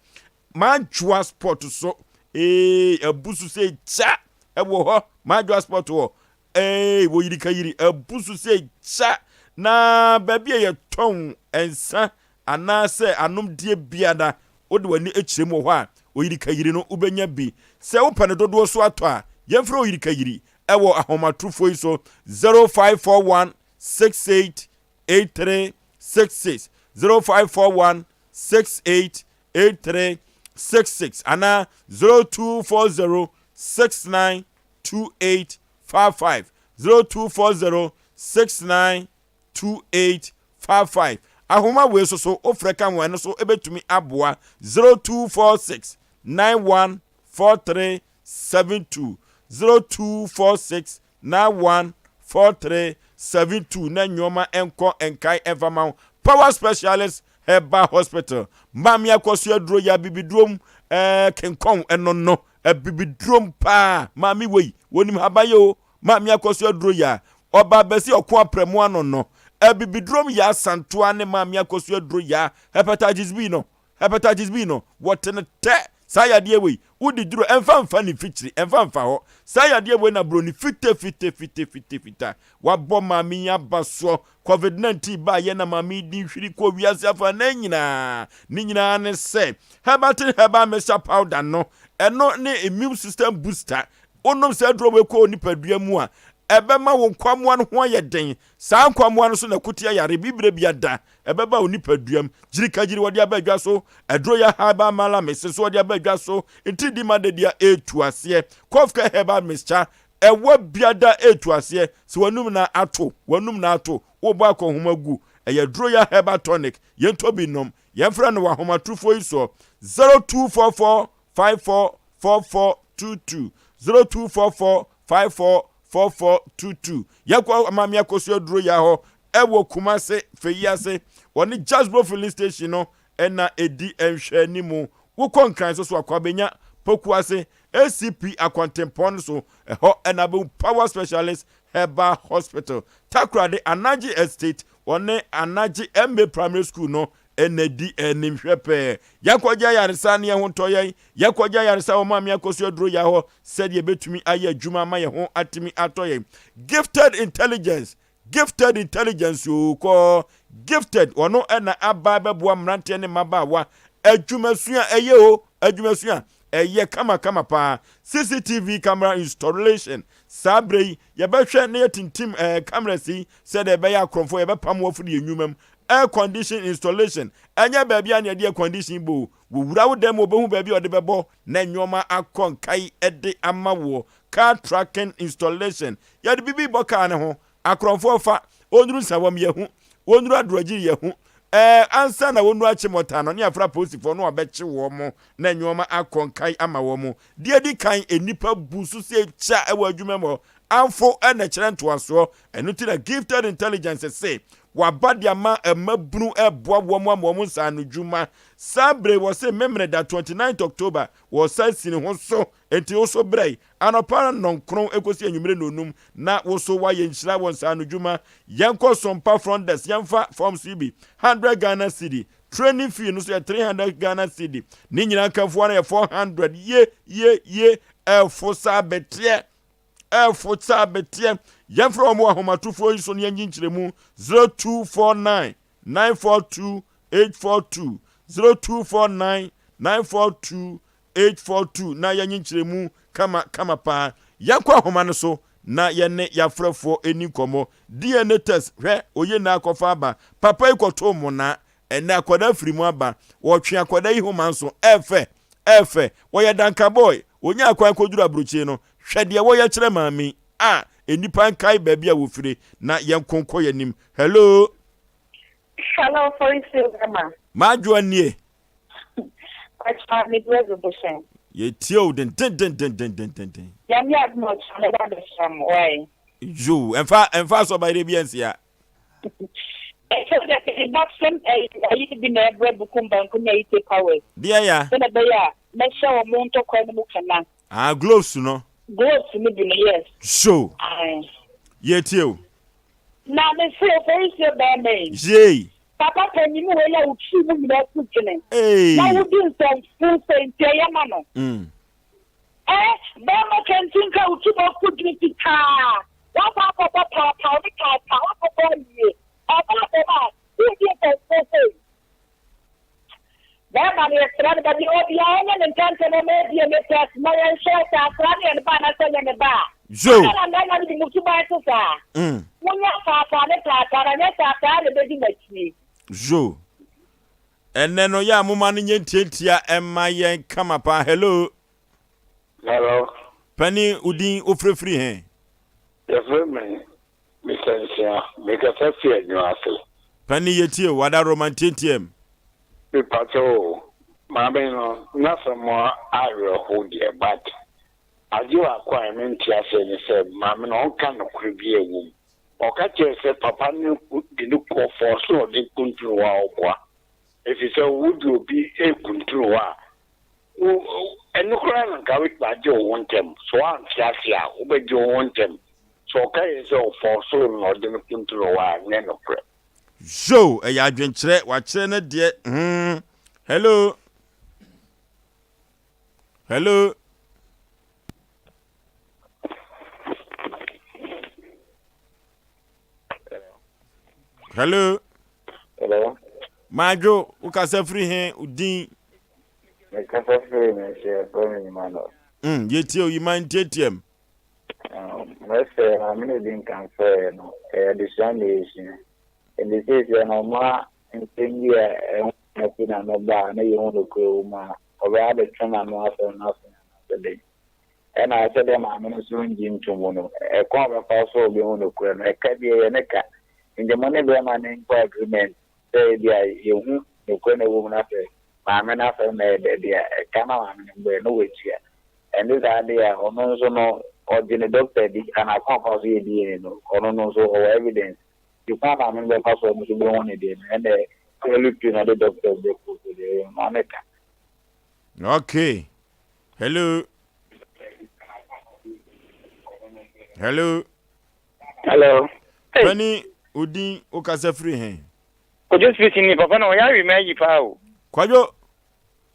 Madwoa Spot so, ee, abu so sɛ kya ɛwɔ hɔ. Madwoa Spot wɔ, ee, wɔ Yirikayiri, abu so sɛ kya. Na baabi a yɛtɔn nsa anaasɛ anomdeɛ biara, wode w'ani kyerɛ mu wɔ hɔ a, Oyirikayiri no wobɛnya bi. Sɛ wopɛ no dodoɔ so atɔ a, yɛmfrɛ Oyirikayiri ɛwɔ ahomatorofoɔ yi so, 0541 68 83 66, 0541 68 8366 anaa 0240 69 2855, 0240 69 2855. Ahoma wei nso so wofrɛ ka ho, ɛno nso ɛbɛtumi aboa, 0246 91 4372, 0246 91 4372 na nneɛma nkɔ nkae ɛmfa ma wo. Power Specialist Herbal Hospital, Maame Akɔso aduro yɛ abibidurom, ɛɛ kenkɔn ɛno no abibidurom paa. Maame wei wɔnim habayɛ o. Maame Akɔso aduro yɛ a ɔba abɛsi ɔko aprɛmo ano no abibidurom yɛ asantoa ne Maame Akɔso aduro yɛ a hepatitis B no, hepatitis B no, wɔte no tɛ. Saa yadeɛ wei, wodi duro, ɛmfa mfa ne mfikyiri, ɛmfa mfa hɔ. Saa yadeɛ wei na buroni fite fite fite fite fita wabɔ maame yi aba soɔ. COVID-19 baayɛ na maame yi di nhwiri kɔ wiase afa nan nyinaa. Ne nyinaa ne sɛ Herbatin herbal mixture powder no, ɛno ne immune system booster. Wonom saa duro wei kɔ wo nipadua mu a, ɛbɛma wo nkwammoa no ho ayɛ den. Saa nkwammoa no so na ɛko tia yare bibire biada ɛbɛba wo nipaduam. Gyirikagyiri wɔde aba adwa so, aduro yɛ herbal malamis nso wɔde aba adwa so, nti ma dedeɛ ɛretu aseɛ. Kofka herbal mixture ɛwɔ biada ɛretu aseɛ, sɛ w'anum na ato, w'anum na ato, wobɔ akɔnhoma gu. Ɛyɛ aduro yɛ herbal tonic, yɛntɔ bi nom. Yɛmfrɛ no wɔ ahomatorofoɔ yi soɔ, 0244 54 4422, 0244 54 4422. Yɛkɔ Maame Akosua aduro yɛ hɔ ɛwɔ Kumase Feyi ase, wɔne Jasbro filling station no ɛna ɛdi nhwɛ animu. Wokɔ Nkran so so akɔ abɛnya Poku ase ACP akwantempɔn no so, ɛhɔ ɛna bɛhu Power Specialist Herbal Hospital. Takoradi Anagye Estate, wɔne Anagye MA Primary School no ɛna di animhwɛ pɛɛ. Yɛkɔgye ayaresa ne yɛn ho ntɔ yɛn. Yɛkɔgye ayaresa wɔ Maame Akosua aduro yɛ hɔ sɛdeɛ ɛbɛtumi ayɛ adwuma ama yɛn ho atumi atɔ yɛn. Gifted Intelligence, Gifted Intelligence o kɔ Gifted, ɔno ɛna aba bɛboa mmeranteɛ ne mmabaawa. Adwumasua ɛyɛ o, adwumasua ɛyɛ kamakama paa. CCTV camera installation, saa berɛ yi yɛbɛhwɛ na yɛtintim cameras yi sɛdeɛ ɛbɛyɛ akorɔmfoɔ yɛbɛpam wɔ afiri yɛn nnwuma mu. Air condition installation, ɛnyɛ baabi a na yɛde air condition bɔ o, wɔwura wo dan mu wɔbɛhu baabi a ɔde bɛbɔ na nneɛma akɔ nkae ɛde ama woɔ. Car tracking installation, yɛde biribi bɔ car ne ho, akorɔmfoɔ fa wɔnnuru Nsawam yɛhu, wɔnnuru Adorɔgyiri yɛhu, ansa na wɔnnuru Akyemɔta no ne afra polisifoɔ no abɛkye wɔn mo na nneɛma akɔ nkae ama wɔn mo. Deɛ di kan, nnipa bu so sɛ kya ɛwɔ adwuma mu hɔ, amfo ɛna kyerɛ ntoasoɔ. Ɛno ti na Gifted Intelligence se waba de ama mmabunu ɛboa wɔn ama wɔn nsa ano dwuma. Saa bere wɔ se Memene da 29 October wɔsan si ne ho so, enti wo so brɛ anɔpa 9 ekosi anwummere 5 na wo so wayɛ nhyira wɔ nsa ano dwuma. Yɛnkɔ Sompa front desk, yɛmfa forms yi bi, 100 Ghana cedi. Training fee no so yɛ 300 Ghana cedi. Ne nyinaa nkamfoɔ no yɛ 400. Ye ye ye, ɛfo saa bɛteɛ, ɛfo saa bɛteɛ. Yɛmfrɛ wɔn wɔ ahomatorofoɔ yi so ne yɛngye nkyerɛmu, 0249 942 842. 0249 942 842 na yɛnye nkyerɛmu kama kama paa. Yɛnkɔ ahoma no so na yɛne yɛafrɛfoɔ ɛni nkɔmmɔ. DNA test hwɛ oye na akɔfa aba. Papa yi kɔtoo monaa ɛnɛ akwadaa firi mu aba. Wɔtwe akwadaa yi homa nso ɛɛfɛ ɛɛfɛ. Wɔyɛ danka boy. Wɔnya akwan kɔduru aburokyire no. Hwɛ deɛ wɔyɛ kyerɛ maame a nnipa nkae baabi a wɔfire na yɛnko nkɔ yɛn anim. Hello. Hello, Forisi Bɛma. Madwoa nie. Pacha, me dua zubuhyɛn. Yɛtie o dendendendendendenden. Nyame adom a ɔkyena mɛba abɛsra mo, wai. Yoo, ɛmfa ɛmfa asɔbayerɛ bi ansia. Ɛkyɛ dɛ mede basɛm ayi bi na ɛbrɛ Bukum Banku ne ayi take away. Deɛ ya? Sɛnɛ ɛbɛyɛ a mɛhyɛ wɔn ntɔkwa no mu kena. Ah, gloves no. Gloves no bi no, yes. Show. Aye. Yɛtie o. Na me se Oforisuo barima yi. Yei. Papa panyin wei a wo tiri mu nyinaa tu dwene. Eii. Na wodi nsɛmfuu sei nti ɛyɛ ma no. Eh, barima kantinka a wo ti mu afu dwene fitaa. Woakɔ akɔbɔ paapaa ne taataa, woakɔbɔ awie. Ɔbaa dɛm a, wodi nsɛmfuu sei. Bɛɛma no yɛsrɛ no baabi a ɔwɔ biara ɔnyɛ ne ntɛntɛm ɔma yɛ DNA test ma yɛnhwɛ sɛ akwadaa no yɛ ne ba anaasɛ ɛnyɛ ne ba a. Zo. Adɛn na mmarima no bi mo suban te saa? Monyɛ apaataa ne taataa na nyɛ saa saa na ɛbɛdi mo akyie. Zo. Ɛnnɛ no yɛ a moma no nyɛ ntiantia ɛma yɛn kama paa. Hello. Hello. Panin wo din wo frɛ firi he? Yɛfrɛ me Mister Nsia, mekasa fi Adwuma ase. Panin yɛtie o, wadaworoma ntiantiam. Mepakyɛw o, maame no n'asɛm awerɛhow deɛ but ade baako a mente aseɛ ne sɛ maame no ɔnka nokorɛ biaa ɛwɔ mu. Ɔka kyerɛɛ sɛ papa no de no kɔ force na ɔde kuntunu hɔ a ɔboa. Efisɛ wode obi rekuntunu hɔ a Wo, ɛno koraa na nka wobɛtumi agye wo ho ntɛm. Sɛ woante ase a, wobɛgye wo ho ntɛm. Sɛ ɔka yɛn sɛ ɔfɔɔsoo no na ɔde no kuntunu hɔ a, ɛnyɛ nokorɛ. Yoo ɛyɛ adwenkyerɛ wakyerɛ no deɛ hmm hello hello. Hello. Hello. Madwo, wo kasa firi he, wo din? Me kasa firi me nhyɛ fɛ me nyima no. Yɛtie o, yima ntiatiam. Mɛsɛ maame no di nkan frɛɛ no, ɛyɛ adesua na yɛsua. Nti seesia no ɔma nsɛm bi a ɛho na fi n'ano ba a na yɛhu nokorɛ wɔ mu a, ɔbɛyɛ abɛtwe n'ano asɛm no aso anaasɛ dɛn? Ɛna sɛdeɛ maame no nso nngye nto mu no, ɛkwan a ɔbɛfa so a ɔbɛhu nokorɛ no, ɛka bi ɛyɛ ne ka. Nti mo ne bɛrima no nkɔ agreement sɛ ebia yɛhu nokorɛ no ɛwɔ mu na sɛ maame no asɛm na ɛyɛ dɛ deɛ a, ɛka na maame no mbɔɛ na watua. Ɛnte saa deɛ a, ɔno nso no ɔgye ne doctor di anaa kwan a ɔfa so yɛ DNA no, ɔno no nso ɔwɔ evidence. Nti kwan a maame no bɛfa so a ɔno nso bɛhu ne deɛ no, ɛnna clearly pii na ɔde doctors bɛkɔ so deɛ ɛyɛ ɔno ara ne ka. Okay. Hello. Hello. Hello. Hey. Pani odin okasa firi he? Kwadwo speaking ni papa na ɔyɛ awi ma ayi paa o. Kwadwo.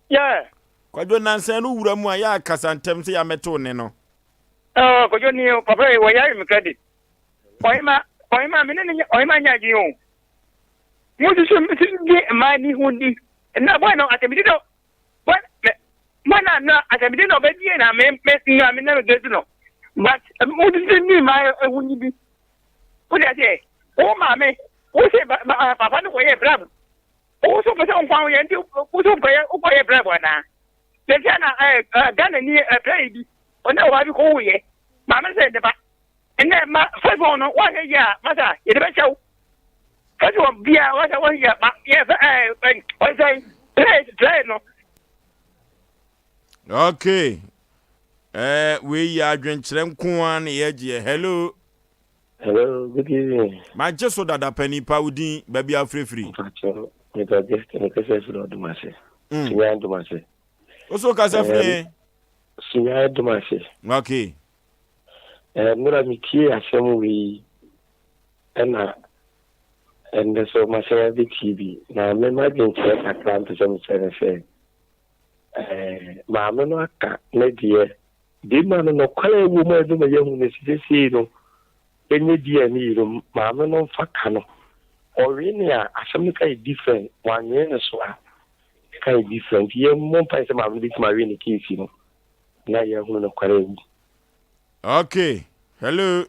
Yeah. Kwadwo nansa no wura mu a yɛ akasa ntɛm sɛ yɛamɛto ne no. Oh, Kwadwo ni o papa yi wɔyɛ awi me credit. Ɔhema ɔhema me ne ne ɔhema nyɛ adwene o. Mo susu di mmaa ni ho di. Na boy no atɛmidi no When me when I na asɛmdi na ɔbɛdie na me me na me na me gezi no but mo titi ni ma ehu ni bi o de aseɛ wo maame wo se papa no kɔyɛ brab wo so pɛ sɛ nkwa wo yɛ nti wo so kɔyɛ wo kɔyɛ brab anaa sɛsɛ na ɛɛ Ghana ni ɛbrɛ yi bi ɔne ɔbaa bi kɔ wo yɛ maame sɛ ne ba Ɛnɛ ma first one no wɔhwɛ yie a masa yɛde bɛhyɛ wo first one bia wɔsɛ wɔhwɛ yie ma yɛ fɛ ɛɛ ɛ ɔsɛ play play no. Okay. Eh, wei yɛ adwenkyerɛ nko ara na yɛgyeɛ. Hello. Hello, good evening. Magye so dada panin pa wo din baabi a wofirifiri. Mpakyɛ, mepɛ gift mekasa firi Ɔdomase. Sunyani Domase. Wo so kasa firi he? Sunyani Domase. Okay. Eh, nnora metiee asɛm wei ɛna ɛnnɛ so masan abɛtie bi na me m'adwenkyerɛ kakra mpɛ sɛ mekyerɛ ne sɛ eh, maame no aka ne deɛ bɛrima no nɔkware a ɛwɔ mu a ɛbɛma yɛahu no sɛ seesei no ɛnyɛ DNA no maame no mfa ka no ɔwe ne a asɛm no ka yɛ different wanwene ne so a. ka yɛ different. Nti yɛmmɔ mpae sɛ maame no bɛtumi awe ne case no na yɛahunu nokware awu. Okay, hello.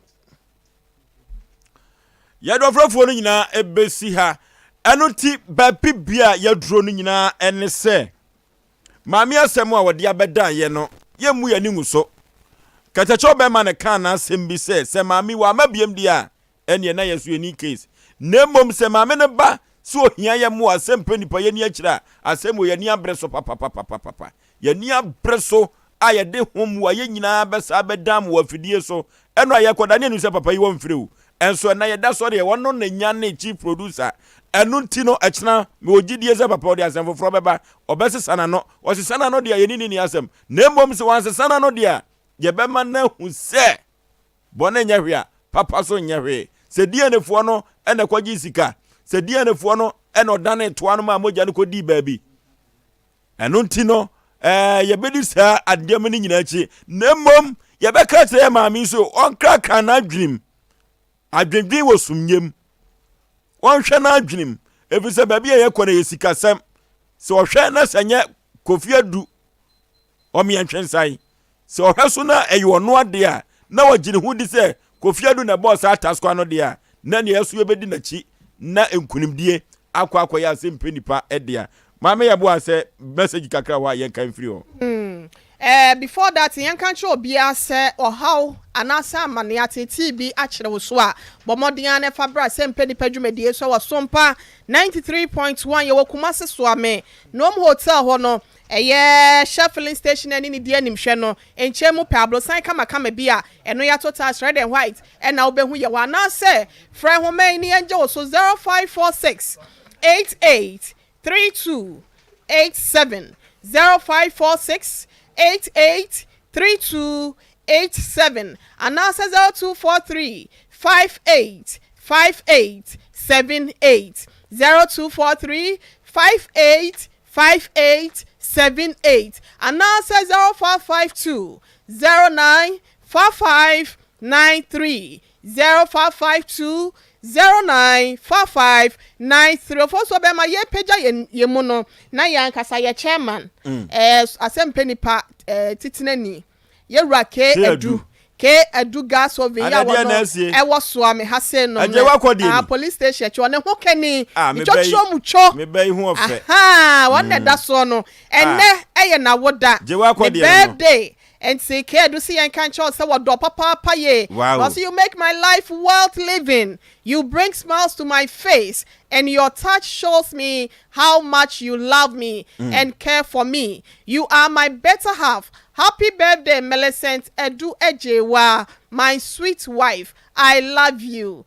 Yɛde ɔfrɛfoɔ no nyinaa ɛbɛsi ha. Ɛno nti baabi bia yɛduro no nyinaa ɛne sɛ maame asɛm a wɔde abɛdan yɛ no yɛmmu yɛn ani ngu so. Kɛtɛkyɛw bɛrima no kaa n'asɛm bi sɛ sɛ maame wɔ ama biem deɛ a ɛneɛ na yɛn so yɛni case. Na mmom sɛ maame no ba sɛ ohia yɛ mmoa sɛ mpɛ nipa yɛni akyire a asɛm wɔ yɛni abere so papapapapapa. Yɛni abere so a yɛde ho mmoa yɛn nyinaa bɛsa bɛdam wɔ afidie so. Ɛno a yɛkɔda ne anim sɛ papa yi wɔmfiri wo. Ɛnso ɛna yɛda sɔre yɛ wɔno na nya ne chief producer. Ɛno nti no ɛkyena mewɔ gyidie sɛ papa ɔde asɛm foforɔ bɛba. Ɔbɛsesa n'ano. Ɔsesa n'ano deɛ yɛni ne ni asɛm. Na mmom sɛ wansesa n'ano deɛ a yɛbɛma no ahu sɛ bɔne nyɛ hwee a papa so nyɛ hwee. Sɛ DNA foɔ no ɛna kɔgye sika. Sɛ DNA foɔ no ɛna ɔdane toa no ma mogya no kɔdii baabi. Ɛno nti no ɛɛ yɛbɛdi saa adeɛm no nyinaa akyi. Na mmom yɛbɛka kyerɛ yɛ maame nso ɔnkrakra n'adwenem. Adwendwen wɔ sumnyam. Wɔnhwɛ n'adwenem. Ɛfiri sɛ baabi a yɛkɔ no yɛ sikasɛm. Sɛ ɔhwɛ na sɛ nyɛ Kofi Adu ɔmeɛntwensan. Sɛ ɔhwɛ so na ɛyɛ ɔno adeɛ a na wɔgye ne ho di sɛ Kofi Adu na ɛbɔɔ saa taskwa no deɛ a na nea ɛso yɛbɛdi n'akyi na nkunimdie akɔ akɔyɛ asɛm pɛ nipa dea. Maame yɛboa sɛ message kakra hɔ a yɛnka mfiri hɔ. Eh, before that, yɛnka nkyerɛ obiara sɛ ɔhaw anaasɛ amanneɛ ateetee bi akyerɛ wo so a, bɔ mmɔden ara na fa bra sɛ mpɛ nipa dwumadie so wɔ Sompa 93.1. Yɛwɔ Kumasi Soame, Nom Hotel hɔ no, ɛyɛ Shell filling station ani ne di animhwɛ no nkyɛn mu pɛ, aborosan kamakama bi a ɛno yɛato tiles red and white ɛna wobɛhu yɛ hɔ, anaasɛ frɛ nhoma yi ne yɛngye wo so 0546 88 32 87, 0546 88 32 87, anaasɛ 0243 58 58 78, 0243 58 58 78, anaasɛ 0552 09 55 93, 0552 09 55 93. Ɔfɔ so bɛma yɛpagya yɛn yɛn mu no na yɛn ankasa yɛ chairman asɛmpɛ nipa titenani yɛwura K Adu K Adu gas oven yɛ wɔ no ɛwɔ Soame ha se no no police station akyi ɔne ho kɛni ntwɔtwerɛ mu twɔ wɔn na ɛda soɔ no. Ɛnɛ ɛyɛ n'awoda, ne birthday, nti K Adu si yɛn ka nkyɛw sɛ wɔdɔ papaapa yie. Wɔsi, "You make my life worth living. You bring smiles to my face and your touch shows me how much you love me and care for me. You are my better half. Happy birthday, Millicent Edu Ejewa, my sweet wife. I love you."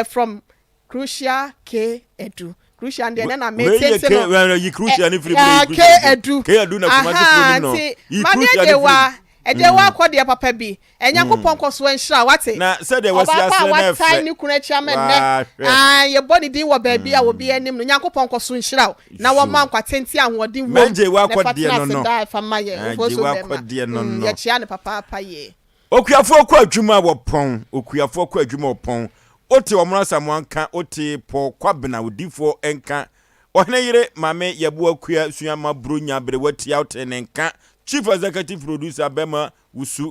From Crucial K Edu. Crucial deɛ ne na me tete no. Yi Crucial ne firi. K Edu. K Edu na Kumasi fo nim no. Yi Crucial ne firi. Ɛgye wa akɔ deɛ papa bi. Ɛnyankopɔn kɔ so nhyira wate. Na sɛdeɛ wɔsi asere na ɛfɛ. Ɔbaapa a watan ne kunu akyi ama nnɛ. Ah, yɛbɔ ne din wɔ baabi a obi anim no. Nyankopɔn kɔ so nhyira wo. Na wɔma nkwa tenten ahoɔden wom. Mɛgye wa akɔ deɛ no no. Na fa tena ase daa ɛfa ma yɛ. Ofo so bɛma. Yɛkyia ne papaapa yie. Okuafoɔ kɔ adwuma wɔ pɔn. Okuafoɔ kɔ adwuma wɔ pɔn. Wote ɔmono Asamoah nka, wote Paul Kwabena odifoɔ nka. Ɔhene yere Maame Yɛboa Kua Suama Buronya Berewa Tia wote ne nka. Chief Executive Producer Bɛma Wusu.